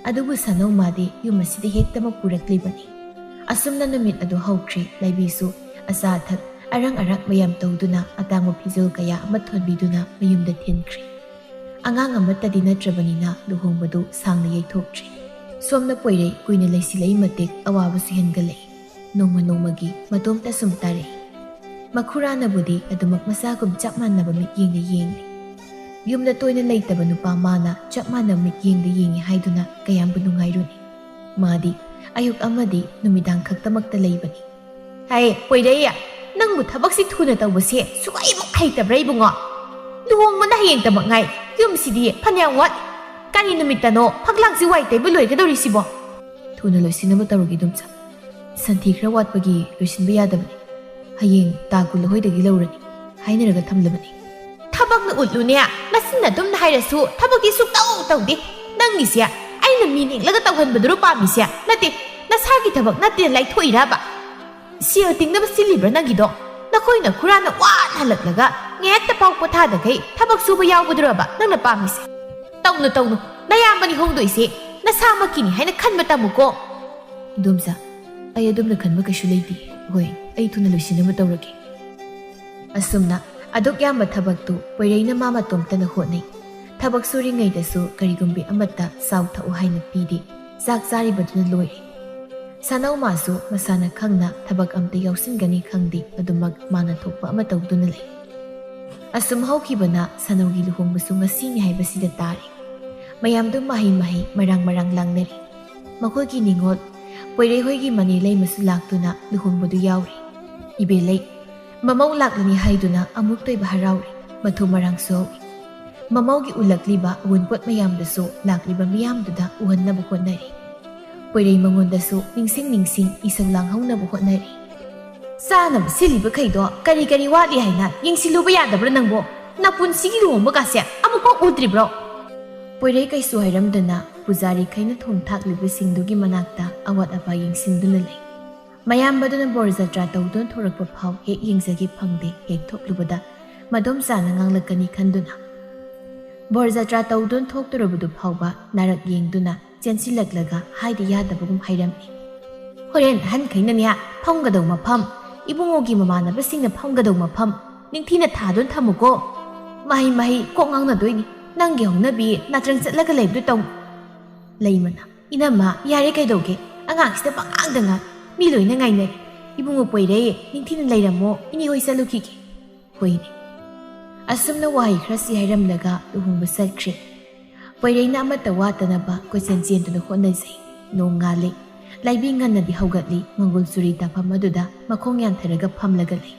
ꯑꯗꯨꯕꯨ ꯁꯥꯅꯧ ꯃꯥꯗꯤ ꯌꯨꯝ ꯑꯁꯤꯗ ꯍꯦꯛꯇꯃꯛ ꯄꯨꯔꯛꯂꯤꯕꯅꯤ꯫ ꯑꯁꯨꯝꯅ ꯅꯨꯃꯤꯠ ꯑꯗꯨ ꯍꯧꯈ꯭ꯔꯦ꯫ ꯂꯥꯏꯕꯤꯁꯨ ꯑꯆꯥ ꯑꯊꯛ ꯑꯔꯪ ꯑꯔꯥꯛ ꯃꯌꯥꯝ ꯇꯧꯗꯨꯅ ꯑꯇꯥꯡꯕ ꯐꯤꯖꯣꯜ ꯀꯌꯥ ꯑꯃ ꯊꯣꯟꯕꯤꯗꯨꯅ ꯃꯌꯨꯝꯗ ꯊꯤꯟꯈ꯭ꯔꯦ꯫ ꯑꯉꯥꯡ ꯑꯃꯠꯇꯗꯤ ꯅꯠꯇ꯭ꯔꯕꯅꯤꯅ ꯂꯨꯍꯣꯡꯕꯗꯨ ꯁꯥꯡꯅ ꯌꯩꯊꯣꯛꯇ꯭ꯔꯦ꯫ ꯁꯣꯝꯅ ꯄꯣꯏꯔꯩ ꯀꯨꯏꯅ ꯂꯩꯁꯤꯜꯂꯛꯏ ꯃꯇꯤꯛ ꯑꯋꯥꯕꯁꯨ ꯍꯦꯟꯒꯠꯂꯛꯏ꯫ ꯅꯣꯡꯃ ꯅꯣꯡꯃꯒꯤ ꯃꯇꯣꯝꯇ ꯁꯨꯝ ꯇꯥꯔꯛꯏ꯫ ꯃꯈꯨꯔꯥꯅꯕꯨꯗꯤ ꯑꯗꯨꯃꯛ ꯃꯆꯥꯒꯨꯝ ꯆꯞ ꯃꯥꯟꯅꯕ ꯃꯤꯠꯌꯦꯡꯗ ꯌꯦꯡꯂꯤ꯫ ꯌꯨꯝꯗ ꯇꯣꯏꯅ ꯂꯩꯇꯕ ꯅꯨꯄꯥ ꯃꯥꯅ ꯆꯞ ꯃꯥꯟꯅꯕ ꯃꯤꯠꯌꯦꯡꯗ ꯌꯦꯡꯉꯤ ꯍꯥꯏꯗꯨꯅ ꯀꯌꯥꯝꯕꯨ ꯅꯨꯡꯉꯥꯏꯔꯨꯅꯤ꯫ ꯃꯥꯗꯤ ꯑꯌꯨꯛ ꯑꯃꯗꯤ ꯅꯨꯃꯤꯗꯥꯡ ꯈꯛꯇꯃꯛꯇ ꯂꯩꯕꯅꯤ꯫ "ꯍꯥꯏ ꯄꯣꯏꯔꯩ, ꯅꯪꯕꯨ ꯊꯕꯛꯁꯤ ꯊꯨꯅ ꯇꯧꯕꯁꯦ ꯁꯨꯛꯍꯩꯃꯨꯛ ꯍꯩꯇꯕ꯭ꯔꯥ ꯏꯕꯨꯡꯉꯣ? ꯂꯨꯍꯣꯡꯕꯅ ꯍꯌꯦꯡꯇꯃꯛ ꯉꯥꯏ, ꯌꯨꯝꯁꯤꯗꯤ ꯐꯅꯌꯥꯝ ꯋꯥꯠꯂꯤ꯫ ꯀꯔꯤ ꯅꯨꯃꯤꯠꯇꯅꯣ ꯐꯛꯂꯥꯡꯁꯤ ꯋꯥꯏ ꯇꯩꯕ ꯂꯣꯏꯒꯗꯧꯔꯤꯁꯤꯕꯣ?" "ꯊꯨꯅ ꯂꯣꯏꯁꯤꯟꯅꯕ ꯇꯧꯔꯒꯦ ꯏꯗꯣꯝꯆꯥ꯫ "ꯁꯟꯊꯤ ꯈꯔ ꯋꯥꯠꯄꯒꯤ ꯂꯣꯏꯁꯤꯟꯕ ꯌꯥꯗꯕꯅꯤ꯫ ꯍꯌꯦꯡ ꯇꯥ ꯀꯨꯟ ꯍꯣꯏꯗꯒꯤ ꯂꯧꯔꯅꯤ" ꯍꯥꯏꯅꯔꯒ ꯊꯝꯂꯕꯅꯤ꯫ "ꯊꯕꯛꯅ ꯎꯠꯂꯨꯅꯦ, ꯅꯆꯤꯟ ꯑꯗꯨꯝꯅ ꯍꯥꯏꯔꯁꯨ ꯊꯕꯛꯇꯤ ꯁꯨꯛꯇꯧ ꯇꯧꯗꯦ꯫ ꯅꯪꯒꯤꯁꯦ ꯑꯩꯅ ꯃꯤ ꯅꯦꯛꯂꯒ ꯇꯧꯍꯟꯕꯗꯨꯔꯣ ꯄꯥꯝꯃꯤꯁꯦ? ꯅꯠꯇꯦ, ꯅꯁꯥꯒꯤ ꯊꯕꯛ ꯅꯠꯇꯦꯅ ꯂꯥꯏꯊꯣꯛꯏꯔꯕ? ꯁꯦꯜ ꯇꯤꯡꯅꯕ ꯁꯤꯜꯂꯤꯕ꯭ꯔꯥ ꯅꯪꯒꯤꯗꯣ? ꯅꯈꯣꯏꯅ ꯈꯨꯔꯥꯅ ꯋꯥꯅ ꯍꯜꯂꯛꯂꯒ ꯉꯥꯏꯍꯥꯛꯇ ꯄꯥꯎ ꯄꯣꯊꯥꯗꯈꯩ ꯊꯕꯛ ꯁꯨꯕ ꯌꯥꯎꯕꯗꯨꯔꯕ ꯅꯪꯅ ꯄꯥꯝꯃꯤꯁꯦ? ꯇꯧꯅꯨ, ꯇꯧꯅꯨ, ꯅꯌꯥꯝꯕꯅꯤ ꯍꯣꯡꯗꯣꯏꯁꯦ ꯅꯁꯥꯃꯛꯀꯤꯅꯤ ꯍꯥꯏꯅ ꯈꯟꯕ ꯇꯝꯃꯨꯀꯣ꯫" "ꯏꯗꯣꯝꯆꯥ, ꯑꯩ ꯑꯗꯨꯝꯅ ꯈꯟꯕ ꯀꯩꯁꯨ ꯂꯩꯇꯦ꯫ ꯍꯣꯏ, ꯑꯩ ꯊꯨꯅ ꯂꯣꯏꯁꯤꯟꯅꯕ ꯇꯧꯔꯒꯦ꯫" ꯑꯁꯨꯝꯅ ꯑꯗꯨꯛ ꯌꯥꯝꯕ ꯊꯕꯛꯇꯨ ꯄꯣꯏꯔꯩꯅ ꯃꯥ ꯃꯇꯣꯝꯇꯅ ꯍꯣꯠꯅꯩ꯫ ꯊꯕꯛ ꯁꯨꯔꯤꯉꯩꯗꯁꯨ ꯀꯔꯤꯒꯨꯝꯕꯤ ꯑꯃꯠꯇ ꯆꯥꯎ ꯊꯛꯎ ꯍꯥꯏꯅ ꯄꯤꯗꯦ꯫ ꯆꯥꯛ ꯆꯥꯔꯤꯕꯗꯨꯅ ꯂꯣꯏꯔꯦ꯫ ꯁꯥꯅꯧ ꯃꯥꯁꯨ ꯃꯁꯥꯅ ꯈꯪꯅ ꯊꯕꯛ ꯑꯝꯇ ꯌꯥꯎꯁꯤꯟꯒꯅꯤ ꯈꯪꯗꯦ, ꯑꯗꯨꯃꯛ ꯃꯥꯅ ꯊꯣꯛꯄ ꯑꯃ ꯇꯧꯗꯨꯅ ꯂꯩ꯫ ꯑꯁꯨꯝ ꯍꯧꯈꯤꯕꯅ ꯁꯥꯅꯧꯒꯤ ꯂꯨꯍꯣꯡꯕꯁꯨ ꯉꯁꯤꯅꯤ ꯍꯥꯏꯕꯁꯤꯗ ꯇꯥꯔꯦ꯫ ꯃꯌꯥꯝꯗꯨ ꯃꯍꯩ ꯃꯍꯩ ꯃꯔꯥꯡ ꯃꯔꯥꯡ ꯂꯥꯡꯅꯔꯤ꯫ ꯃꯈꯣꯏꯒꯤ ꯅꯤꯉꯣꯜ ꯄꯣꯏꯔꯩ ꯍꯣꯏꯒꯤ ꯃꯅꯦ ꯂꯩꯃꯁꯨ ꯂꯥꯛꯇꯨꯅ ꯂꯨꯍꯣꯡꯕꯗꯨ ꯌꯥꯎꯔꯤ꯫ ꯏꯕꯦꯂꯩ, ꯃꯃꯧ ꯂꯥꯛꯂꯅꯤ ꯍꯥꯏꯗꯨꯅ ꯑꯃꯨꯛꯇꯣꯏꯕ ꯍꯔꯥꯎꯔꯤ, ꯃꯊꯨ ꯃꯔꯥꯡꯁꯨ ꯍꯧꯏ꯫ ꯃꯃꯧꯒꯤ ꯎꯠꯂꯛꯂꯤꯕ ꯑꯋꯨꯟꯄꯣꯠ ꯃꯌꯥꯝꯗꯨꯁꯨ ꯂꯥꯛꯂꯤꯕ ꯃꯤꯌꯥꯝꯗꯨꯗ ꯎꯍꯟꯅꯕ ꯍꯣꯠꯅꯔꯤ꯫ ꯄꯣꯏꯔꯩ ꯃꯉꯣꯟꯗꯁꯨ ꯅꯤꯡꯁꯤꯡ ꯅꯤꯡꯁꯤꯡ ꯏꯁꯧ ꯂꯥꯡꯍꯧꯅꯕ ꯍꯣꯠꯅꯔꯤ꯫ "ꯆꯥꯅꯕ ꯁꯤꯜꯂꯤꯕꯈꯩꯗꯣ ꯀꯔꯤ ꯀꯔꯤ ꯋꯥꯠꯂꯤ ꯍꯥꯏꯅ ꯌꯦꯡꯁꯤꯜꯂꯨꯕ ꯌꯥꯗꯕ꯭ꯔꯥ ꯅꯪꯕꯣ? ꯅꯄꯨꯟꯁꯤꯒꯤ ꯂꯨꯍꯣꯡꯕꯒꯁꯦ ꯑꯃꯨꯛꯐꯥꯎ ꯎꯗ꯭ꯔꯤꯕ꯭ꯔꯣ?" ꯄꯣꯏꯔꯩ ꯀꯩꯁꯨ ꯍꯥꯏꯔꯝꯗꯅ ꯄꯨꯖꯥꯔꯤꯈꯩꯅ ꯊꯣꯡ ꯊꯥꯛꯂꯤꯕꯁꯤꯡꯗꯨꯒꯤ ꯃꯅꯥꯛꯇ ꯑꯋꯥꯠ ꯑꯄꯥ ꯌꯦꯡꯁꯤꯟꯗꯨꯅ ꯂꯩ꯫ ꯃꯌꯥꯝꯕꯗꯨꯅ ꯕꯣꯔ ꯖꯇ꯭ꯔꯥ ꯇꯧꯗꯨꯅ ꯊꯣꯔꯛꯄ ꯐꯥꯎ ꯍꯦꯛ ꯌꯦꯡꯖꯒꯦ ꯐꯪꯗꯦ, ꯍꯦꯛ ꯊꯣꯛꯂꯨꯕꯗ ꯃꯗꯣꯝꯆꯥꯅ ꯉꯥꯡꯂꯛꯀꯅꯤ ꯈꯟꯗꯨꯅ꯫ ꯕꯣꯔ ꯖꯇ꯭ꯔꯥ ꯇꯧꯗꯨꯅ ꯊꯣꯛꯇꯣꯔꯕꯗꯨ ꯐꯥꯎꯕ ꯅꯥꯔꯛ ꯌꯦꯡꯗꯨꯅ ꯆꯦꯟꯁꯤꯜꯂꯛꯂꯒ ꯍꯥꯏꯗ ꯌꯥꯗꯕꯒꯨꯝ ꯍꯥꯏꯔꯝꯃꯤ꯫ "ꯍꯣꯔꯦꯟ ꯑꯍꯟꯈꯩꯅꯅꯦ ꯐꯝꯒꯗꯧ ꯃꯐꯝ, ꯏꯕꯨꯡꯉꯣꯒꯤ ꯃꯃꯥꯟꯅꯕꯁꯤꯡꯅ ꯐꯝꯒꯗꯧ ꯃꯐꯝ ꯅꯤꯡꯊꯤꯅ ꯊꯥꯗꯨꯅ ꯊꯝꯃꯨꯀꯣ꯫ ꯃꯍꯩ ꯃꯍꯩ ꯀꯣꯛ ꯉꯥꯡꯅꯗꯣꯏꯅꯤ꯫ ꯅꯪꯒꯤ ꯍꯧꯅꯕꯤ ꯅꯥꯇ꯭ꯔꯪ ꯆꯠꯂꯒ ꯂꯩꯕꯗꯨ ꯇꯧ꯫" ꯂꯩꯃꯅ, "ꯏꯅꯝꯃ, ꯌꯥꯔꯦ ꯀꯩꯗꯧꯒꯦ? ꯑꯉꯥꯡꯁꯤꯗ ꯄꯉꯥꯡꯗ ꯉꯥꯡ꯫ ꯃꯤ ꯂꯣꯏꯅ ꯉꯥꯏꯅꯔꯦ꯫ ꯏꯕꯨꯡꯉꯣ ꯄꯣꯏꯔꯩ, ꯅꯤꯡꯊꯤꯅ ꯂꯩꯔꯝꯃꯣ, ꯏꯅꯦ ꯍꯣꯏ ꯆꯠꯂꯨꯈꯤꯒꯦ꯫" ꯍꯣꯏꯅꯦ꯫ ꯑꯁꯨꯝꯅ ꯋꯥꯍꯩ ꯈꯔꯁꯤ ꯍꯥꯏꯔꯝꯂꯒ ꯂꯨꯍꯣꯡꯕ ꯆꯠꯈ꯭ꯔꯦ꯫ ꯄꯣꯏꯔꯩꯅ ꯑꯃꯠꯇ ꯋꯥꯠꯇꯅꯕ ꯀꯣꯏꯆꯦꯟ ꯆꯦꯟꯗꯨꯅ ꯍꯣꯠꯅꯖꯩ꯫ ꯅꯣꯡ ꯉꯥꯜꯂꯦ꯫ ꯂꯥꯏꯕꯤ ꯉꯟꯅꯗꯤ ꯍꯧꯒꯠꯂꯤ꯫ ꯃꯪꯒꯣꯜ ꯆꯨꯔꯤ ꯇꯥꯐꯝ ꯑꯗꯨꯗ ꯃꯈꯣꯡ ꯌꯥꯟꯊꯔꯒ ꯐꯝꯂꯒ ꯂꯩ꯫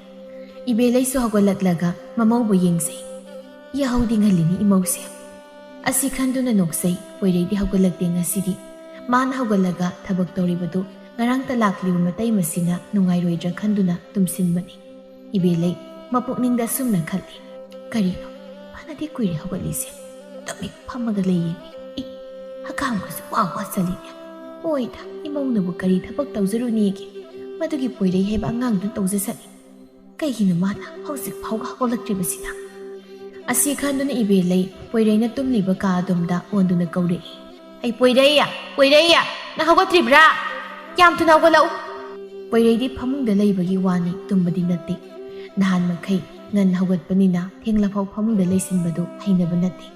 ꯏꯕꯦꯂꯩꯁꯨ ꯍꯧꯒꯠꯂꯛꯂꯒ ꯃꯃꯧꯕꯨ ꯌꯦꯡꯖꯩ꯫ "ꯌꯥꯍꯧꯗꯤ ꯉꯜꯂꯤꯅꯤ ꯏꯃꯧꯁꯦ꯫" ꯑꯁꯤ ꯈꯟꯗꯨꯅ ꯅꯣꯛꯆꯩ꯫ ꯄꯣꯏꯔꯩꯗꯤ ꯍꯧꯒꯠꯂꯛꯇꯦ ꯉꯁꯤꯗꯤ꯫ ꯃꯥꯅ ꯍꯧꯒꯠꯂꯒ ꯊꯕꯛ ꯇꯧꯔꯤꯕꯗꯨ ꯉꯔꯥꯡꯇ ꯂꯥꯛꯂꯤꯕ ꯃꯇꯩ ꯃꯁꯤꯅ ꯅꯨꯡꯉꯥꯏꯔꯣꯏꯗ꯭ꯔꯥ ꯈꯟꯗꯨꯅ ꯇꯨꯝꯁꯤꯟꯕꯅꯤ꯫ ꯏꯕꯦꯂꯩ ꯃꯄꯨꯛꯅꯤꯡꯗ ꯑꯁꯨꯝꯅ ꯈꯜꯂꯤ, "ꯀꯔꯤꯅꯣ, ꯐꯅꯗꯤ ꯀꯨꯏꯔꯦ ꯍꯧꯒꯠꯂꯤꯁꯦ꯫ ꯇꯨꯃꯤꯟ ꯐꯝꯃꯒ ꯂꯩꯌꯦꯅꯦ꯫ ꯑꯦ, ꯍꯀꯥꯝꯒꯁꯨ ꯋꯥ ꯋꯥ ꯆꯜꯂꯤꯅꯦ꯫ ꯍꯣꯏꯗ, ꯏꯃꯧꯅꯕꯨ ꯀꯔꯤ ꯊꯕꯛ ꯇꯧꯖꯔꯨꯅꯤꯒꯦ? ꯃꯗꯨꯒꯤ ꯄꯣꯏꯔꯩ ꯍꯥꯏꯕ ꯑꯉꯥꯡꯗꯨꯅ ꯇꯧꯖꯁꯅꯤ꯫ ꯀꯩꯒꯤꯅꯣ ꯃꯥꯅ ꯍꯧꯖꯤꯛ ꯐꯥꯎꯕ ꯍꯧꯒꯠꯂꯛꯇ꯭ꯔꯤꯕꯁꯤꯅ?" ꯑꯁꯤ ꯈꯟꯗꯨꯅ ꯏꯕꯦꯂꯩ ꯄꯣꯏꯔꯩꯅ ꯇꯨꯝꯂꯤꯕ ꯀꯥ ꯑꯗꯣꯝꯗ ꯑꯣꯟꯗꯨꯅ ꯀꯧꯔꯛꯏ, "ꯑꯩ ꯄꯣꯏꯔꯩ, ꯄꯣꯏꯔꯩ, ꯅꯪ ꯍꯧꯒꯠꯇ꯭ꯔꯤꯕ꯭ꯔꯥ? ꯌꯥꯝ ꯊꯨꯅ ꯍꯧꯒꯠꯂꯛꯎ!" ꯄꯣꯏꯔꯩꯗꯤ ꯐꯃꯨꯡꯗ ꯂꯩꯕꯒꯤ ꯋꯥꯅꯤ, ꯇꯨꯝꯕꯗꯤ ꯅꯠꯇꯦ꯫ ꯅꯍꯥꯟ ꯃꯈꯩ ꯉꯟꯅ ꯍꯧꯒꯠꯄꯅꯤꯅ ꯊꯦꯡꯂꯐꯥꯎ ꯐꯃꯨꯡꯗ ꯂꯩꯁꯤꯟꯕꯗꯨ ꯍꯩꯅꯕ ꯅꯠꯇꯦ꯫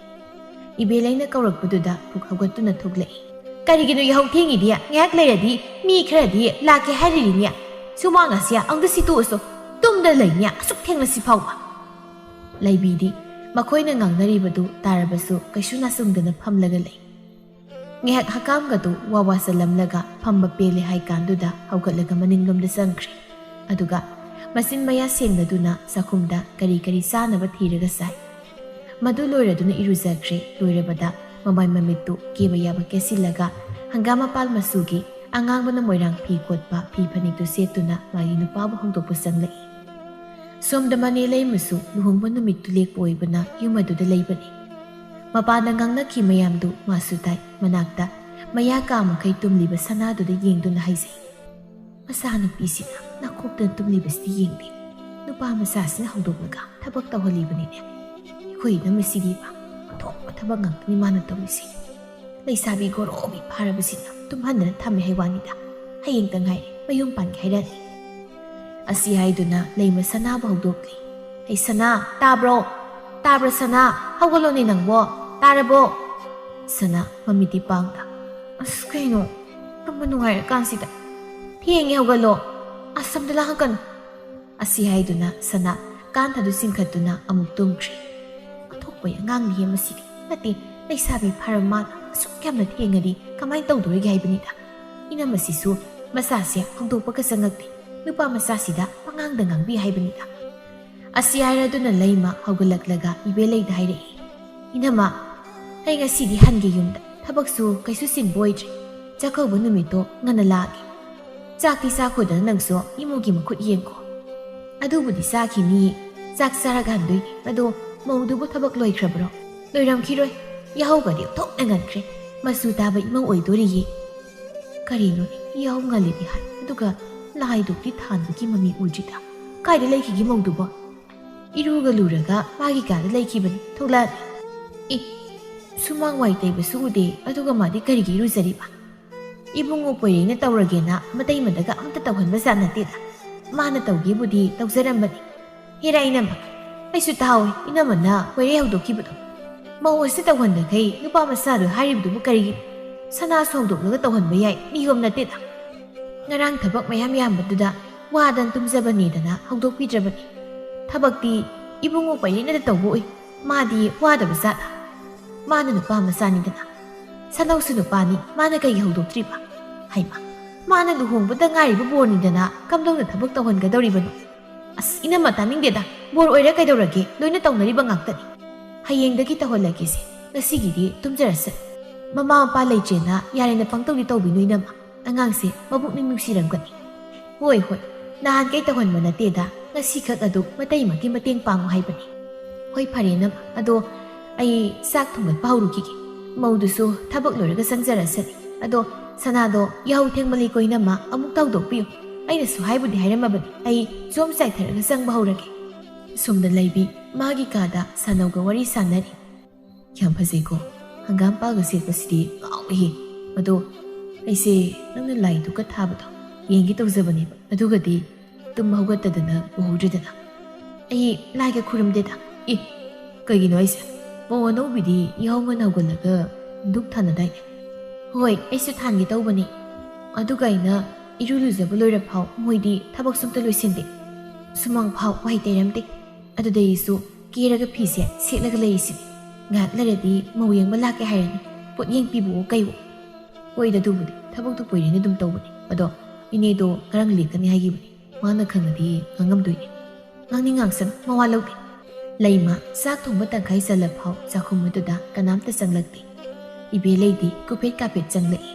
ꯏꯕꯦꯂꯩꯅ ꯀꯧꯔꯛꯄꯗꯨꯗ ꯄꯨꯛ ꯍꯧꯒꯠꯇꯨꯅ ꯊꯣꯛꯂꯛꯏ꯫ "ꯀꯔꯤꯒꯤꯅꯣ ꯌꯥꯍꯧ ꯊꯦꯡꯉꯤꯗꯤ? ꯉꯥꯏꯍꯥꯛ ꯂꯩꯔꯗꯤ ꯃꯤ ꯈꯔꯗꯤ ꯂꯥꯛꯀꯦ ꯍꯥꯏꯔꯤꯅꯤꯅꯦ꯫ ꯁꯨꯃꯥꯡ ꯑꯁꯦ ꯑꯃꯨꯛꯇ ꯁꯤꯠꯇꯣꯛꯑꯁꯨ꯫ ꯇꯨꯝꯗ ꯂꯩꯅꯦ ꯑꯁꯨꯛ ꯊꯦꯡꯂꯁꯤ ꯐꯥꯎꯕ?" ꯂꯩꯕꯤꯗꯤ ꯃꯈꯣꯏꯅ ꯉꯥꯡꯅꯔꯤꯕꯗꯨ ꯇꯥꯔꯕꯁꯨ ꯀꯩꯁꯨ ꯅꯥꯆꯨꯡꯗꯅ ꯐꯝꯂꯒ ꯂꯩ꯫ ꯉꯥꯏꯍꯥꯛ ꯍꯀꯥꯝꯒꯗꯨ ꯋꯥ ꯋꯥ ꯆꯜꯂꯝꯂꯒ ꯐꯝꯕ ꯄꯦꯜꯂꯦ ꯍꯥꯏꯀꯥꯟꯗꯨꯗ ꯍꯧꯒꯠꯂꯒ ꯃꯅꯤꯡꯂꯣꯝꯗ ꯆꯪꯈ꯭ꯔꯦ꯫ ꯑꯗꯨꯒ ꯃꯆꯤꯟ ꯃꯌꯥ ꯁꯦꯡꯂꯗꯨꯅ ꯆꯥꯛꯈꯨꯝꯗ ꯀꯔꯤ ꯀꯔꯤ ꯆꯥꯅꯕ ꯊꯤꯔꯒ ꯆꯥꯏ꯫ ꯃꯗꯨ ꯂꯣꯏꯔꯗꯨꯅ ꯏꯔꯨꯖꯈ꯭ꯔꯦ꯫ ꯂꯣꯏꯔꯕꯗ ꯃꯃꯥꯏ ꯃꯃꯤꯠꯇꯨ ꯀꯦꯕ ꯌꯥꯕ ꯀꯦꯁꯤꯜꯂꯒ ꯍꯪꯒꯥꯝ ꯃꯄꯥꯜ ꯃꯆꯨꯒꯤ, ꯑꯉꯥꯡꯕꯅ ꯃꯣꯏꯔꯥꯡ ꯐꯤ ꯀꯣꯠꯄ ꯐꯤ ꯐꯅꯦꯛꯇꯨ ꯁꯦꯠꯇꯨꯅ ꯃꯥꯒꯤ ꯅꯨꯄꯥꯕꯨ ꯍꯧꯗꯣꯛꯄ ꯆꯪꯂꯛꯏ꯫ ꯁꯣꯝꯗ ꯃꯅꯦ ꯂꯩꯃꯁꯨ ꯂꯨꯍꯣꯡꯕ ꯅꯨꯃꯤꯠꯇꯨ ꯂꯦꯛꯄ ꯑꯣꯏꯕꯅ ꯌꯨꯝ ꯑꯗꯨꯗ ꯂꯩꯕꯅꯤ꯫ ꯃꯄꯥꯟꯗ ꯉꯥꯡꯅꯈꯤ ꯃꯌꯥꯝꯗꯨ ꯃꯥꯁꯨ ꯇꯥꯏ꯫ ꯃꯅꯥꯛꯇ ꯃꯌꯥ ꯀꯥ ꯃꯈꯩ ꯇꯨꯝꯂꯤꯕ ꯁꯅꯥꯗꯨꯗ ꯌꯦꯡꯗꯨꯅ ꯍꯥꯏꯖꯩ, "ꯃꯆꯥꯅꯨꯄꯤꯁꯤꯅ ꯅꯥꯈꯣꯛꯇꯅ ꯇꯨꯝꯂꯤꯕꯁꯤꯗꯤ ꯌꯦꯡꯗꯦ꯫ ꯅꯨꯄꯥ ꯃꯆꯥꯁꯤꯅ ꯍꯧꯗꯣꯛꯂꯒ ꯊꯕꯛ ꯇꯧꯍꯜꯂꯤꯕꯅꯤꯅꯦ꯫ ꯑꯩꯈꯣꯏ ꯏꯅꯝꯃꯁꯤꯗꯤꯕ ꯑꯣꯟꯊꯣꯛꯄ ꯊꯕꯛ ꯉꯥꯛꯇꯅꯤ ꯃꯥꯅ ꯇꯧꯔꯤꯁꯦ꯫ ꯂꯩꯁꯥꯕꯤ ꯒꯣꯔꯣꯕꯤ ꯐꯥꯔꯕꯁꯤꯅ ꯇꯨꯝꯍꯟꯗꯅ ꯊꯝꯃꯦ ꯍꯥꯏ ꯋꯥꯅꯤꯗ꯫ ꯍꯌꯦꯡꯇ ꯉꯥꯏꯔꯦ ꯃꯌꯨꯝ ꯄꯥꯟꯒꯦ ꯍꯥꯏꯔꯛꯑꯅꯤ"꯫ ꯑꯁꯤ ꯍꯥꯏꯗꯨꯅ ꯂꯩꯃ ꯁꯅꯥꯕꯨ ꯍꯧꯗꯣꯛꯂꯤ꯫ "ꯑꯩ ꯁꯅꯥ, ꯇꯥꯕ꯭ꯔꯣ? ꯇꯥꯕ꯭ꯔꯣ ꯁꯅꯥ? ꯍꯧꯒꯠꯂꯣꯅꯦ ꯅꯪꯕꯣ! ꯇꯥꯔꯕꯣ?" ꯁꯅꯥ ꯃꯃꯤꯠꯇꯤ ꯄꯥꯡꯗ, "ꯑꯁ ꯀꯩꯅꯣ, ꯇꯨꯝꯕ ꯅꯨꯡꯉꯥꯏꯔꯀꯥꯟꯁꯤꯗ꯫ ꯊꯦꯡꯉꯦ, ꯍꯧꯒꯠꯂꯣ꯫ ꯑꯁ ꯑꯝꯇ ꯂꯥꯡꯉꯛꯀꯅꯨ"꯫ ꯑꯁꯤ ꯍꯥꯏꯗꯨꯅ ꯁꯅꯥ ꯀꯥꯟꯊꯗꯨ ꯆꯤꯡꯈꯠꯇꯨꯅ ꯑꯃꯨꯛ ꯇꯨꯝꯈ꯭ꯔꯦ꯫ ꯑꯣꯟꯊꯣꯛꯄꯒꯤ ꯑꯉꯥꯡꯅꯤꯍꯦ ꯃꯁꯤꯗꯤ꯫ ꯅꯠꯇꯦ, ꯂꯩꯁꯥꯕꯤ ꯐꯥꯔꯕ ꯃꯥꯅ ꯑꯁꯨꯛ ꯌꯥꯝꯅ ꯊꯦꯡꯉꯗꯤ ꯀꯃꯥꯏꯅ ꯇꯧꯗꯣꯔꯤꯒꯦ ꯍꯥꯏꯕꯅꯤꯗ꯫ ꯏꯅꯝꯃꯁꯤꯁꯨ ꯃꯆꯥꯁꯦ ꯍꯧꯗꯣꯛꯄꯒ ꯆꯪꯉꯛꯇꯦ꯫ ꯅꯨꯄꯥ ꯃꯆꯥꯁꯤꯗ ꯄꯉꯥꯡꯗ ꯉꯥꯡꯕꯤ ꯍꯥꯏꯕꯅꯤꯗ꯫ ꯑꯁꯤ ꯍꯥꯏꯔꯗꯨꯅ ꯂꯩꯃ ꯍꯧꯒꯠꯂꯛꯂꯒ ꯏꯕꯦꯂꯩꯗ ꯍꯥꯏꯔꯛꯏ, "ꯏꯅꯝꯃ, ꯑꯩ ꯉꯁꯤꯗꯤ ꯍꯟꯒꯦ ꯌꯨꯝꯗ꯫ ꯊꯕꯛꯁꯨ ꯀꯩꯁꯨ ꯆꯤꯟꯕ ꯑꯣꯏꯗ꯭ꯔꯤ꯫ ꯆꯥꯛꯀꯧꯕ ꯅꯨꯃꯤꯠꯇꯣ ꯉꯟꯅ ꯂꯥꯛꯑꯒꯦ꯫ ꯆꯥꯛꯇꯤ ꯆꯥꯈꯣꯗꯅ ꯅꯪꯁꯨ ꯏꯃꯧꯒꯤ ꯃꯈꯨꯠ ꯌꯦꯡꯈꯣ꯫ ꯑꯗꯨꯕꯨꯗꯤ ꯆꯥꯈꯤꯅꯤꯌꯦ, ꯆꯥꯛ ꯆꯥꯔꯒ ꯍꯟꯗꯣꯏꯅꯦ꯫ ꯑꯗꯣ ꯃꯧꯗꯨꯕꯨ ꯊꯕꯛ ꯂꯣꯏꯈ꯭ꯔꯕ꯭ꯔꯣ? ꯂꯣꯏꯔꯝꯈꯤꯔꯣꯏ, ꯌꯥꯍꯧꯒꯗꯤ ꯑꯣꯟꯊꯣꯛꯅ ꯉꯟꯈ꯭ꯔꯦ꯫ ꯃꯆꯨ ꯇꯥꯕ ꯏꯃꯧ ꯑꯣꯏꯗꯣꯔꯤꯌꯦ꯫ ꯀꯔꯤꯅꯣꯅꯦ, ꯌꯥꯍꯧ ꯉꯜꯂꯤꯗꯤ ꯍꯥꯏ, ꯑꯗꯨꯒ ꯂꯥꯏꯗꯨꯛꯇꯤ ꯊꯥꯟꯕꯒꯤ ꯃꯃꯤ ꯎꯗ꯭ꯔꯤꯗ꯫ ꯀꯥꯏꯗ ꯂꯩꯈꯤꯒꯦ ꯃꯧꯗꯨꯕꯣ? ꯏꯔꯨꯒ ꯂꯨꯔꯒ ꯃꯥꯒꯤ ꯀꯥꯗ ꯂꯩꯈꯤꯕꯅꯤ, ꯊꯣꯛꯂꯛꯑꯅꯤ꯫ ꯏ, ꯁꯨꯃꯥꯡ ꯋꯥꯏ ꯇꯩꯕꯁꯨ ꯎꯗꯦ, ꯑꯗꯨꯒ ꯃꯥꯗꯤ ꯀꯔꯤꯒꯤ ꯏꯔꯨꯖꯔꯤꯕ? ꯏꯕꯨꯡꯉꯣ ꯄꯣꯏꯔꯦꯡꯅ ꯇꯧꯔꯒꯦꯅ ꯃꯇꯩꯃꯗꯒ ꯑꯝꯇ ꯇꯧꯍꯟꯕ ꯖꯥꯠ ꯅꯠꯇꯦꯗ꯫ ꯃꯥꯅ ꯇꯧꯒꯦꯕꯨꯗꯤ ꯇꯧꯖꯔꯝꯕꯅꯤ꯫ ꯍꯦꯔꯥ ꯏꯅꯝꯃ, ꯑꯩꯁꯨ ꯇꯥꯍꯧꯏ ꯏꯅꯝꯃꯅ ꯋꯥꯏꯔꯩ ꯍꯧꯗꯣꯛꯈꯤꯕꯗꯣ꯫ ꯃꯧ ꯑꯁꯤ ꯇꯧꯍꯟꯗꯈꯩ ꯅꯨꯄꯥ ꯃꯆꯥꯗꯣ ꯍꯥꯏꯔꯤꯕꯗꯨꯕꯨ ꯀꯔꯤꯒꯤꯅꯣ? ꯁꯅꯥꯁꯨ ꯍꯧꯗꯣꯛꯂꯒ ꯇꯧꯍꯟꯕ ꯌꯥꯏ, ꯅꯤꯌꯣꯝ ꯅꯠꯇꯦꯗ꯫ ꯉꯔꯥꯡ ꯊꯕꯛ ꯃꯌꯥꯝ ꯌꯥꯝꯕꯗꯨꯗ ꯋꯥꯗꯅ ꯇꯨꯝꯖꯕꯅꯦꯗꯅ ꯍꯧꯗꯣꯛꯄꯤꯗ꯭ꯔꯕꯅꯤ꯫ ꯊꯕꯛꯇꯤ ꯏꯕꯨꯡꯉꯣ ꯄꯩꯔꯤꯅꯗ ꯇꯧꯕ ꯎꯏ꯫ ꯃꯥꯗꯤ ꯋꯥꯗꯕ ꯖꯥꯠꯂ? ꯃꯥꯅ ꯅꯨꯄꯥ ꯃꯆꯥꯅꯤꯗꯅ꯫ ꯁꯅꯧꯁꯨ ꯅꯨꯄꯥꯅꯤ, ꯃꯥꯅ ꯀꯩꯒꯤ ꯍꯧꯗꯣꯛꯇ꯭ꯔꯤꯕ? ꯍꯩꯃ, ꯃꯥꯅ ꯂꯨꯍꯣꯡꯕꯗ ꯉꯥꯏꯔꯤꯕ ꯕꯣꯔꯅꯤꯗꯅ ꯀꯝꯗꯧꯅ ꯊꯕꯛ ꯇꯧꯍꯟꯒꯗꯧꯔꯤꯕꯅꯣ? ꯑꯁ, ꯏꯅꯝꯃ ꯇꯥꯅꯤꯡꯗꯦꯗ꯫ ꯕꯣꯔ ꯑꯣꯏꯔ ꯀꯩꯗꯧꯔꯒꯦ? ꯂꯣꯏꯅ ꯇꯧꯅꯔꯤꯕ ꯉꯥꯛꯇꯅꯤ꯫ ꯍꯌꯦꯡꯗꯒꯤ ꯇꯧꯍꯜꯂꯒꯦꯁꯦ꯫ ꯉꯁꯤꯒꯤꯗꯤ ꯇꯨꯝꯖꯔꯁꯅꯨ꯫ ꯃꯃꯥ ꯃꯄꯥ ꯂꯩꯇ꯭ꯔꯦꯅ ꯌꯥꯔꯦꯅ ꯄꯪꯇꯧꯗꯤ ꯇꯧꯕꯤꯅꯨ ꯏꯅꯝꯃ꯫ ꯑꯉꯥꯡꯁꯦ ꯃꯕꯨꯛꯅꯤꯡ ꯅꯨꯡꯁꯤꯔꯝꯒꯅꯤ꯫ ꯍꯣꯏ, ꯍꯣꯏ, ꯅꯍꯥꯟꯈꯩ ꯇꯧꯍꯟꯕ ꯅꯠꯇꯦꯗ, ꯉꯁꯤꯈꯛ ꯑꯗꯨ ꯃꯇꯩꯃꯒꯤ ꯃꯇꯦꯡ ꯄꯥꯡꯉꯨ ꯍꯥꯏꯕꯅꯤ꯫ ꯍꯣꯏ, ꯐꯔꯦ ꯏꯅꯝꯃ, ꯑꯗꯣ ꯑꯩ ꯆꯥꯛ ꯊꯣꯡꯒꯠꯄ ꯍꯧꯔꯨꯈꯤꯒꯦ꯫ ꯃꯧꯗꯨꯁꯨ ꯊꯕꯛ ꯂꯣꯏꯔꯒ ꯆꯪꯖꯔꯁꯅꯤ꯫ ꯑꯗꯣ ꯁꯅꯥꯗꯣ ꯌꯥꯍꯧ ꯊꯦꯡꯃꯜꯂꯤꯀꯣ ꯏꯅꯝꯃ, ꯑꯃꯨꯛꯇ ꯍꯧꯗꯣꯛꯄꯤꯌꯨ꯫ ꯑꯩꯅꯁꯨ ꯍꯥꯏꯕꯨꯗꯤ ꯍꯥꯏꯔꯝꯃꯕꯅꯤ, ꯑꯩ ꯆꯣꯝ ꯆꯥꯏꯊꯔꯒ ꯆꯪꯕ ꯍꯧꯔꯒꯦ꯫ ꯁꯣꯝꯗ ꯂꯩꯕꯤ ꯃꯥꯒꯤ ꯀꯥꯗ ꯁꯅꯧꯒ ꯋꯥꯔꯤ ꯁꯥꯟꯅꯔꯤ꯫ ꯌꯥꯝ ꯐꯖꯩꯀꯣ, ꯍꯪꯒꯥꯝ ꯄꯥꯜꯒ ꯁꯦꯠꯄꯁꯤꯗꯤ ꯉꯥꯎꯏꯍꯦ꯫ ꯑꯗꯣ ꯑꯩꯁꯦ ꯅꯪꯅ ꯂꯥꯏꯗꯨꯛꯀ ꯊꯥꯕꯗꯣ ꯌꯦꯡꯒꯦ ꯇꯧꯖꯕꯅꯦꯕ, ꯑꯗꯨꯒꯗꯤ ꯇꯨꯝꯕ ꯍꯧꯒꯠꯇꯗꯅ ꯎꯍꯧꯗ꯭ꯔꯦꯗꯅ꯫ ꯑꯩ ꯂꯥꯏꯒ ꯈꯨꯔꯨꯝꯗꯦꯗ꯫ ꯑꯦ, ꯀꯩꯒꯤꯅꯣ ꯍꯥꯏꯁꯦ? ꯃꯧ ꯑꯅꯧꯕꯤꯗꯤ ꯌꯥꯍꯧ ꯉꯟꯅ ꯍꯧꯒꯠꯂꯒ ꯙꯨꯞ ꯊꯥꯅꯗꯥꯏꯅꯦ? ꯍꯣꯏ, ꯑꯩꯁꯨ ꯊꯥꯟꯒꯦ ꯇꯧꯕꯅꯦ꯫ ꯑꯗꯨꯒ ꯑꯩꯅ ꯏꯔꯨ ꯂꯨꯖꯕ ꯂꯣꯏꯔ ꯐꯥꯎ ꯃꯣꯏꯗꯤ ꯊꯕꯛꯁꯨ ꯑꯝꯇ ꯂꯣꯏꯁꯤꯟꯗꯦ꯫ ꯁꯨꯃꯥꯡ ꯐꯥꯎ ꯋꯥꯏ ꯇꯩꯔꯝꯗꯦ꯫ ꯑꯗꯨꯗꯩꯁꯨ ꯀꯦꯔꯒ ꯐꯤꯁꯦ ꯁꯦꯠꯂꯒ ꯂꯩꯔꯤꯁꯤꯅꯤ꯫ ꯉꯥꯏꯍꯥꯛ ꯂꯩꯔꯗꯤ ꯃꯧ ꯌꯦꯡꯕ ꯂꯥꯛꯀꯦ ꯍꯥꯏꯔꯅꯤ꯫ ꯄꯣꯠꯌꯦꯡ ꯄꯤꯕꯑꯣ ꯀꯩꯋꯣ꯫ ꯍꯣꯏꯗ, ꯑꯗꯨꯕꯨꯗꯤ ꯊꯕꯛꯇꯨ ꯄꯣꯏꯔꯦꯅ ꯑꯗꯨꯝ ꯇꯧꯕꯅꯤ꯫ ꯑꯗꯣ ꯏꯅꯦꯗꯣ ꯉꯔꯥꯡ ꯂꯦꯛꯀꯅꯤ ꯍꯥꯏꯈꯤꯕꯅꯤ꯫ ꯃꯥꯅ ꯈꯪꯉꯗꯤ ꯉꯥꯡꯉꯝꯗꯣꯏꯅꯤ꯫ ꯉꯥꯡꯅꯤꯡ ꯉꯥꯡꯁꯅꯨ, ꯃꯋꯥ ꯂꯧꯗꯦ꯫ ꯂꯩꯃ ꯆꯥꯛ ꯊꯣꯡꯕ ꯇꯪꯈꯥꯏ ꯆꯜꯂ ꯐꯥꯎ ꯆꯥꯛꯈꯨꯝ ꯑꯗꯨꯗ ꯀꯅꯥꯝꯇ ꯆꯪꯂꯛꯇꯦ꯫ ꯏꯕꯦꯂꯩꯗꯤ ꯀꯨꯐꯦꯠ ꯀꯥꯐꯦꯠ ꯆꯪꯂꯛꯏ꯫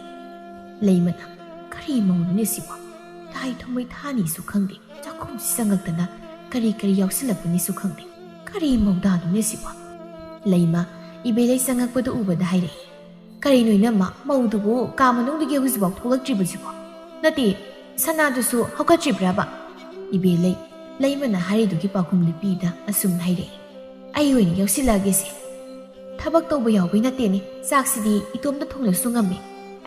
ꯂꯩꯃꯅ, "ꯀꯔꯤ ꯃꯧꯅꯣꯅꯦ ꯁꯤꯕꯣ? ꯇꯥꯏ ꯊꯨꯝꯃꯩ ꯊꯥꯅꯤꯁꯨ ꯈꯪꯗꯦ, ꯆꯥꯛꯈꯨꯝꯁꯤ ꯆꯪꯉꯛꯇꯅ ꯀꯔꯤ ꯀꯔꯤ ꯌꯥꯎꯁꯤꯜꯂꯛꯄꯅꯤꯁꯨ ꯈꯪꯗꯦ꯫ ꯀꯔꯤ ꯃꯧꯗꯥꯅꯣꯅꯦ ꯁꯤꯕꯣ? ꯂꯩꯃ ꯏꯕꯦꯂꯩ ꯆꯪꯉꯛꯄꯗꯨ ꯎꯕꯗ ꯍꯥꯏꯔꯛꯏ, "ꯀꯔꯤꯅꯣ ꯏꯅꯝꯃ, ꯃꯧꯗꯨꯕꯨ ꯀꯥ ꯃꯅꯨꯡꯗꯒꯤ ꯍꯧꯖꯤꯛꯐꯥꯎ ꯊꯣꯛꯂꯛꯇ꯭ꯔꯤꯕꯁꯤꯕꯣ? ꯅꯠꯇꯦ, ꯁꯅꯥꯗꯨꯁꯨ ꯍꯧꯒꯠꯇ꯭ꯔꯤꯕ꯭ꯔꯕ?" ꯏꯕꯦꯂꯩ ꯂꯩꯃꯅ ꯍꯥꯏꯔꯤꯗꯨꯒꯤ ꯄꯥꯎꯈꯨꯝ ꯂꯤꯄꯤꯗ ꯑꯁꯨꯝꯅ ꯍꯥꯏꯔꯛꯏ, "ꯑꯩ ꯑꯣꯏꯅ ꯌꯥꯎꯁꯤꯜꯂꯛꯑꯒꯦꯁꯦ꯫ ꯊꯕꯛ ꯇꯧꯕ ꯌꯥꯎꯕꯩ ꯅꯠꯇꯦꯅꯦ, ꯆꯥꯛꯁꯤꯗꯤ ꯏꯇꯣꯝꯇ ꯊꯣꯡꯂꯁꯨ ꯉꯝꯃꯦ꯫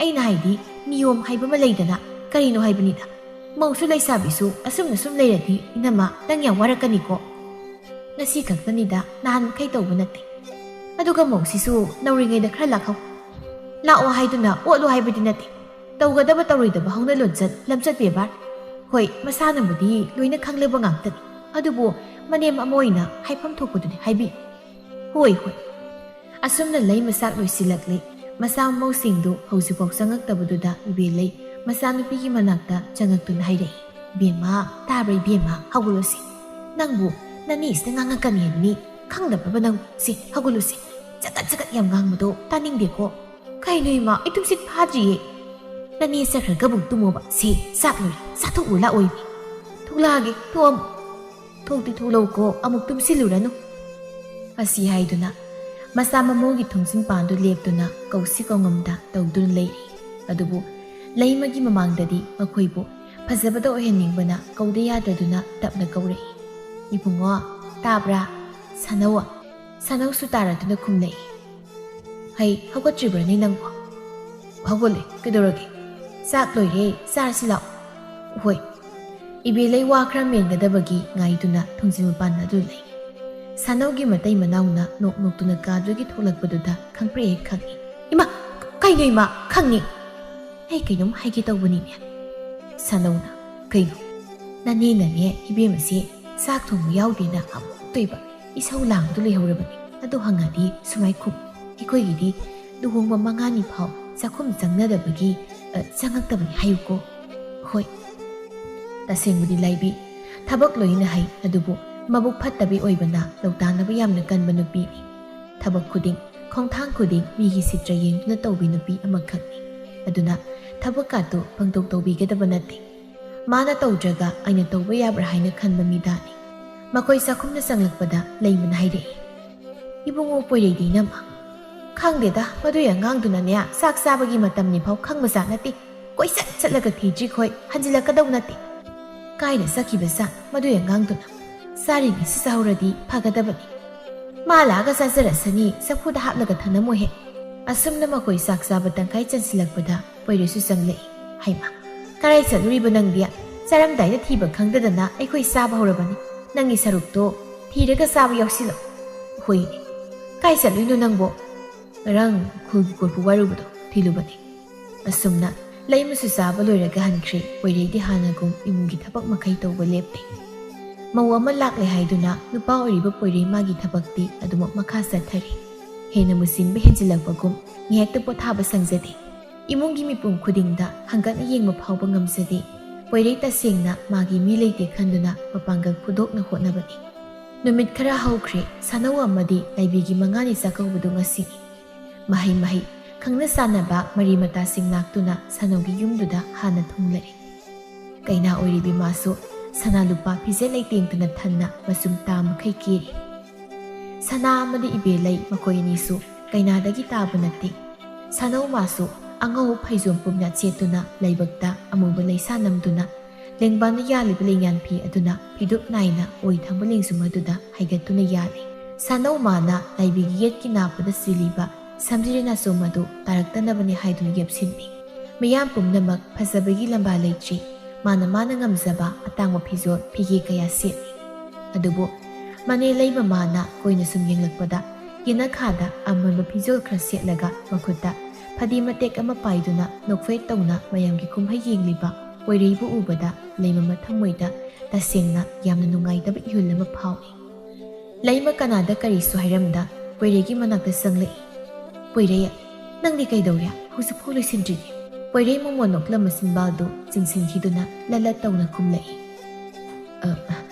ꯑꯩꯅ ꯍꯥꯏꯗꯤ ꯅꯤꯌꯣꯝ ꯍꯥꯏꯕ ꯑꯃ ꯂꯩꯗꯅ, ꯀꯔꯤꯅꯣ ꯍꯥꯏꯕꯅꯤꯗ꯫ ꯃꯧꯁꯨ ꯂꯩꯁꯥꯕꯤꯁꯨ ꯑꯁꯨꯝꯅ ꯁꯨꯝ ꯂꯩꯔꯗꯤ ꯏꯅꯝꯃ ꯅꯪ ꯌꯥꯝ ꯋꯥꯔꯛꯀꯅꯤꯀꯣ꯫ ꯉꯁꯤ ꯈꯛꯇꯅꯤꯗ, ꯅꯍꯥꯟ ꯃꯈꯩ ꯇꯧꯕ ꯅꯠꯇꯦ꯫ ꯑꯗꯨꯒ ꯃꯧꯁꯤꯁꯨ ꯅꯧꯔꯤꯉꯩꯗ ꯈꯔ ꯂꯥꯛꯍꯧ꯫ ꯂꯥꯛꯑꯣ ꯍꯥꯏꯗꯨꯅ ꯑꯣꯠꯂꯣ ꯍꯥꯏꯕꯗꯤ ꯅꯠꯇꯦ꯫ ꯇꯧꯒꯗꯕ ꯇꯧꯔꯣꯏꯗꯕ ꯍꯧꯅ ꯂꯣꯟꯆꯠ, ꯂꯝꯆꯠ ꯕꯦꯕꯥꯔ꯫ ꯍꯣꯏ, ꯃꯁꯥꯅꯕꯨꯗꯤ ꯂꯣꯏꯅ ꯈꯪꯂꯕ ꯉꯥꯛꯇꯅꯤ꯫ ꯑꯗꯨꯕꯨ ꯃꯅꯦꯝ ꯑꯃ ꯑꯣꯏꯅ ꯍꯥꯏꯐꯝ ꯊꯣꯛꯄꯗꯨꯗꯤ ꯍꯥꯏꯕꯤ꯫ ꯍꯣꯏ, ꯍꯣꯏ꯫ ꯑꯁꯨꯝꯅ ꯂꯩꯃ ꯆꯥꯛ ꯂꯣꯏꯁꯤꯜꯂꯛꯂꯦ꯫ ꯃꯆꯥ ꯃꯃꯧꯁꯤꯡꯗꯨ ꯍꯧꯖꯤꯛꯐꯥꯎ ꯆꯪꯉꯛꯇꯕꯗꯨꯗ ꯏꯕꯦꯂꯩ ꯃꯆꯥꯅꯨꯄꯤꯒꯤ ꯃꯅꯥꯛꯇ ꯆꯪꯉꯛꯇꯨꯅ ꯍꯥꯏꯔꯛꯏ, "ꯏꯕꯦꯝꯃ, ꯇꯥꯕ꯭ꯔꯥ ꯏꯕꯦꯝꯃ? ꯍꯧꯒꯠꯂꯣꯁꯦ꯫ ꯅꯪꯕꯨ ꯅꯅꯦꯁꯤꯗ ꯉꯥꯡꯉꯛꯀꯅꯤ ꯍꯥꯏꯕꯅꯤ꯫ ꯈꯪꯗꯕ꯭ꯔꯕ ꯅꯪ? ꯁꯦ, ꯍꯧꯒꯠꯂꯨꯁꯦ꯫ ꯆꯒꯠ ꯆꯒꯠ ꯌꯥꯝ ꯉꯥꯡꯕꯗꯣ ꯇꯥꯅꯤꯡꯗꯦꯀꯣ꯫" "ꯀꯩꯅꯣ ꯏꯃꯥ, ꯑꯩ ꯇꯨꯝꯁꯤꯠ ꯐꯥꯗ꯭ꯔꯤꯌꯦ꯫" "ꯅꯅꯦ ꯆꯠꯈ꯭ꯔꯒ ꯑꯃꯨꯛ ꯇꯨꯝꯃꯣꯕ꯫ ꯁꯦ, ꯆꯥꯛ ꯂꯣꯏꯔꯦ, ꯆꯥꯊꯣꯛꯎ ꯂꯥꯛꯑꯣ ꯏꯕꯦ꯫" "ꯊꯣꯛꯂꯛꯑꯒꯦ, ꯊꯣꯛꯑꯝꯃꯣ꯫" "ꯊꯣꯛꯇꯤ ꯊꯣꯛꯂꯛꯎꯀꯣ, ꯑꯃꯨꯛ ꯇꯨꯝꯁꯤꯜꯂꯨꯔꯅꯨ꯫" ꯑꯁꯤ ꯍꯥꯏꯗꯨꯅ ꯃꯆꯥ ꯃꯃꯧꯒꯤ ꯊꯣꯡꯖꯤꯟ ꯄꯥꯟꯗꯨ ꯂꯦꯞꯇꯨꯅ ꯀꯧꯁꯤ ꯀꯧꯉꯝꯗ ꯇꯧꯗꯨꯅ ꯂꯩꯔꯤ꯫ ꯑꯗꯨꯕꯨ ꯂꯩꯃꯒꯤ ꯃꯃꯥꯡꯗꯗꯤ ꯃꯈꯣꯏꯕꯨ ꯐꯖꯕꯗ ꯑꯣꯏꯍꯟꯅꯤꯡꯕꯅ ꯀꯧꯗ ꯌꯥꯗꯗꯨꯅ ꯇꯞꯅ ꯀꯧꯔꯛꯏ, "ꯏꯕꯨꯡꯉꯣ, ꯇꯥꯕ꯭ꯔꯥ? ꯁꯥꯅꯧ꯫" ꯁꯥꯅꯧꯁꯨ ꯇꯥꯔꯗꯨꯅ ꯈꯨꯝꯂꯛꯏ, "ꯍꯩ, ꯍꯧꯒꯠꯇ꯭ꯔꯤꯕ꯭ꯔꯅꯦ ꯅꯪꯕꯣ?" "ꯍꯧꯒꯠꯂꯦ, ꯀꯩꯗꯧꯔꯒꯦ?" "ꯆꯥꯛ ꯂꯣꯏꯔꯦ, ꯆꯥꯔꯁꯤ ꯂꯥꯛꯑꯣ꯫" "ꯍꯣꯏ꯫" ꯏꯕꯦꯂꯩ ꯋꯥ ꯈꯔ ꯃꯦꯟꯒꯗꯕꯒꯤ ꯉꯥꯏꯗꯨꯅ ꯊꯣꯡꯖꯤꯟ ꯃꯄꯥꯟ ꯑꯗꯨ ꯂꯩ꯫ ꯁꯥꯅꯧꯒꯤ ꯃꯇꯩ ꯃꯅꯥꯎꯅ ꯅꯣꯛ ꯅꯣꯛꯇꯨꯅ ꯀꯥꯗꯨꯒꯤ ꯊꯣꯛꯂꯛꯄꯗꯨꯗ ꯈꯪꯄ꯭ꯔꯦꯛ ꯍꯦꯛ ꯈꯪꯏ꯫ "ꯏꯃꯥ, ꯀꯩꯅꯣ ꯏꯃꯥ, ꯈꯪꯉꯤ?" "ꯑꯩ ꯀꯩꯅꯣꯝ ꯍꯥꯏꯒꯦ ꯇꯧꯕꯅꯤꯅꯦ꯫" ꯁꯥꯅꯧꯅ, "ꯀꯩꯅꯣ?" "ꯅꯅꯦꯅꯅꯦ ꯏꯕꯦꯝꯃꯁꯦ ꯆꯥꯛ ꯊꯣꯡꯕ ꯌꯥꯎꯗꯦꯅ ꯑꯃꯨꯛꯇꯣꯏꯕ ꯏꯁꯧ ꯂꯥꯡꯗꯨ ꯂꯩꯍꯧꯔꯕꯅꯤ꯫ ꯑꯗꯨ ꯍꯪꯉꯗꯤ ꯁꯨꯃꯥꯏ ꯈꯨꯝ, ꯑꯩꯈꯣꯏꯒꯤꯗꯤ ꯂꯨꯍꯣꯡꯕ ꯃꯉꯥꯅꯤ ꯐꯥꯎ ꯆꯥꯛꯈꯨꯝ ꯆꯪꯅꯗꯕꯒꯤ, ꯑ, ꯆꯪꯉꯛꯇꯕꯅꯤ ꯍꯥꯏꯌꯨꯀꯣ꯫" "ꯍꯣꯏ꯫" ꯇꯁꯦꯡꯕꯗꯤ ꯂꯥꯏꯕꯤ ꯊꯕꯛ ꯂꯣꯏꯅ ꯍꯩ, ꯑꯗꯨꯕꯨ ꯃꯕꯨꯛ ꯐꯠꯇꯕꯤ ꯑꯣꯏꯕꯅ ꯂꯧꯇꯥꯅꯕ ꯌꯥꯝꯅ ꯀꯟꯕ ꯅꯨꯄꯤꯅꯤ꯫ ꯊꯕꯛ ꯈꯨꯗꯤꯡ, ꯈꯣꯡꯊꯥꯡ ꯈꯨꯗꯤꯡ ꯃꯤꯒꯤ ꯁꯤꯇ꯭ꯔ ꯌꯦꯡꯗꯨꯅ ꯇꯧꯕꯤ ꯅꯨꯄꯤ ꯑꯃꯈꯛꯅꯤ꯫ ꯑꯗꯨꯅ ꯊꯕꯛꯀꯥꯗꯨ ꯄꯪꯇꯧ ꯇꯧꯕꯤꯒꯗꯕ ꯅꯠꯇꯦ꯫ ꯃꯥꯅ ꯇꯧꯗ꯭ꯔꯒ ꯑꯩꯅ ꯇꯧꯕ ꯌꯥꯕ꯭ꯔꯥ ꯍꯥꯏꯅ ꯈꯟꯕ ꯃꯤꯗꯥꯅꯤ꯫ ꯃꯈꯣꯏ ꯆꯥꯛꯈꯨꯝꯗ ꯆꯪꯂꯛꯄꯗ ꯂꯩꯃꯅ ꯍꯥꯏꯔꯛꯏ, "ꯏꯕꯨꯡꯉꯣ ꯄꯣꯏꯔꯩꯗꯤ ꯏꯅꯝꯃ?" "ꯈꯪꯗꯦꯗ, ꯃꯗꯨꯏ ꯑꯉꯥꯡꯗꯨꯅꯅꯦ ꯆꯥꯛ ꯆꯥꯕꯒꯤ ꯃꯇꯝꯅꯤ ꯐꯥꯎ ꯈꯪꯕꯖꯥꯠ ꯅꯠꯇꯦ꯫ ꯀꯣꯏꯆꯠ ꯆꯠꯂꯒ ꯊꯤꯗ꯭ꯔꯤꯈꯣꯏ ꯍꯟꯖꯤꯜꯂꯛꯀꯗꯧ ꯅꯠꯇꯦ꯫ ꯀꯥꯏꯗ ꯆꯠꯈꯤꯕ ꯖꯥꯠ ꯃꯗꯨꯏ ꯑꯉꯥꯡꯗꯨꯅ? ꯆꯥꯔꯤꯉꯩꯁꯤ ꯆꯥꯍꯧꯔꯗꯤ ꯐꯒꯗꯕꯅꯤ꯫ ꯃꯥ ꯂꯥꯛꯑꯒ ꯆꯥꯖꯔꯁꯅꯤ, ꯆꯐꯨꯗ ꯍꯥꯞꯂꯒ ꯊꯅꯝꯃꯨꯍꯦ꯫" ꯑꯁꯨꯝꯅ ꯃꯈꯣꯏ ꯆꯥꯛ ꯆꯥꯕ ꯇꯪꯈꯥꯏ ꯆꯟꯁꯤꯜꯂꯛꯄꯗ ꯄꯣꯏꯔꯩꯁꯨ ꯆꯪꯂꯛꯏ꯫ "ꯍꯩꯃꯥ, ꯀꯔꯥꯏ ꯆꯠꯂꯨꯔꯤꯕ ꯅꯪꯗꯤ? ꯆꯥꯔꯝꯗꯥꯏꯗ ꯊꯤꯕ ꯈꯪꯗꯗꯅ ꯑꯩꯈꯣꯏ ꯆꯥꯕ ꯍꯧꯔꯕꯅꯤ꯫ ꯅꯪꯒꯤ ꯁꯔꯨꯛꯇꯣ ꯊꯤꯔꯒ ꯆꯥꯕ ꯌꯥꯎꯁꯤꯜꯂꯣ꯫" "ꯍꯣꯏꯅꯦ, ꯀꯥꯏ ꯆꯠꯂꯨꯏꯅꯣ ꯅꯪꯕꯣ?" "ꯉꯔꯥꯡ ꯈꯨꯜꯒꯤ ꯀꯣꯔꯐꯨ ꯋꯥꯔꯨꯕꯗꯣ ꯊꯤꯜꯂꯨꯕꯅꯤ꯫" ꯑꯁꯨꯝꯅ ꯂꯩꯃꯁꯨ ꯆꯥꯕ ꯂꯣꯏꯔꯒ ꯍꯟꯈ꯭ꯔꯦ꯫ ꯄꯣꯏꯔꯩꯗꯤ ꯍꯥꯟꯅꯒꯨꯝ ꯏꯃꯨꯡꯒꯤ ꯊꯕꯛ ꯃꯈꯩ ꯇꯧꯕ ꯂꯦꯞꯇꯦ꯫ ꯃꯧ ꯑꯃ ꯂꯥꯛꯂꯦ ꯍꯥꯏꯗꯨꯅ ꯅꯨꯄꯥ ꯑꯣꯏꯔꯤꯕ ꯄꯣꯏꯔꯩ ꯃꯥꯒꯤ ꯊꯕꯛꯇꯤ ꯑꯗꯨꯃꯛ ꯃꯈꯥ ꯆꯠꯊꯔꯤ꯫ ꯍꯦꯟꯅ ꯃꯨꯁꯤꯟꯕ ꯍꯦꯟꯖꯤꯜꯂꯛꯄꯒꯨꯝ ꯉꯥꯏꯍꯥꯛꯇ ꯄꯣꯊꯥꯕ ꯁꯪꯖꯗꯦ꯫ ꯏꯃꯨꯡꯒꯤ ꯃꯤꯄꯨꯝ ꯈꯨꯗꯤꯡꯗ ꯍꯪꯒꯠꯅ ꯌꯦꯡꯕ ꯐꯥꯎꯕ ꯉꯝꯖꯗꯦ꯫ ꯄꯣꯏꯔꯩ ꯇꯁꯦꯡꯅ ꯃꯥꯒꯤ ꯃꯤ ꯂꯩꯇꯦ ꯈꯟꯗꯨꯅ ꯃꯄꯥꯡꯒꯜ ꯐꯨꯗꯣꯛꯅ ꯍꯣꯠꯅꯕꯅꯤ꯫ ꯅꯨꯃꯤꯠ ꯈꯔ ꯍꯧꯈ꯭ꯔꯦ꯫ ꯁꯥꯅꯧ ꯑꯃꯗꯤ ꯂꯥꯏꯕꯤꯒꯤ ꯃꯉꯥꯅꯤ ꯆꯥꯛꯀꯧꯕꯗꯨ ꯉꯁꯤꯅꯤ꯫ ꯃꯍꯩ ꯃꯍꯩ ꯈꯪꯅ ꯆꯥꯟꯅꯕ ꯃꯔꯤ ꯃꯇꯥꯁꯤꯡ ꯂꯥꯛꯇꯨꯅ ꯁꯥꯅꯧꯒꯤ ꯌꯨꯝꯗꯨꯗ ꯍꯥꯟꯅ ꯊꯨꯡꯂꯔꯦ꯫ ꯀꯩꯅꯥ ꯑꯣꯏꯔꯤꯕꯤ ꯃꯥꯁꯨ ꯁꯅꯥ ꯂꯨꯄꯥ ꯐꯤꯖꯦ ꯂꯩꯇꯦꯡꯗꯨꯅ ꯊꯟꯅ ꯃꯆꯨꯝ ꯇꯥ ꯃꯈꯩ ꯀꯦꯔꯤ꯫ ꯁꯅꯥ ꯑꯃꯗꯤ ꯏꯕꯦꯂꯩ ꯃꯈꯣꯏ ꯑꯅꯤꯁꯨ ꯀꯩꯅꯥꯗꯒꯤ ꯇꯥꯕ ꯅꯠꯇꯦ꯫ ꯁꯥꯅꯧ ꯃꯥꯁꯨ ꯑꯉꯧꯕ ꯐꯩꯖꯣꯝ ꯄꯨꯝꯌꯥꯠ ꯁꯦꯠꯇꯨꯅ ꯂꯥꯏꯕꯛꯇ ꯑꯃꯨꯕ ꯂꯩꯁꯥ ꯅꯝꯗꯨꯅ ꯂꯦꯡꯕꯥꯟꯅ ꯌꯥꯜꯂꯤꯕ ꯂꯦꯡꯌꯥꯟ ꯐꯤ ꯑꯗꯨꯅ ꯐꯤꯗꯨꯞ ꯅꯥꯏꯅ ꯑꯣꯏ ꯊꯪꯕ ꯂꯦꯡꯖꯨꯝ ꯑꯗꯨꯗ ꯍꯥꯏꯒꯠꯇꯨꯅ ꯌꯥꯜꯂꯤ꯫ ꯁꯥꯅꯧ ꯃꯥꯅ ꯂꯥꯏꯕꯤꯒꯤ ꯌꯦꯠꯀꯤ ꯅꯥꯞꯄꯗ ꯁꯤꯜꯂꯤꯕ ꯁꯝꯖꯤꯔꯤ ꯅꯥꯆꯣꯝ ꯑꯗꯨ ꯇꯥꯔꯛꯇꯅꯕꯅꯤ ꯍꯥꯏꯗꯨꯅ ꯌꯦꯞꯁꯤꯜꯂꯤ꯫ ꯃꯤꯌꯥꯝ ꯄꯨꯝꯅꯃꯛ ꯐꯖꯕꯒꯤ ꯂꯝꯕꯥ ꯂꯩꯇ꯭ꯔꯤ꯫ ꯃꯥꯅ ꯃꯥꯅ ꯉꯝꯖꯕ ꯑꯇꯥꯡꯕ ꯐꯤꯖꯣꯜ ꯐꯤꯒꯦ ꯀꯌꯥ ꯁꯦꯠꯂꯤ꯫ ꯑꯗꯨꯕꯨ ꯃꯅꯦ ꯂꯩꯃ ꯃꯥꯅ ꯀꯣꯏꯅ ꯁꯨꯝ ꯌꯦꯡꯂꯛꯄꯗ ꯌꯦꯅꯈꯥꯗ ꯑꯃꯟꯕ ꯐꯤꯖꯣꯜ ꯈꯔ ꯁꯦꯠꯂꯒ ꯃꯈꯨꯠꯇ ꯐꯗꯤ ꯃꯇꯦꯛ ꯑꯃ ꯄꯥꯏꯗꯨꯅ ꯅꯣꯛꯐꯦꯠ ꯇꯧꯅ ꯃꯌꯥꯝꯒꯤ ꯀꯨꯝꯍꯩ ꯌꯦꯡꯂꯤꯕ ꯄꯣꯏꯔꯩꯕꯨ ꯎꯕꯗ ꯂꯩꯃ ꯃꯊꯃꯣꯏꯗ ꯇꯁꯦꯡꯅ ꯌꯥꯝꯅ ꯅꯨꯡꯉꯥꯏꯇꯕ ꯏꯍꯨꯜ ꯑꯃ ꯐꯥꯎꯏ꯫ ꯂꯩꯃ ꯀꯅꯥꯗ ꯀꯔꯤꯁꯨ ꯍꯥꯏꯔꯝꯗ ꯄꯣꯏꯔꯩꯒꯤ ꯃꯅꯥꯛꯇ ꯆꯪꯂꯛꯏ꯫ "ꯄꯣꯏꯔꯩ, ꯅꯪꯗꯤ ꯀꯩꯗꯧꯔꯦ? ꯍꯧꯖꯤꯛꯐꯥꯎ ꯂꯣꯏꯁꯤꯟꯗ꯭ꯔꯤꯅꯦ?" ꯄꯣꯏꯔꯩ ꯃꯃꯣꯟ ꯅꯣꯛꯂꯝꯕ ꯆꯤꯟꯕꯥꯜꯗꯨ ꯆꯤꯡꯁꯤꯟꯈꯤꯗꯨꯅ ꯂꯠ ꯂꯠ ꯇꯧꯅ ꯈꯨꯝꯂꯛꯏ꯫ "ꯑ,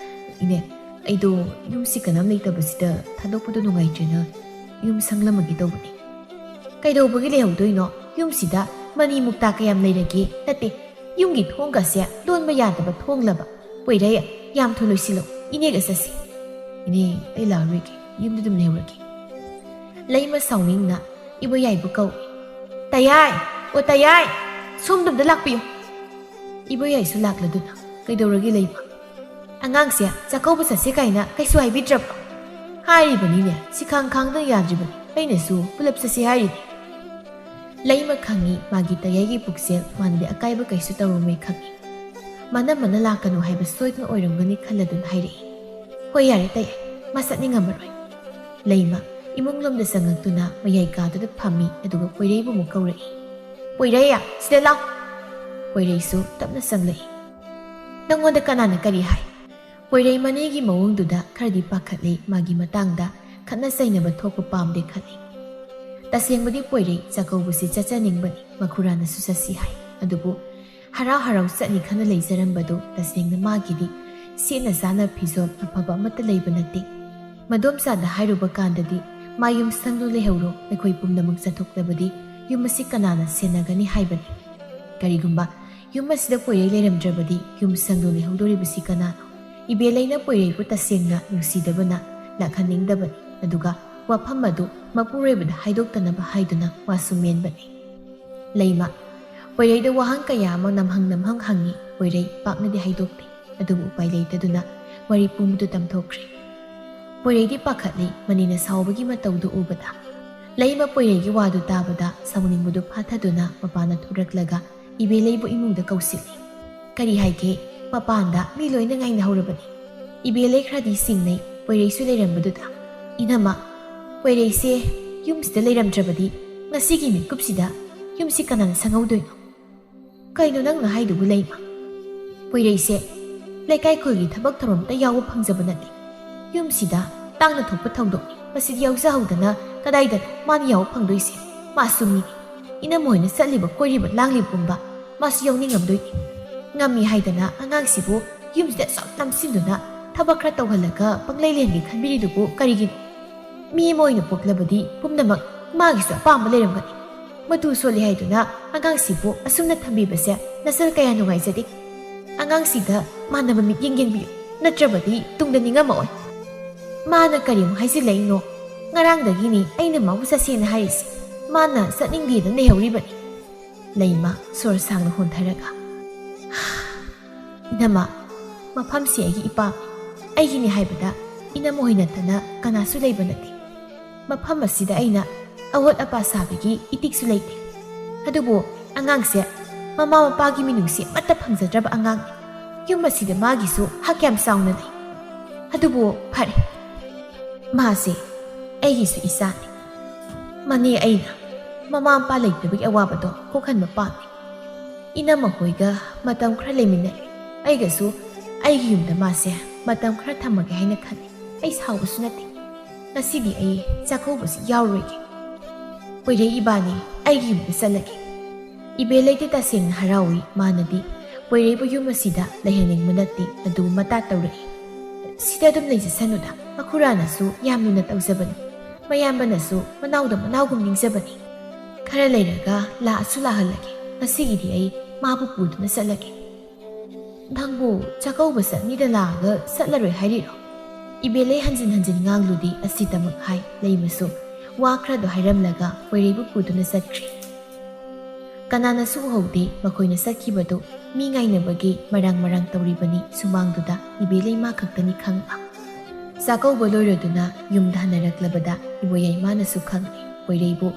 ꯏꯅꯦ, ꯑꯩꯗꯣ ꯌꯨꯝꯁꯤ ꯀꯅꯥꯝ ꯂꯩꯇꯕꯁꯤꯗ ꯊꯥꯗꯣꯛꯄꯗꯣ ꯅꯨꯡꯉꯥꯏꯇ꯭ꯔꯦꯅ ꯌꯨꯝ ꯁꯪꯂꯝꯃꯒꯦ ꯇꯧꯕꯅꯦ꯫" "ꯀꯩꯗꯧꯕꯒꯤ ꯂꯩꯍꯧꯗꯣꯏꯅꯣ? ꯌꯨꯝꯁꯤꯗ ꯃꯅꯤ ꯃꯨꯛꯇꯥ ꯀꯌꯥꯝ ꯂꯩꯔꯒꯦ? ꯅꯠꯇꯦ, ꯌꯨꯝꯒꯤ ꯊꯣꯡꯒꯁꯦ ꯂꯣꯟꯕ ꯌꯥꯗꯕ ꯊꯣꯡꯂꯕ꯫ ꯄꯣꯏꯔꯩ, ꯌꯥꯝ ꯊꯨꯅ ꯂꯣꯏꯁꯤꯜꯂꯣ, ꯏꯅꯦꯒ ꯆꯠꯁꯤ꯫ ꯏꯅꯦ, ꯑꯩ ꯂꯥꯛꯑꯔꯣꯏꯒꯦ, ꯌꯨꯝꯗ ꯑꯗꯨꯝ ꯂꯩꯍꯧꯔꯒꯦ꯫ ꯂꯩꯃ ꯁꯥꯎꯅꯤꯡꯅ ꯏꯕꯣꯌꯥꯏꯕꯨ ꯀꯧꯏ꯫ "ꯇꯌꯥꯏ, ꯑꯣ ꯇꯌꯥꯏ, ꯁꯣꯝꯗ ꯑꯝꯇ ꯂꯥꯛꯄꯤꯌꯨ꯫" ꯏꯕꯣꯌꯥꯏꯁꯨ ꯂꯥꯛꯂꯗꯨꯅ, "ꯀꯩꯗꯧꯔꯒꯦ ꯂꯩꯃ?" "ꯑꯉꯥꯡꯁꯦ ꯆꯥꯛꯀꯧꯕ ꯆꯠꯁꯦ ꯀꯥꯏꯅ ꯀꯩꯁꯨ ꯍꯥꯏꯕꯤꯗ꯭ꯔꯕꯣ?" "ꯍꯥꯏꯔꯤꯕꯅꯤꯅꯦ, ꯁꯤꯈꯥꯡ ꯈꯥꯡꯗꯅ ꯌꯥꯗ꯭ꯔꯤꯕꯅꯤ, ꯑꯩꯅꯁꯨ ꯄꯨꯂꯞ ꯆꯠꯁꯦ ꯍꯥꯏꯔꯤꯅꯤ꯫" ꯂꯩꯃ ꯈꯪꯏ ꯃꯥꯒꯤ ꯇꯌꯥꯏꯒꯤ ꯄꯨꯛꯆꯦꯜ ꯃꯥꯅꯗꯤ ꯑꯀꯥꯏꯕ ꯀꯩꯁꯨ ꯇꯧꯔꯝꯃꯣꯏ ꯈꯪꯏ꯫ ꯃꯅꯝꯃꯅ ꯂꯥꯛꯀꯅꯨ ꯍꯥꯏꯕ ꯁꯣꯏꯗꯅ ꯑꯣꯏꯔꯝꯒꯅꯤ ꯈꯜꯂꯗꯨꯅ ꯍꯥꯏꯔꯛꯏ꯫ "ꯍꯣꯏ ꯌꯥꯔꯦ ꯇꯌꯥꯏ, ꯃꯥ ꯆꯠꯅꯤꯡꯉꯝꯃꯔꯣꯏ꯫" ꯂꯩꯃ ꯏꯃꯨꯡꯂꯣꯝꯗ ꯆꯪꯉꯛꯇꯨꯅ ꯃꯌꯥꯏ ꯀꯥꯗꯨꯗ ꯐꯝꯃꯤ, ꯑꯗꯨꯒ ꯄꯣꯏꯔꯩꯕꯨ ꯑꯃꯨꯛ ꯀꯧꯔꯛꯏ꯫ "ꯄꯣꯏꯔꯩ, ꯁꯤꯗ ꯂꯥꯎ꯫" ꯄꯣꯏꯔꯩꯁꯨ ꯇꯞꯅ ꯆꯪꯂꯛꯏ꯫ "ꯅꯪꯉꯣꯟꯗ ꯀꯅꯥꯅ ꯀꯔꯤ ꯍꯥꯏ?" ꯄꯣꯏꯔꯩ ꯃꯅꯦꯒꯤ ꯃꯑꯣꯡꯗꯨꯗ ꯈꯔꯗꯤ ꯄꯥꯈꯠꯂꯤ, ꯃꯥꯒꯤ ꯃꯇꯥꯡꯗ ꯈꯠꯅ ꯆꯩꯅꯕ ꯊꯣꯛꯄ ꯄꯥꯝꯗꯦ ꯈꯜꯂꯤ꯫ ꯇꯁꯦꯡꯕꯗꯤ ꯄꯣꯏꯔꯩ ꯆꯥꯛꯀꯧꯕꯁꯤ ꯆꯠꯆꯅꯤꯡꯕꯅꯤ, ꯃꯈꯨꯔꯥꯅꯁꯨ ꯆꯠꯁꯤ ꯍꯥꯏ꯫ ꯑꯗꯨꯕꯨ ꯍꯔꯥꯎ ꯍꯔꯥꯎ ꯆꯠꯅꯤ ꯈꯟꯅ ꯂꯩꯖꯔꯝꯕꯗꯨ ꯇꯁꯦꯡꯅ ꯃꯥꯒꯤꯗꯤ ꯁꯦꯠꯅ ꯆꯥꯅ ꯐꯤꯖꯣꯜ ꯑꯐꯕ ꯑꯃꯠꯇ ꯂꯩꯕ ꯅꯠꯇꯦ꯫ ꯃꯗꯣꯝꯆꯥꯗ ꯍꯥꯏꯔꯨꯕ ꯀꯥꯟꯗꯗꯤ, "ꯃꯥ ꯌꯨꯝ ꯁꯪꯗꯨ ꯂꯩꯍꯧꯔꯣ, ꯑꯩꯈꯣꯏ ꯄꯨꯝꯅꯃꯛ ꯆꯠꯊꯣꯛꯂꯕꯗꯤ ꯌꯨꯝ ꯑꯁꯤ ꯀꯅꯥꯅ ꯁꯦꯟꯅꯒꯅꯤ?" ꯍꯥꯏꯕꯅꯤ꯫ ꯀꯔꯤꯒꯨꯝꯕ ꯌꯨꯝ ꯑꯁꯤꯗ ꯄꯣꯏꯔꯩ ꯂꯩꯔꯝꯗ꯭ꯔꯕꯗꯤ ꯌꯨꯝ ꯁꯪꯗꯨ ꯂꯩꯍꯧꯗꯣꯔꯤꯕꯁꯤ ꯀꯅꯥꯅꯣ? ꯏꯕꯦꯂꯩꯅ ꯄꯣꯏꯔꯩꯕꯨ ꯇꯁꯦꯡꯅ ꯅꯨꯡꯁꯤꯗꯕꯅ ꯂꯥꯛꯍꯟꯅꯤꯡꯗꯕꯅꯤ, ꯑꯗꯨꯒ ꯋꯥꯐꯝ ꯑꯗꯨ ꯃꯄꯨꯔꯣꯏꯕꯗ ꯍꯥꯏꯗꯣꯛꯇꯅꯕ ꯍꯥꯏꯗꯨꯅ ꯋꯥꯁꯨ ꯃꯦꯟꯕꯅꯤ꯫ ꯂꯩꯃ ꯄꯣꯏꯔꯩꯗ ꯋꯥꯍꯪ ꯀꯌꯥ ꯑꯃ ꯅꯝꯍꯪ ꯅꯝꯍꯪ ꯍꯪꯉꯤ꯫ ꯄꯣꯏꯔꯩ ꯄꯥꯛꯅꯗꯤ ꯍꯥꯏꯗꯣꯛꯇꯦ, ꯑꯗꯨꯕꯨ ꯎꯄꯥꯏ ꯂꯩꯇꯗꯨꯅ ꯋꯥꯔꯤ ꯄꯨꯝꯕꯗꯨ ꯇꯝꯊꯣꯛꯈ꯭ꯔꯦ꯫ ꯄꯣꯏꯔꯩꯗꯤ ꯄꯥꯈꯠꯂꯤ, ꯃꯅꯤꯅ ꯁꯥꯎꯕꯒꯤ ꯃꯇꯧꯗꯨ ꯎꯕꯗ꯫ ꯂꯩꯃ ꯄꯣꯏꯔꯩꯒꯤ ꯋꯥꯗꯨ ꯇꯥꯕꯗ ꯁꯥꯎꯅꯤꯡꯕꯗꯨ ꯐꯥꯊꯗꯨꯅ ꯃꯄꯥꯟꯗ ꯊꯣꯔꯛꯂꯒ ꯏꯕꯦꯂꯩꯕꯨ ꯏꯃꯨꯡꯗ ꯀꯧꯁꯤꯜꯂꯤ꯫ ꯀꯔꯤ ꯍꯥꯏꯒꯦ? ꯃꯄꯥꯟꯗ ꯃꯤ ꯂꯣꯏꯅ ꯉꯥꯏꯅꯍꯧꯔꯕꯅꯤ꯫ ꯏꯕꯦꯂꯩ ꯈꯔꯗꯤ ꯁꯤꯡꯅꯩ, ꯄꯣꯏꯔꯩꯁꯨ ꯂꯩꯔꯝꯕꯗꯨꯗ꯫ "ꯏꯅꯝꯃ, ꯄꯣꯏꯔꯩꯁꯦ ꯌꯨꯝꯁꯤꯗ ꯂꯩꯔꯝꯗ꯭ꯔꯕꯗꯤ ꯉꯁꯤꯒꯤ ꯃꯤꯀꯨꯞꯁꯤꯗ ꯌꯨꯝꯁꯤ ꯀꯅꯥꯅ ꯁꯪꯍꯧꯗꯣꯏꯅꯣ?" "ꯀꯩꯅꯣ ꯅꯪꯅ ꯍꯥꯏꯗꯨꯕꯨ ꯂꯩꯃ? ꯄꯣꯏꯔꯩꯁꯦ ꯂꯩꯀꯥꯏ ꯈꯨꯜꯒꯤ ꯊꯕꯛ ꯊꯧꯔꯝꯗ ꯌꯥꯎꯕ ꯐꯪꯖꯕ ꯅꯠꯇꯦ꯫ ꯌꯨꯝꯁꯤꯗ ꯇꯥꯡꯅ ꯊꯣꯛꯄ ꯊꯧꯗꯣꯛꯅꯤ꯫ ꯃꯁꯤꯗ ꯌꯥꯎꯖꯍꯧꯗꯅ ꯀꯗꯥꯏꯗꯅꯣ ꯃꯥꯅ ꯌꯥꯎꯕ ꯐꯪꯗꯣꯏꯁꯦ? ꯃꯥꯁꯨ ꯃꯤꯅꯤ꯫ ꯏꯅꯝꯃ ꯍꯣꯏꯅ ꯆꯠꯂꯤꯕ ꯀꯣꯏꯔꯤꯕ ꯂꯥꯡꯂꯤꯕ ꯄꯨꯝꯕ ꯃꯥꯁꯨ ꯌꯥꯎꯅꯤꯡꯉꯝꯗꯣꯏꯅꯤ꯫ ꯉꯝꯃꯤ ꯍꯥꯏꯗꯅ ꯑꯉꯥꯡꯁꯤꯕꯨ ꯌꯨꯝꯁꯤꯗ ꯁꯨꯝ ꯅꯝꯁꯤꯟꯗꯨꯅ ꯊꯕꯛ ꯈꯔ ꯇꯧꯍꯜꯂꯒ ꯄꯪꯂꯩ ꯂꯩꯍꯟꯒꯦ ꯈꯟꯕꯤꯔꯤꯗꯨꯕꯨ ꯀꯔꯤꯒꯤꯅꯣ? ꯃꯤ ꯑꯃ ꯑꯣꯏꯅ ꯄꯣꯛꯂꯕꯗꯤ ꯄꯨꯝꯅꯃꯛ ꯃꯥꯒꯤꯁꯨ ꯑꯄꯥꯝꯕ ꯂꯩꯔꯝꯒꯅꯤ꯫ ꯃꯇꯨ ꯁꯣꯜꯂꯤ ꯍꯥꯏꯗꯨꯅ ꯑꯉꯥꯡꯁꯤꯕꯨ ꯑꯁꯨꯝꯅ ꯊꯝꯕꯤꯕꯁꯦ ꯅꯁꯜ ꯀꯌꯥ ꯅꯨꯡꯉꯥꯏꯖꯗꯦ꯫ ꯑꯉꯥꯡꯁꯤꯗ ꯃꯥꯟꯅꯕ ꯃꯤꯠꯌꯦꯡ ꯌꯦꯡꯕꯤꯌꯨ, ꯅꯠꯇ꯭ꯔꯕꯗꯤ ꯇꯨꯡꯗ ꯅꯤꯡꯉꯝꯃꯛꯑꯣꯏ꯫ ꯃꯥꯅ ꯀꯔꯤꯃꯨꯛ ꯍꯥꯏꯖꯤꯜꯂꯛꯏꯅꯣ? ꯉꯔꯥꯡꯗꯒꯤꯅꯤ ꯑꯩꯅ ꯃꯥꯕꯨ ꯆꯠꯁꯦꯅ ꯍꯥꯏꯔꯤꯁꯦ꯫ ꯃꯥꯅ ꯆꯠꯅꯤꯡꯗꯦꯗ ꯂꯩꯍꯧꯔꯤꯕꯅꯤ꯫ ꯂꯩꯃ ꯁꯣꯔ ꯁꯥꯡꯅ ꯍꯣꯟꯊꯔꯒ, "ꯏꯅꯝꯃ, ꯃꯐꯝꯁꯤ ꯑꯩꯒꯤ ꯏꯄꯥꯝꯅꯤ꯫ ꯑꯩꯒꯤꯅꯤ ꯍꯥꯏꯕꯗ ꯏꯅꯝꯃ ꯍꯣꯏ ꯅꯠꯇꯅ ꯀꯅꯥꯁꯨ ꯂꯩꯕ ꯅꯠꯇꯦ꯫ ꯃꯐꯝ ꯑꯁꯤꯗ ꯑꯩꯅ ꯑꯋꯣꯠ ꯑꯄꯥ ꯁꯥꯕꯒꯤ ꯏꯇꯤꯛꯁꯨ ꯂꯩꯇꯦ꯫ ꯑꯗꯨꯕꯨ ꯑꯉꯥꯡꯁꯦ ꯃꯃꯥ ꯃꯄꯥꯒꯤ ꯃꯤꯅꯨꯡꯁꯤ ꯑꯃꯠꯇ ꯐꯪꯖꯗ꯭ꯔꯕ ꯑꯉꯥꯡꯅꯤ꯫ ꯌꯨꯝ ꯑꯁꯤꯗ ꯃꯥꯒꯤꯁꯨ ꯍꯛ ꯌꯥꯝ ꯆꯥꯎꯅ ꯂꯩ꯫ ꯑꯗꯨꯕꯨ ꯐꯔꯦ, ꯃꯥꯁꯦ ꯑꯩꯒꯤꯁꯨ ꯏꯆꯥꯅꯤ꯫ ꯃꯅꯦ ꯑꯩꯅ ꯃꯃꯥ ꯃꯄꯥ ꯂꯩꯇꯕꯒꯤ ꯑꯋꯥꯕꯗꯣ ꯀꯣꯛꯍꯟꯕ ꯄꯥꯝꯃꯤ꯫ ꯏꯅꯝꯃ ꯍꯣꯏꯒ ꯃꯇꯝ ꯈꯔ ꯂꯩꯃꯤꯟꯅꯔꯦ꯫ ꯑꯩꯒꯁꯨ ꯑꯩꯒꯤ ꯌꯨꯝꯗ ꯃꯥꯁꯦ ꯃꯇꯝ ꯈꯔ ꯊꯝꯃꯒꯦ ꯍꯥꯏꯅ ꯈꯜꯂꯤ꯫ ꯑꯩ ꯁꯥꯎꯕꯁꯨ ꯅꯠꯇꯦ꯫ ꯉꯁꯤꯗꯤ ꯑꯩ ꯆꯥꯛꯀꯧꯕꯁꯤ ꯌꯥꯎꯔꯣꯏꯒꯦ꯫ ꯄꯣꯏꯔꯩ ꯏꯕꯥꯅꯤ ꯑꯩꯒꯤ ꯌꯨꯝꯗ ꯆꯠꯂꯒꯦ꯫" ꯏꯕꯦꯂꯩꯗꯤ ꯇꯁꯦꯡꯅ ꯍꯔꯥꯎꯏ꯫ ꯃꯥꯅꯗꯤ ꯄꯣꯏꯔꯩꯕꯨ ꯌꯨꯝ ꯑꯁꯤꯗ ꯂꯩꯍꯟꯅꯤꯡꯕ ꯅꯠꯇꯦ꯫ ꯑꯗꯨꯕꯨ ꯃꯇꯥ ꯇꯧꯔꯛꯏ꯫ "ꯁꯤꯗ ꯑꯗꯨꯝ ꯂꯩꯖꯁꯅꯨꯗ꯫ ꯃꯈꯨꯔꯥꯅꯁꯨ ꯌꯥꯝ ꯂꯨꯅ ꯇꯧꯖꯕꯅꯤ꯫ ꯃꯌꯥꯝꯕꯅꯁꯨ ꯃꯅꯥꯎꯗ ꯃꯅꯥꯎꯒꯨꯝ ꯅꯤꯡꯖꯕꯅꯤ꯫ ꯈꯔ ꯂꯩꯔꯒ ꯂꯥꯛꯑꯁꯨ ꯂꯥꯛꯍꯜꯂꯒꯦ꯫ ꯉꯁꯤꯒꯤꯗꯤ ꯑꯩ ꯃꯥꯕꯨ ꯄꯨꯗꯨꯅ ꯆꯠꯂꯒꯦ꯫" "ꯅꯪꯕꯨ ꯆꯥꯛꯀꯧꯕ ꯆꯠꯅꯤꯗ ꯂꯥꯛꯑꯒ ꯆꯠꯂꯔꯣꯏ ꯍꯥꯏꯔꯤꯔꯣ?" ꯏꯕꯦꯂꯩ ꯍꯟꯖꯤꯟ ꯍꯟꯖꯤꯟ ꯉꯥꯡꯂꯨꯗꯤ ꯑꯁꯤꯗꯃꯛ ꯍꯥꯏ꯫ ꯂꯩꯃꯁꯨ ꯋꯥ ꯈꯔꯗꯣ ꯍꯥꯏꯔꯝꯂꯒ ꯄꯣꯏꯔꯩꯕꯨ ꯄꯨꯗꯨꯅ ꯆꯠꯈ꯭ꯔꯦ꯫ ꯀꯅꯥꯅꯁꯨ ꯎꯍꯧꯗꯦ꯫ ꯃꯈꯣꯏꯅ ꯆꯠꯈꯤꯕꯗꯨ ꯃꯤ ꯉꯥꯏꯅꯕꯒꯤ ꯃꯔꯥꯡ ꯃꯔꯥꯡ ꯇꯧꯔꯤꯕꯅꯤ꯫ ꯁꯨꯃꯥꯡꯗꯨꯗ ꯏꯕꯦꯂꯩ ꯃꯥ ꯈꯛꯇꯅꯤ ꯈꯪꯕ꯫ ꯆꯥꯛꯀꯧꯕ ꯂꯣꯏꯔꯗꯨꯅ ꯌꯨꯝꯗ ꯍꯟꯅꯔꯛꯂꯕꯗ ꯏꯕꯣꯌꯥꯏꯃꯥꯅꯁꯨ ꯈꯪꯂꯦ ꯄꯣꯏꯔꯩꯕꯨ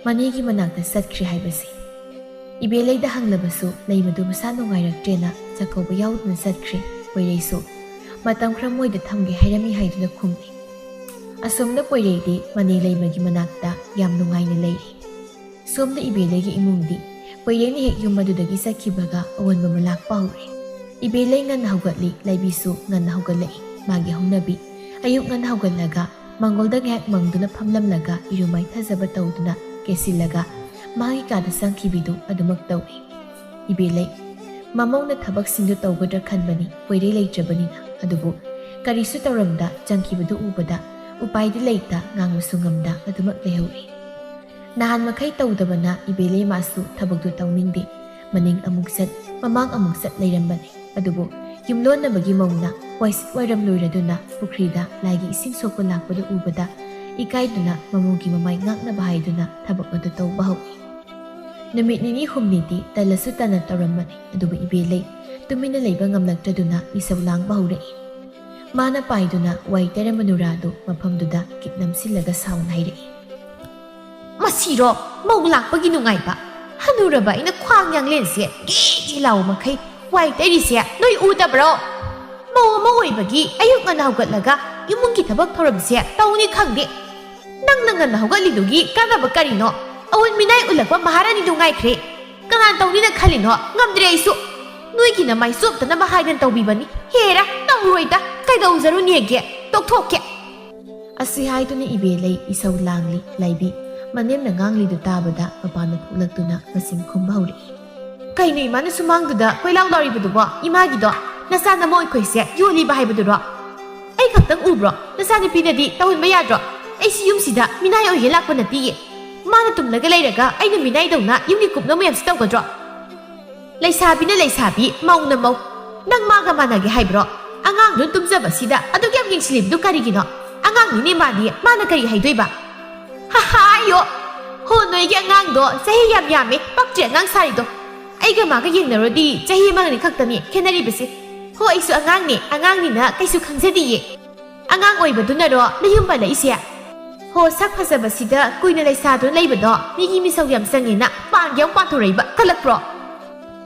ꯃꯅꯦꯒꯤ ꯃꯅꯥꯛꯇ ꯆꯠꯈ꯭ꯔꯦ ꯍꯥꯏꯕꯁꯤ꯫ ꯏꯕꯦꯂꯩꯗ ꯍꯪꯂꯕꯁꯨ ꯂꯩꯃꯗꯨ ꯃꯁꯥ ꯅꯨꯡꯉꯥꯏꯔꯛꯇ꯭ꯔꯦꯅ ꯆꯥꯛꯀꯧꯕ ꯌꯥꯎꯗꯨꯅ ꯆꯠꯈ꯭ꯔꯦ꯫ ꯄꯣꯏꯔꯩꯁꯨ ꯃꯇꯝ ꯈꯔ ꯃꯣꯏꯗ ꯊꯝꯒꯦ ꯍꯥꯏꯔꯝꯃꯤ ꯍꯥꯏꯗꯨꯅ ꯈꯨꯝꯂꯦ꯫ ꯑꯁꯣꯝꯗ ꯄꯣꯏꯔꯩꯗꯤ ꯃꯅꯦ ꯂꯩꯃꯒꯤ ꯃꯅꯥꯛꯇ ꯌꯥꯝ ꯅꯨꯡꯉꯥꯏꯅ ꯂꯩꯔꯤ꯫ ꯁꯣꯝꯗ ꯏꯕꯦꯂꯩꯒꯤ ꯏꯃꯨꯡꯗꯤ ꯄꯣꯏꯔꯩꯅ ꯍꯦꯛ ꯌꯨꯝ ꯑꯗꯨꯗꯒꯤ ꯆꯠꯈꯤꯕꯒ ꯑꯑꯣꯟꯕ ꯑꯃ ꯂꯥꯛꯄ ꯍꯧꯔꯦ꯫ ꯏꯕꯦꯂꯩ ꯉꯟꯅ ꯍꯧꯒꯠꯂꯤ, ꯂꯩꯕꯤꯁꯨ ꯉꯟꯅ ꯍꯧꯒꯠꯂꯛꯏ꯫ ꯃꯥꯒꯤ ꯍꯧꯅꯕꯤ ꯑꯌꯨꯛ ꯉꯟꯅ ꯍꯧꯒꯠꯂꯒ ꯃꯪꯒꯣꯜꯗ ꯉꯥꯏꯍꯥꯛ ꯃꯪꯗꯨꯅ ꯐꯝꯂꯝꯂꯒ ꯏꯔꯨ ꯃꯥꯏꯊꯖꯕ ꯇꯧꯗꯨꯅ ꯀꯦꯁꯤꯜꯂꯒ ꯃꯥꯒꯤ ꯀꯥꯗ ꯆꯪꯈꯤꯕꯤꯗꯨ ꯑꯗꯨꯃꯛ ꯇꯧꯏ꯫ ꯏꯕꯦꯂꯩ ꯃꯃꯧꯅ ꯊꯕꯛꯁꯤꯡꯗꯨ ꯇꯧꯒꯗ꯭ꯔꯥ ꯈꯟꯕꯅꯤ, ꯄꯣꯏꯔꯩ ꯂꯩꯇ꯭ꯔꯕꯅꯤꯅ꯫ ꯑꯗꯨꯕꯨ ꯀꯔꯤꯁꯨ ꯇꯧꯔꯝꯗ ꯆꯪꯈꯤꯕꯗꯨ ꯎꯕꯗ ꯎꯄꯥꯏꯗꯤ ꯂꯩꯇ ꯉꯥꯡꯕꯁꯨ ꯉꯝꯗ ꯑꯗꯨꯃꯛ ꯂꯩꯍꯧꯔꯤ꯫ ꯅꯍꯥꯟ ꯃꯈꯩ ꯇꯧꯗꯕꯅ ꯏꯕꯦꯂꯩꯃꯁꯨ ꯊꯕꯛꯇꯨ ꯇꯧꯅꯤꯡꯗꯦ꯫ ꯃꯅꯤꯡ ꯑꯃꯨꯛ ꯆꯠ, ꯃꯃꯥꯡ ꯑꯃꯨꯛ ꯆꯠ ꯂꯩꯔꯝꯕꯅꯤ꯫ ꯑꯗꯨꯕꯨ ꯌꯨꯝꯂꯣꯟꯅꯕꯒꯤ ꯃꯧꯅ ꯋꯥꯏꯁꯤꯠ ꯋꯥꯏꯔꯝ ꯂꯣꯏꯔꯗꯨꯅ ꯄꯨꯈ꯭ꯔꯤꯗ ꯂꯥꯏꯒꯤ ꯏꯁꯤꯡ ꯁꯣꯛꯄ ꯂꯥꯛꯄꯗꯨ ꯎꯕꯗ ꯏꯀꯥꯏꯗꯨꯅ ꯃꯃꯧꯒꯤ ꯃꯃꯥꯏ ꯉꯥꯛꯅꯕ ꯍꯥꯏꯗꯨꯅ ꯊꯕꯛ ꯑꯗꯨ ꯇꯧꯕ ꯍꯧꯏ꯫ ꯅꯨꯃꯤꯠ ꯅꯤꯅꯤ ꯍꯨꯝꯅꯤꯗꯤ ꯇꯜꯂꯁꯨ ꯇꯟꯅ ꯇꯧꯔꯝꯕꯅꯤ꯫ ꯑꯗꯨꯕꯨ ꯏꯕꯦꯂꯩ ꯇꯨꯃꯤꯟꯅ ꯂꯩꯕ ꯉꯝꯂꯛꯇ꯭ꯔꯗꯨꯅ ꯏꯁꯧ ꯂꯥꯡꯕ ꯍꯧꯔꯛꯏ꯫ ꯃꯥꯅ ꯄꯥꯏꯗꯨꯅ ꯋꯥꯏ ꯇꯩꯔꯝꯕ ꯅꯨꯔꯥꯗꯨ ꯃꯐꯝꯗꯨꯗ ꯀꯤꯠ ꯅꯝꯁꯤꯜꯂꯒ ꯁꯥꯎꯅ ꯍꯥꯏꯔꯛꯏ꯫ "ꯃꯁꯤꯔꯣ ꯃꯧ ꯂꯥꯛꯄꯒꯤ ꯅꯨꯡꯉꯥꯏꯕ? ꯍꯅꯨꯔꯕ ꯑꯩꯅ ꯈ꯭ꯋꯥꯡ ꯌꯥꯡꯂꯦꯟꯁꯦ ꯒꯤ ꯒꯤ ꯂꯥꯎꯕ ꯃꯈꯩ ꯋꯥꯏ ꯇꯩꯔꯤꯁꯦ ꯅꯣꯏ ꯎꯗꯕ꯭ꯔꯣ? ꯃꯧ ꯑꯃ ꯑꯣꯏꯕꯒꯤ ꯑꯌꯨꯛ ꯉꯟꯅ ꯍꯧꯒꯠꯂꯒ ꯏꯃꯨꯡꯒꯤ ꯊꯕꯛ ꯊꯧꯔꯝꯁꯦ ꯇꯧꯅꯤ ꯈꯪꯗꯦ꯫ ꯅꯪꯅ ꯉꯟꯅ ꯍꯧꯒꯠꯂꯤꯗꯨꯒꯤ ꯀꯥꯟꯅꯕ ꯀꯔꯤꯅꯣ? ꯑꯋꯨꯟ ꯃꯤꯅꯥꯏ ꯎꯜꯂꯛꯄ ꯃꯍꯥꯔꯥꯅꯤꯗꯨ ꯉꯥꯏꯈ꯭ꯔꯦ꯫ ꯀꯅꯥꯅ ꯇꯧꯅꯤꯅ ꯈꯜꯂꯤꯅꯣ? ꯉꯝꯗ꯭ꯔꯦ ꯑꯩꯁꯨ꯫ ꯅꯣꯏꯒꯤ ꯅꯃꯥꯏ ꯆꯣꯞꯇꯅꯕ ꯍꯥꯏꯗꯅ ꯇꯧꯕꯤꯕꯅꯤ꯫ ꯍꯦꯔꯥ, ꯇꯧꯔꯣꯏꯗ꯫ ꯀꯩꯗꯧꯖꯔꯨꯅꯦꯒꯦ? ꯇꯣꯛꯊꯣꯛꯀꯦ꯫" ꯑꯁꯤ ꯍꯥꯏꯗꯨꯅ ꯏꯕꯦꯂꯩ ꯏꯁꯧ ꯂꯥꯡꯂꯤ꯫ ꯂꯥꯏꯕꯤ ꯃꯅꯦꯝꯅ ꯉꯥꯡꯂꯤꯗꯨ ꯇꯥꯕꯗ ꯃꯄꯥꯟꯗ ꯊꯣꯛꯂꯛꯇꯨꯅ ꯃꯆꯤꯟ ꯈꯨꯝꯕ ꯍꯧꯔꯛꯏ꯫ "ꯀꯩꯅꯣ ꯏꯃꯥꯅ ꯁꯨꯃꯥꯡꯗꯨꯗ ꯀꯣꯏꯂꯥꯎ ꯂꯥꯎꯔꯤꯕꯗꯨꯕꯣ? ꯏꯃꯥꯒꯤꯗꯣ ꯅꯆꯥ ꯅꯃꯧ ꯑꯩꯈꯣꯏꯁꯦ ꯌꯣꯜꯂꯤꯕ ꯍꯥꯏꯕꯗꯨꯔꯣ? ꯑꯩ ꯈꯛꯇꯪ ꯎꯕ꯭ꯔꯣ? ꯅꯆꯥꯅꯨꯄꯤꯅꯗꯤ ꯇꯧꯍꯟꯕ ꯌꯥꯗ꯭ꯔꯣ? ꯑꯩꯁꯤ ꯌꯨꯝꯁꯤꯗ ꯃꯤꯅꯥꯏ ꯑꯣꯏꯒꯦ ꯂꯥꯛꯄ ꯅꯠꯇꯤꯌꯦ꯫ ꯃꯥꯅ ꯇꯨꯝꯂꯒ ꯂꯩꯔꯒ ꯑꯩꯅ ꯃꯤꯅꯥꯏꯗꯧꯅ ꯌꯨꯝꯒꯤ ꯀꯨꯞꯅꯣ ꯃꯌꯥꯝꯁꯤ ꯇꯧꯒꯗ꯭ꯔꯣ? ꯂꯩꯁꯥꯕꯤꯅ ꯂꯩꯁꯥꯕꯤ, ꯃꯧꯅ ꯃꯧ꯫ ꯅꯪ ꯃꯥꯒ ꯃꯥꯟꯅꯒꯦ ꯍꯥꯏꯕ꯭ꯔꯣ? ꯑꯉꯥꯡꯗꯨꯅ ꯇꯨꯝꯖꯕꯁꯤꯗ ꯑꯗꯨꯛ ꯌꯥꯝ ꯌꯦꯡꯁꯤꯜꯂꯤꯕꯗꯨ ꯀꯔꯤꯒꯤꯅꯣ? ꯑꯉꯥꯡꯅꯤꯅꯦ ꯃꯥꯗꯤ, ꯃꯥꯅ ꯀꯔꯤ ꯍꯥꯏꯗꯣꯏꯕ?" "ꯍꯥ ꯍꯥ, ꯑꯌꯣ! ꯍꯣ, ꯅꯣꯏꯒꯤ ꯑꯉꯥꯡꯗꯣ ꯆꯍꯤ ꯌꯥꯝ ꯌꯥꯝꯃꯦ, ꯄꯛꯇ꯭ꯔꯦ ꯑꯉꯥꯡ ꯁꯥꯔꯤꯗꯣ꯫ ꯑꯩꯒ ꯃꯥꯒ ꯌꯦꯡꯅꯔꯨꯔꯗꯤ ꯆꯍꯤ ꯑꯃꯒꯅꯤ ꯈꯛꯇꯅꯤ ꯈꯦꯠꯅꯔꯤꯕꯁꯦ꯫ ꯍꯣ, ꯑꯩꯁꯨ ꯑꯉꯥꯡꯅꯦ, ꯑꯉꯥꯡꯅꯤꯅ ꯀꯩꯁꯨ ꯈꯪꯖꯗꯤꯌꯦ꯫ ꯑꯉꯥꯡ ꯑꯣꯏꯕꯗꯨꯅꯔꯣ ꯅꯌꯨꯝ ꯄꯜꯂꯛꯏꯁꯦ? ꯍꯣ, ꯁꯛ ꯐꯖꯕꯁꯤꯗ ꯀꯨꯏꯅ ꯂꯩꯁꯥꯗꯨꯅ ꯂꯩꯕꯗꯣ ꯃꯤꯒꯤ ꯃꯤꯁꯧ ꯌꯥꯝ ꯆꯪꯉꯦꯅ ꯄꯥꯟꯒꯦ ꯑꯃꯨꯛ ꯄꯥꯟꯊꯣꯔꯛꯏꯕ ꯀꯜꯂꯛꯄ꯭ꯔꯣ?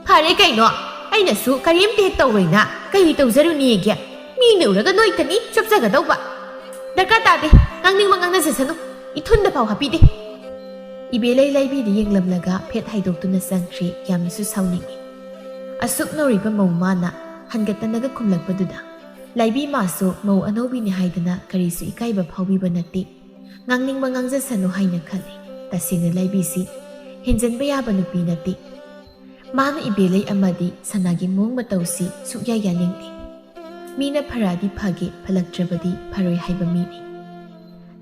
ꯐꯔꯦ ꯀꯩꯅꯣ, ꯑꯩꯅꯁꯨ ꯀꯔꯤꯝꯇ ꯍꯦꯛ ꯇꯧꯔꯣꯏꯅ ꯀꯩ ꯇꯧꯖꯔꯨꯅꯤꯒꯦ? ꯃꯤꯅ ꯎꯔꯒ ꯅꯣꯏꯇꯅꯤ ꯆꯨꯞꯆꯒꯗꯧꯕ꯫ ꯗꯔꯀꯥꯔ ꯇꯥꯗꯦ, ꯉꯥꯡꯅꯤꯡꯕ ꯉꯥꯡꯅꯖꯁꯅꯨ, ꯏꯊꯨꯟꯗ ꯐꯥꯎ ꯍꯥꯞꯄꯤꯗꯦ꯫" ꯏꯕꯦꯂꯩ ꯂꯥꯏꯕꯤꯗ ꯌꯦꯡꯂꯝꯂꯒ ꯐꯦꯠ ꯍꯥꯏꯗꯣꯛꯇꯨꯅ ꯆꯪꯈ꯭ꯔꯦ꯫ ꯌꯥꯝꯅꯁꯨ ꯁꯥꯎꯅꯤꯡꯏ꯫ ꯑꯁꯨꯛ ꯅꯧꯔꯤꯕ ꯃꯧ ꯃꯥꯅ ꯍꯟꯒꯠꯇꯅꯒ ꯈꯨꯝꯂꯛꯄꯗꯨꯗ ꯂꯥꯏꯕꯤ ꯃꯥꯁꯨ ꯃꯧ ꯑꯅꯧꯕꯤꯅꯤ ꯍꯥꯏꯗꯅ ꯀꯔꯤꯁꯨ ꯏꯀꯥꯏꯕ ꯐꯥꯎꯕꯤꯕ ꯅꯠꯇꯦ꯫ ꯉꯥꯡꯅꯤꯡꯕ ꯉꯥꯡꯖꯁꯅꯨ ꯍꯥꯏꯅ ꯈꯜꯂꯤ꯫ ꯇꯁꯦꯡꯅ ꯂꯥꯏꯕꯤꯁꯤ ꯍꯦꯟꯖꯟꯕ ꯌꯥꯕ ꯅꯨꯄꯤ ꯅꯠꯇꯦ꯫ ꯃꯥꯅ ꯏꯕꯦꯂꯩ ꯑꯃꯗꯤ ꯁꯅꯥꯒꯤ ꯃꯑꯣꯡ ꯃꯇꯧꯁꯤ ꯁꯨꯛꯌꯥ ꯌꯥꯅꯤꯡꯗꯦ꯫ ꯃꯤꯅ ꯐꯔꯛꯑꯗꯤ ꯐꯒꯦ, ꯐꯠꯂꯛꯇ꯭ꯔꯕꯗꯤ ꯐꯔꯣꯏ ꯍꯥꯏꯕ ꯃꯤꯅꯤ꯫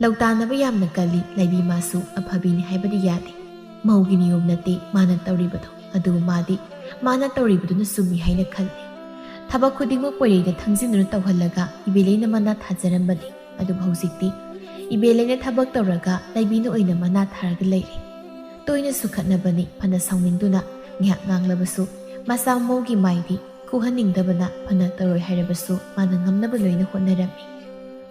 ꯂꯧꯇꯥꯅꯕ ꯌꯥꯝꯅ ꯀꯜꯂꯤ ꯂꯩꯕꯤ꯫ ꯃꯥꯁꯨ ꯑꯐꯕꯤꯅꯤ ꯍꯥꯏꯕꯗꯤ ꯌꯥꯗꯦ꯫ ꯃꯧꯒꯤ ꯅꯤꯌꯣꯝ ꯅꯠꯇꯦ ꯃꯥꯅ ꯇꯧꯔꯤꯕꯗꯣ, ꯑꯗꯨꯕꯨ ꯃꯥꯗꯤ ꯃꯥꯅ ꯇꯧꯔꯤꯕꯗꯨꯅ ꯆꯨꯝꯃꯤ ꯍꯥꯏꯅ ꯈꯜꯂꯤ꯫ ꯊꯕꯛ ꯈꯨꯗꯤꯡꯃꯛ ꯄꯣꯏꯔꯩꯗ ꯊꯪꯖꯤꯟꯗꯨꯅ ꯇꯧꯍꯜꯂꯒ ꯏꯕꯦꯂꯩꯅ ꯃꯅꯥ ꯊꯥꯖꯔꯝꯕꯅꯤ꯫ ꯑꯗꯨꯕꯨ ꯍꯧꯖꯤꯛꯇꯤ ꯏꯕꯦꯂꯩꯅ ꯊꯕꯛ ꯇꯧꯔꯒ ꯂꯩꯕꯤꯅ ꯑꯣꯏꯅ ꯃꯅꯥ ꯊꯥꯔꯒ ꯂꯩꯔꯦ꯫ ꯇꯣꯏꯅꯁꯨ ꯈꯠꯅꯕꯅꯤ꯫ ꯐꯅ ꯁꯥꯎꯅꯤꯡꯗꯨꯅ ꯉꯥꯏꯍꯥꯛ ꯉꯥꯡꯂꯕꯁꯨ ꯃꯆꯥ ꯃꯧꯒꯤ ꯃꯥꯏꯗꯤ ꯀꯨꯍꯟꯅꯤꯡꯗꯕꯅ ꯐꯅ ꯇꯧꯔꯣꯏ ꯍꯥꯏꯔꯕꯁꯨ ꯃꯥꯅ ꯉꯝꯅꯕ ꯂꯣꯏꯅ ꯍꯣꯠꯅꯔꯝꯃꯤ꯫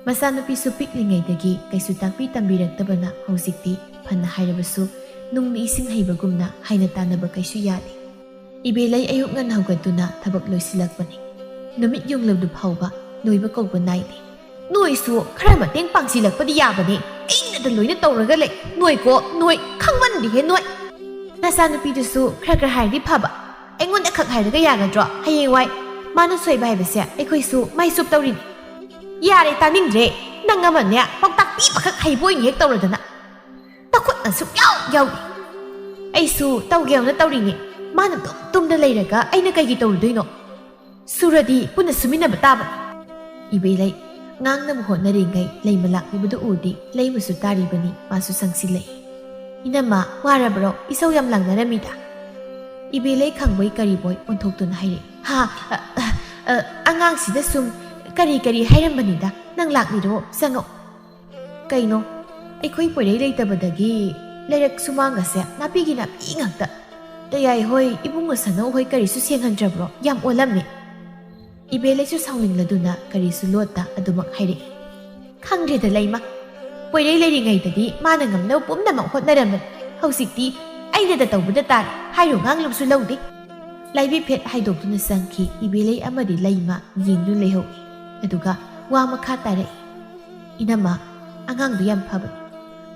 ꯃꯆꯥꯅꯨꯄꯤꯁꯨ ꯄꯤꯛꯂꯤꯉꯩꯗꯒꯤ ꯀꯩꯁꯨ ꯇꯥꯛꯄꯤ ꯇꯝꯕꯤꯔꯛꯇꯕꯅ ꯍꯧꯖꯤꯛꯇꯤ ꯐꯅ ꯍꯥꯏꯔꯕꯁꯨ ꯅꯨꯡꯅ ꯏꯁꯤꯡ ꯍꯩꯕꯒꯨꯝꯅ ꯍꯥꯏꯅ ꯇꯥꯅꯕ ꯀꯩꯁꯨ ꯌꯥꯗꯦ꯫ ꯏꯕꯦꯂꯩ ꯑꯌꯨꯛ ꯉꯟꯅ ꯍꯧꯒꯠꯇꯨꯅ ꯊꯕꯛ ꯂꯣꯏꯁꯤꯜꯂꯛꯄꯅꯤ꯫ ꯅꯨꯃꯤꯠ ꯌꯨꯡꯂꯕꯗꯨ ꯐꯥꯎꯕ ꯂꯣꯏꯕ ꯀꯧꯕ ꯅꯥꯏꯗꯦ꯫ "ꯅꯣꯏꯁꯨ ꯈꯔ ꯃꯇꯦꯡ ꯄꯥꯡꯁꯤꯜꯂꯛꯄꯗꯤ ꯌꯥꯕꯅꯦ, ꯑꯩꯅꯗ ꯂꯣꯏꯅ ꯇꯧꯔꯒ ꯂꯩ꯫ ꯅꯣꯏꯀꯣ ꯅꯣꯏ, ꯈꯪꯃꯟꯗꯦꯍꯦ ꯅꯣꯏ꯫ ꯅꯆꯥꯅꯨꯄꯤꯗꯨꯁꯨ ꯈꯔ ꯈꯔ ꯍꯥꯏꯔꯗꯤ ꯐꯕ, ꯑꯩꯉꯣꯟꯗ ꯈꯛ ꯍꯥꯏꯔꯒ ꯌꯥꯒꯗ꯭ꯔꯣ? ꯍꯌꯦꯡꯋꯥꯏ ꯃꯥꯅ ꯁꯣꯏꯕ ꯍꯥꯏꯕꯁꯦ ꯑꯩꯈꯣꯏꯁꯨ ꯃꯥꯏ ꯆꯨꯞꯇꯧꯔꯤꯅꯤ꯫ ꯌꯥꯔꯦ, ꯇꯥꯅꯤꯡꯗ꯭ꯔꯦ꯫ ꯅꯪ ꯑꯃꯅꯦ ꯄꯥꯎꯇꯥꯛ ꯄꯤꯕꯈꯛ ꯍꯩꯕ ꯑꯣꯏꯅ ꯍꯦꯛ ꯇꯧꯔꯗꯅ꯫ ꯅꯈꯨꯠꯅ ꯁꯨꯛꯌꯥꯎ ꯌꯥꯎꯗꯦ꯫ ꯑꯩꯁꯨ ꯇꯧꯒꯦ ꯍꯥꯏꯅ ꯇꯧꯔꯤꯅꯦ꯫ ꯃꯥꯅ ꯑꯗꯨꯝ ꯇꯨꯝꯗ ꯂꯩꯔꯒ ꯑꯩꯅ ꯀꯩꯒꯤ ꯇꯧꯔꯨꯗꯣꯏꯅꯣ? ꯁꯨꯔꯗꯤ ꯄꯨꯟꯅ ꯁꯨꯃꯤꯟꯅꯕ ꯇꯥꯕꯅꯤ꯫" ꯏꯕꯦꯂꯩ ꯉꯥꯡꯅꯕ ꯍꯣꯠꯅꯔꯤꯉꯩ ꯂꯩꯃ ꯂꯥꯛꯂꯤꯕꯗꯨ ꯎꯗꯤ ꯂꯩꯃꯁꯨ ꯇꯥꯔꯤꯕꯅꯤ꯫ ꯃꯥꯁꯨ ꯆꯪꯁꯤꯜꯂꯛꯏ꯫ "ꯏꯅꯝꯃ, ꯋꯥꯔꯕ꯭ꯔꯣ? ꯏꯁꯧ ꯌꯥꯝ ꯂꯥꯡꯅꯔꯝꯃꯤꯗ?" ꯏꯕꯦꯂꯩ ꯈꯪꯕꯣꯏ ꯀꯔꯤꯕꯣꯏ ꯑꯣꯟꯊꯣꯛꯇꯨꯅ ꯍꯥꯏꯔꯛꯏ꯫ "ꯍꯥ, ꯑ, ꯑ, ꯑ, ꯑꯉꯥꯡꯁꯤꯗ ꯁꯨꯝ ꯀꯔꯤ ꯀꯔꯤ ꯍꯥꯏꯔꯝꯕꯅꯤꯗ꯫ ꯅꯪ ꯂꯥꯛꯂꯤꯔꯣ? ꯆꯪꯉꯛꯑꯣ꯫" "ꯀꯩꯅꯣ, ꯑꯩꯈꯣꯏ ꯄꯣꯏꯔꯩ ꯂꯩꯇꯕꯗꯒꯤ ꯂꯩꯔꯛ ꯁꯨꯃꯥꯡꯒꯁꯦ ꯅꯥꯄꯤꯒꯤ ꯅꯥꯄꯤ ꯉꯥꯛꯇ꯫ ꯇꯌꯥꯏ ꯍꯣꯏ, ꯏꯕꯨꯡꯉꯣ ꯁꯅꯧ ꯍꯣꯏ ꯀꯔꯤꯁꯨ ꯁꯦꯡꯍꯟꯗ꯭ꯔꯕ꯭ꯔꯣ? ꯌꯥꯝ ꯑꯣꯜꯂꯝꯃꯦ꯫" ꯏꯕꯦꯂꯩꯁꯨ ꯁꯥꯎꯅꯤꯡꯂꯗꯨꯅ ꯀꯔꯤꯁꯨ ꯂꯣꯠꯇ ꯑꯗꯨꯃꯛ ꯍꯥꯏꯔꯛꯏ꯫ "ꯈꯪꯗ꯭ꯔꯦꯗ ꯂꯩꯃ, ꯄꯣꯏꯔꯩ ꯂꯩꯔꯤꯉꯩꯗꯗꯤ ꯃꯥꯅ ꯉꯝꯅꯕ ꯄꯨꯝꯅꯃꯛ ꯍꯣꯠꯅꯔꯝꯕꯅꯤ꯫ ꯍꯧꯖꯤꯛꯇꯤ ꯑꯩꯅꯗ ꯇꯧꯕꯗ ꯇꯥꯔꯦ, ꯍꯥꯏꯔꯨ ꯉꯥꯡꯂꯨꯕꯁꯨ ꯂꯧꯗꯦ꯫" ꯂꯥꯏꯕꯤ ꯐꯦꯠ ꯍꯥꯏꯗꯣꯛꯇꯨꯅ ꯆꯪꯈꯤ꯫ ꯏꯕꯦꯂꯩ ꯑꯃꯗꯤ ꯂꯩꯃ ꯌꯦꯡꯗꯨꯅ ꯂꯩꯍꯧꯏ꯫ ꯑꯗꯨꯒ ꯋꯥ ꯃꯈꯥ ꯇꯥꯔꯛꯏ꯫ "ꯏꯅꯝꯃ, ꯑꯉꯥꯡꯗꯨ ꯌꯥꯝ ꯐꯕꯅꯤ꯫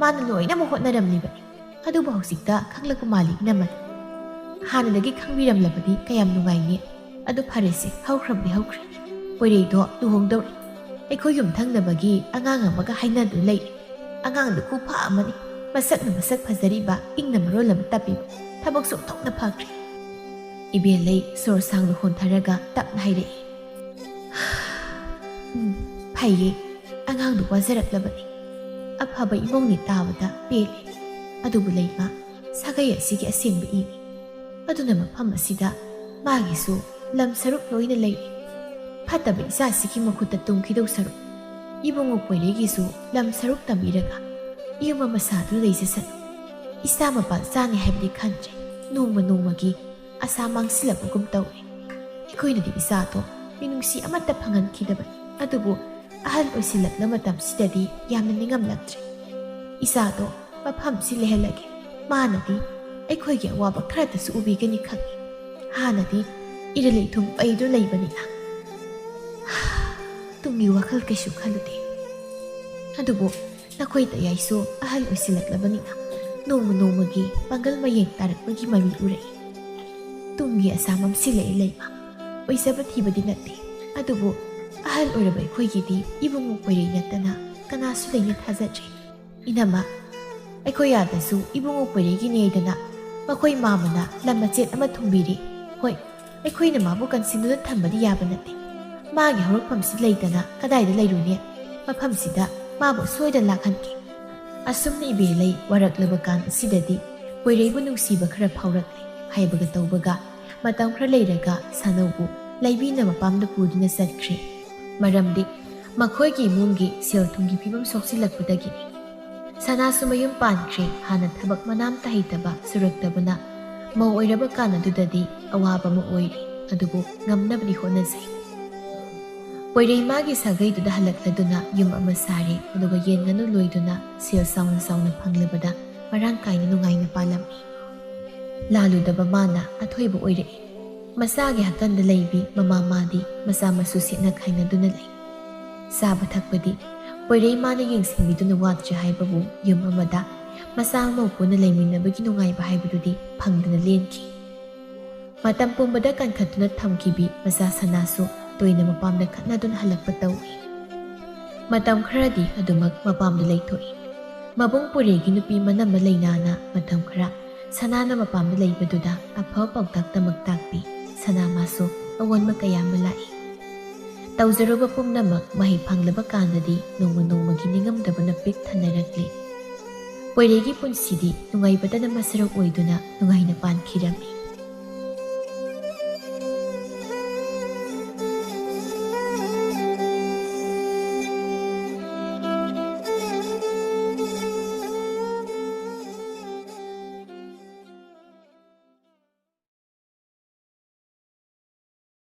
ꯃꯥꯅ ꯂꯣꯏꯅꯃꯛ ꯍꯣꯠꯅꯔꯝꯂꯤꯕꯅꯤ꯫ ꯑꯗꯨꯕꯨ ꯍꯧꯖꯤꯛꯇ ꯈꯪꯂꯛꯄ ꯃꯥꯜꯂꯤ ꯏꯅꯝꯃ꯫ ꯍꯥꯟꯅꯗꯒꯤ ꯈꯪꯕꯤꯔꯝꯂꯕꯗꯤ ꯀꯌꯥꯝ ꯅꯨꯡꯉꯥꯏꯅꯤ꯫ ꯑꯗꯨ ꯐꯔꯦꯁꯦ, ꯍꯧꯈ꯭ꯔꯕꯗꯤ ꯍꯧꯈ꯭ꯔꯦ꯫ ꯄꯣꯏꯔꯩꯗꯣ ꯂꯨꯍꯣꯡꯗꯧꯔꯦ꯫ ꯑꯩꯈꯣꯏ ꯌꯨꯝꯊꯪꯅꯕꯒꯤ ꯑꯉꯥꯡ ꯑꯃꯒ ꯍꯥꯏꯅꯗꯨꯅ ꯂꯩꯔꯦ꯫ ꯑꯉꯥꯡꯗꯨ ꯈꯨꯐ ꯑꯃꯅꯤ꯫ ꯃꯁꯛꯅ ꯃꯁꯛ ꯐꯖꯔꯤꯕ, ꯏꯪꯅ ꯃꯔꯣꯜ ꯑꯃ ꯇꯞꯄꯤꯕ, ꯊꯕꯛꯁꯨ ꯑꯣꯟꯊꯣꯛꯅ ꯐꯈ꯭ꯔꯦ꯫" ꯏꯕꯦꯜꯂꯩ ꯁꯣꯔ ꯁꯥꯡꯅ ꯍꯣꯟꯊꯔꯒ ꯇꯞꯅ ꯍꯥꯏꯔꯛꯏ꯫ "ꯎꯝ, ꯐꯩꯌꯦ꯫ ꯑꯉꯥꯡꯗꯨ ꯋꯥꯖꯔꯛꯂꯕꯅꯤ꯫" ꯑꯐꯕ ꯏꯃꯨꯡꯅꯤ ꯇꯥꯕꯗ ꯄꯦꯜꯂꯤ꯫ ꯑꯗꯨꯕꯨ ꯂꯩꯃ, ꯁꯥꯒꯩ ꯑꯁꯤꯒꯤ ꯑꯁꯦꯡꯕ ꯏꯅꯤ꯫ ꯑꯗꯨꯅ ꯃꯐꯝ ꯑꯁꯤꯗ ꯃꯥꯒꯤꯁꯨ ꯂꯝ ꯁꯔꯨꯛ ꯂꯣꯏꯅ ꯂꯩꯔꯤ꯫ ꯐꯠꯇꯕ ꯏꯆꯥꯁꯤꯒꯤ ꯃꯈꯨꯠꯇ ꯇꯨꯝꯈꯤꯗꯧ ꯁꯔꯨꯛ, ꯏꯕꯨꯡꯉꯣ ꯀꯣꯏꯔꯩꯒꯤꯁꯨ ꯂꯝ ꯁꯔꯨꯛ ꯇꯝꯕꯤꯔꯒ ꯏꯌꯨꯝ ꯑꯃ ꯁꯥꯗꯨꯅ ꯂꯩꯖꯁꯅꯨ꯫ ꯏꯆꯥ ꯃꯄꯥꯜ ꯆꯥꯅꯤ ꯍꯥꯏꯕꯗꯤ ꯈꯟꯗ꯭ꯔꯦ꯫ ꯅꯣꯡꯃ ꯅꯣꯡꯃꯒꯤ ꯑꯁꯥ ꯃꯥꯡꯁꯤꯜꯂꯛꯄꯒꯨꯝ ꯇꯧꯔꯦ꯫ ꯑꯩꯈꯣꯏꯅꯗꯤ ꯏꯆꯥꯗꯣ ꯃꯤꯅꯨꯡꯁꯤ ꯑꯃꯠꯇ ꯐꯪꯍꯟꯈꯤꯗꯕꯅꯤ꯫ ꯑꯗꯨꯕꯨ ꯑꯍꯜ ꯑꯣꯏꯁꯤꯜꯂꯛꯂ ꯃꯇꯝꯁꯤꯗꯗꯤ ꯌꯥꯝꯅ ꯅꯤꯡꯉꯝꯂꯛꯇ꯭ꯔꯦ꯫ ꯏꯆꯥꯗꯣ ꯃꯐꯝꯁꯤ ꯂꯩꯍꯜꯂꯒꯦ꯫ ꯃꯥꯅꯗꯤ ꯑꯩꯈꯣꯏꯒꯤ ꯑꯋꯥꯕ ꯈꯔꯗꯁꯨ ꯎꯕꯤꯒꯅꯤ ꯈꯪꯏ꯫ ꯍꯥꯟꯅꯗꯤ ꯏꯔꯩ ꯂꯩꯊꯨꯝ ꯄꯩꯗꯨꯅ ꯂꯩꯕꯅꯤꯅ꯫ ꯇꯨꯡꯒꯤ ꯋꯥꯈꯜ ꯀꯩꯁꯨ ꯈꯜꯂꯨꯗꯦ꯫ ꯑꯗꯨꯕꯨ ꯅꯈꯣꯏ ꯇꯌꯥꯏꯁꯨ ꯑꯍꯜ ꯑꯣꯏꯁꯤꯜꯂꯛꯂꯕꯅꯤꯅ ꯅꯣꯡꯃ ꯅꯣꯡꯃꯒꯤ ꯄꯥꯡꯒꯜ ꯃꯌꯦꯡ ꯇꯥꯔꯛꯄꯒꯤ ꯃꯃꯤ ꯎꯔꯛꯏ꯫ ꯇꯨꯡꯒꯤ ꯑꯁꯥ ꯃꯝꯁꯤꯜꯂꯛꯏ ꯂꯩꯃ꯫ ꯑꯣꯏꯖꯕ ꯊꯤꯕꯗꯤ ꯅꯠꯇꯦ, ꯑꯗꯨꯕꯨ ꯑꯍꯜ ꯑꯣꯏꯔꯕ ꯑꯩꯈꯣꯏꯒꯤꯗꯤ ꯏꯕꯨꯡꯉꯣ ꯀꯣꯏꯔꯩ ꯅꯠꯇꯅ ꯀꯅꯥꯁꯨ ꯂꯩꯅ ꯊꯥꯖꯗ꯭ꯔꯦ꯫ ꯏꯅꯝꯃ, ꯑꯩꯈꯣꯏ ꯑꯥꯗꯁꯨ ꯏꯕꯨꯡꯉꯣ ꯀꯣꯏꯔꯩꯒꯤꯅꯦꯗꯅ ꯃꯈꯣꯏ ꯃꯥꯃꯅ ꯂꯝ ꯃꯆꯦꯠ ꯑꯃ ꯊꯨꯡꯕꯤꯔꯤ꯫ ꯍꯣꯏ, ꯑꯩꯈꯣꯏꯅ ꯃꯥꯕꯨ ꯀꯟꯁꯤꯟꯗꯨꯅ ꯊꯝꯕꯗꯤ ꯌꯥꯕ ꯅꯠꯇꯦ꯫ ꯃꯥꯒꯤ ꯍꯧꯔꯛꯐꯝꯁꯤ ꯂꯩꯇꯅ ꯀꯗꯥꯏꯗ ꯂꯩꯔꯨꯅꯤ? ꯃꯐꯝꯁꯤꯗ ꯃꯥꯕꯨ ꯁꯣꯏꯗꯅ ꯂꯥꯛꯍꯟꯒꯦ꯫ ꯑꯁꯨꯝꯅ ꯏꯕꯦꯂꯩ ꯋꯥꯔꯛꯂꯕ ꯀꯥꯟ ꯑꯁꯤꯗꯗꯤ ꯀꯣꯏꯔꯩꯕꯨ ꯅꯨꯡꯁꯤꯕ ꯈꯔ ꯐꯥꯎꯔꯛꯂꯦ꯫ ꯍꯥꯏꯕꯒ ꯇꯧꯕꯒ ꯃꯇꯝ ꯈꯔ ꯂꯩꯔꯒ ꯁꯥꯅꯧꯕꯨ ꯂꯩꯕꯤꯅ ꯃꯄꯥꯝꯗ ꯄꯨꯗꯨꯅ ꯆꯠꯈ꯭ꯔꯦ꯫ ꯃꯔꯝꯗꯤ ꯃꯈꯣꯏꯒꯤ ꯏꯃꯨꯡꯒꯤ ꯁꯦꯜ ꯊꯨꯝꯒꯤ ꯐꯤꯕꯝ ꯁꯣꯛꯆꯤꯜꯂꯛꯄꯗꯒꯤꯅꯤ꯫ ꯁꯅꯥꯁꯨ ꯃꯌꯨꯝ ꯄꯥꯟꯈ꯭ꯔꯦ꯫ ꯍꯥꯟꯅ ꯊꯕꯛ ꯃꯅꯥ ꯑꯃꯠꯇ ꯍꯩꯇꯕ ꯁꯨꯔꯛꯇꯕꯅ ꯃꯧ ꯑꯣꯏꯔꯕ ꯀꯥꯟ ꯑꯗꯨꯗꯗꯤ ꯑꯋꯥꯕ ꯑꯃ ꯑꯣꯏꯔꯤ꯫ ꯑꯗꯨꯕꯨ ꯉꯝꯅꯕꯗꯤ ꯍꯣꯠꯅꯖꯩ꯫ ꯀꯣꯏꯔꯩ ꯃꯥꯒꯤ ꯁꯥꯒꯩꯗꯨꯗ ꯍꯜꯂꯛꯂꯗꯨꯅ ꯌꯨꯝ ꯑꯃ ꯁꯥꯔꯦ꯫ ꯑꯗꯨꯒ ꯌꯦꯟ ꯉꯥꯅꯨ ꯂꯣꯏꯗꯨꯅ ꯁꯦꯜ ꯆꯥꯎꯅ ꯆꯥꯎꯅ ꯐꯪꯂꯕꯗ ꯃꯔꯥꯡ ꯀꯥꯏꯅ ꯅꯨꯡꯉꯥꯏꯅ ꯄꯥꯜꯂꯝꯃꯤ꯫ ꯂꯥꯜꯂꯨꯗꯕ ꯃꯥꯅ ꯑꯊꯣꯏꯕ ꯑꯣꯏꯔꯛꯏ꯫ ꯃꯆꯥꯒꯤ ꯍꯥꯀꯟꯗ ꯂꯩꯕꯤ ꯃꯃꯥ ꯃꯥꯗꯤ ꯃꯆꯥ ꯃꯁꯨ ꯁꯦꯠꯅ ꯈꯥꯏꯅꯗꯨꯅ ꯂꯩ꯫ ꯆꯥꯕ ꯊꯛꯄꯗꯤ ꯀꯣꯏꯔꯩ ꯃꯥꯅ ꯌꯦꯡꯁꯤꯟꯕꯤꯗꯨꯅ ꯋꯥꯠꯇ꯭ꯔꯦ ꯍꯥꯏꯕꯕꯨ, ꯌꯨꯝ ꯑꯃꯗ ꯃꯆꯥ ꯃꯧ ꯄꯨꯟꯅ ꯂꯩꯃꯤꯟꯅꯕꯒꯤ ꯅꯨꯡꯉꯥꯏꯕ ꯍꯥꯏꯕꯗꯨꯗꯤ ꯐꯪꯗꯅ ꯂꯦꯟꯈꯤ꯫ ꯃꯇꯝ ꯄꯨꯝꯕꯗ ꯀꯟꯈꯠꯇꯨꯅ ꯊꯝꯈꯤꯕꯤ ꯃꯆꯥ ꯁꯅꯥꯁꯨ ꯇꯣꯏꯅ ꯃꯄꯥꯝꯗ ꯈꯠꯅꯗꯨꯅ ꯍꯜꯂꯛꯄ ꯇꯧꯏ꯫ ꯃꯇꯝ ꯈꯔꯗꯤ ꯑꯗꯨꯃꯛ ꯃꯄꯥꯝꯗ ꯂꯩꯊꯣꯛꯏ꯫ ꯃꯕꯨꯡ ꯄꯨꯔꯦꯒꯤ ꯅꯨꯄꯤ ꯃꯅꯝꯃ ꯂꯩꯅꯥꯅ ꯃꯇꯝ ꯈꯔ ꯁꯅꯥꯅ ꯃꯄꯥꯝꯗ ꯂꯩꯕꯗꯨꯗ ꯑꯐꯕ ꯄꯥꯎꯇꯥꯛ ꯇꯃꯛ ꯇꯥꯛꯄꯤ꯫ ꯁꯅꯥ ꯃꯥꯁꯨ ꯑꯑꯣꯟꯕ ꯀꯌꯥ ꯑꯃ ꯂꯥꯛꯏ꯫ ꯇꯧꯖꯔꯨꯕ ꯄꯨꯝꯅꯃꯛ ꯃꯍꯩ ꯐꯪꯂꯕ ꯀꯥꯟꯗꯗꯤ ꯅꯣꯡꯃ ꯅꯣꯡꯃꯒꯤ ꯅꯤꯡꯉꯝꯗꯕꯅ ꯄꯤꯛ ꯊꯟꯅꯔꯛꯂꯤ꯫ ꯄꯣꯏꯔꯩꯒꯤ ꯄꯨꯟꯁꯤꯗꯤ ꯅꯨꯡꯉꯥꯏꯕꯇꯅ ꯃꯁꯔꯨꯛ ꯑꯣꯏꯗꯨꯅ ꯅꯨꯡꯉꯥꯏꯅ ꯄꯥꯟꯈꯤꯔꯝꯃꯤ꯫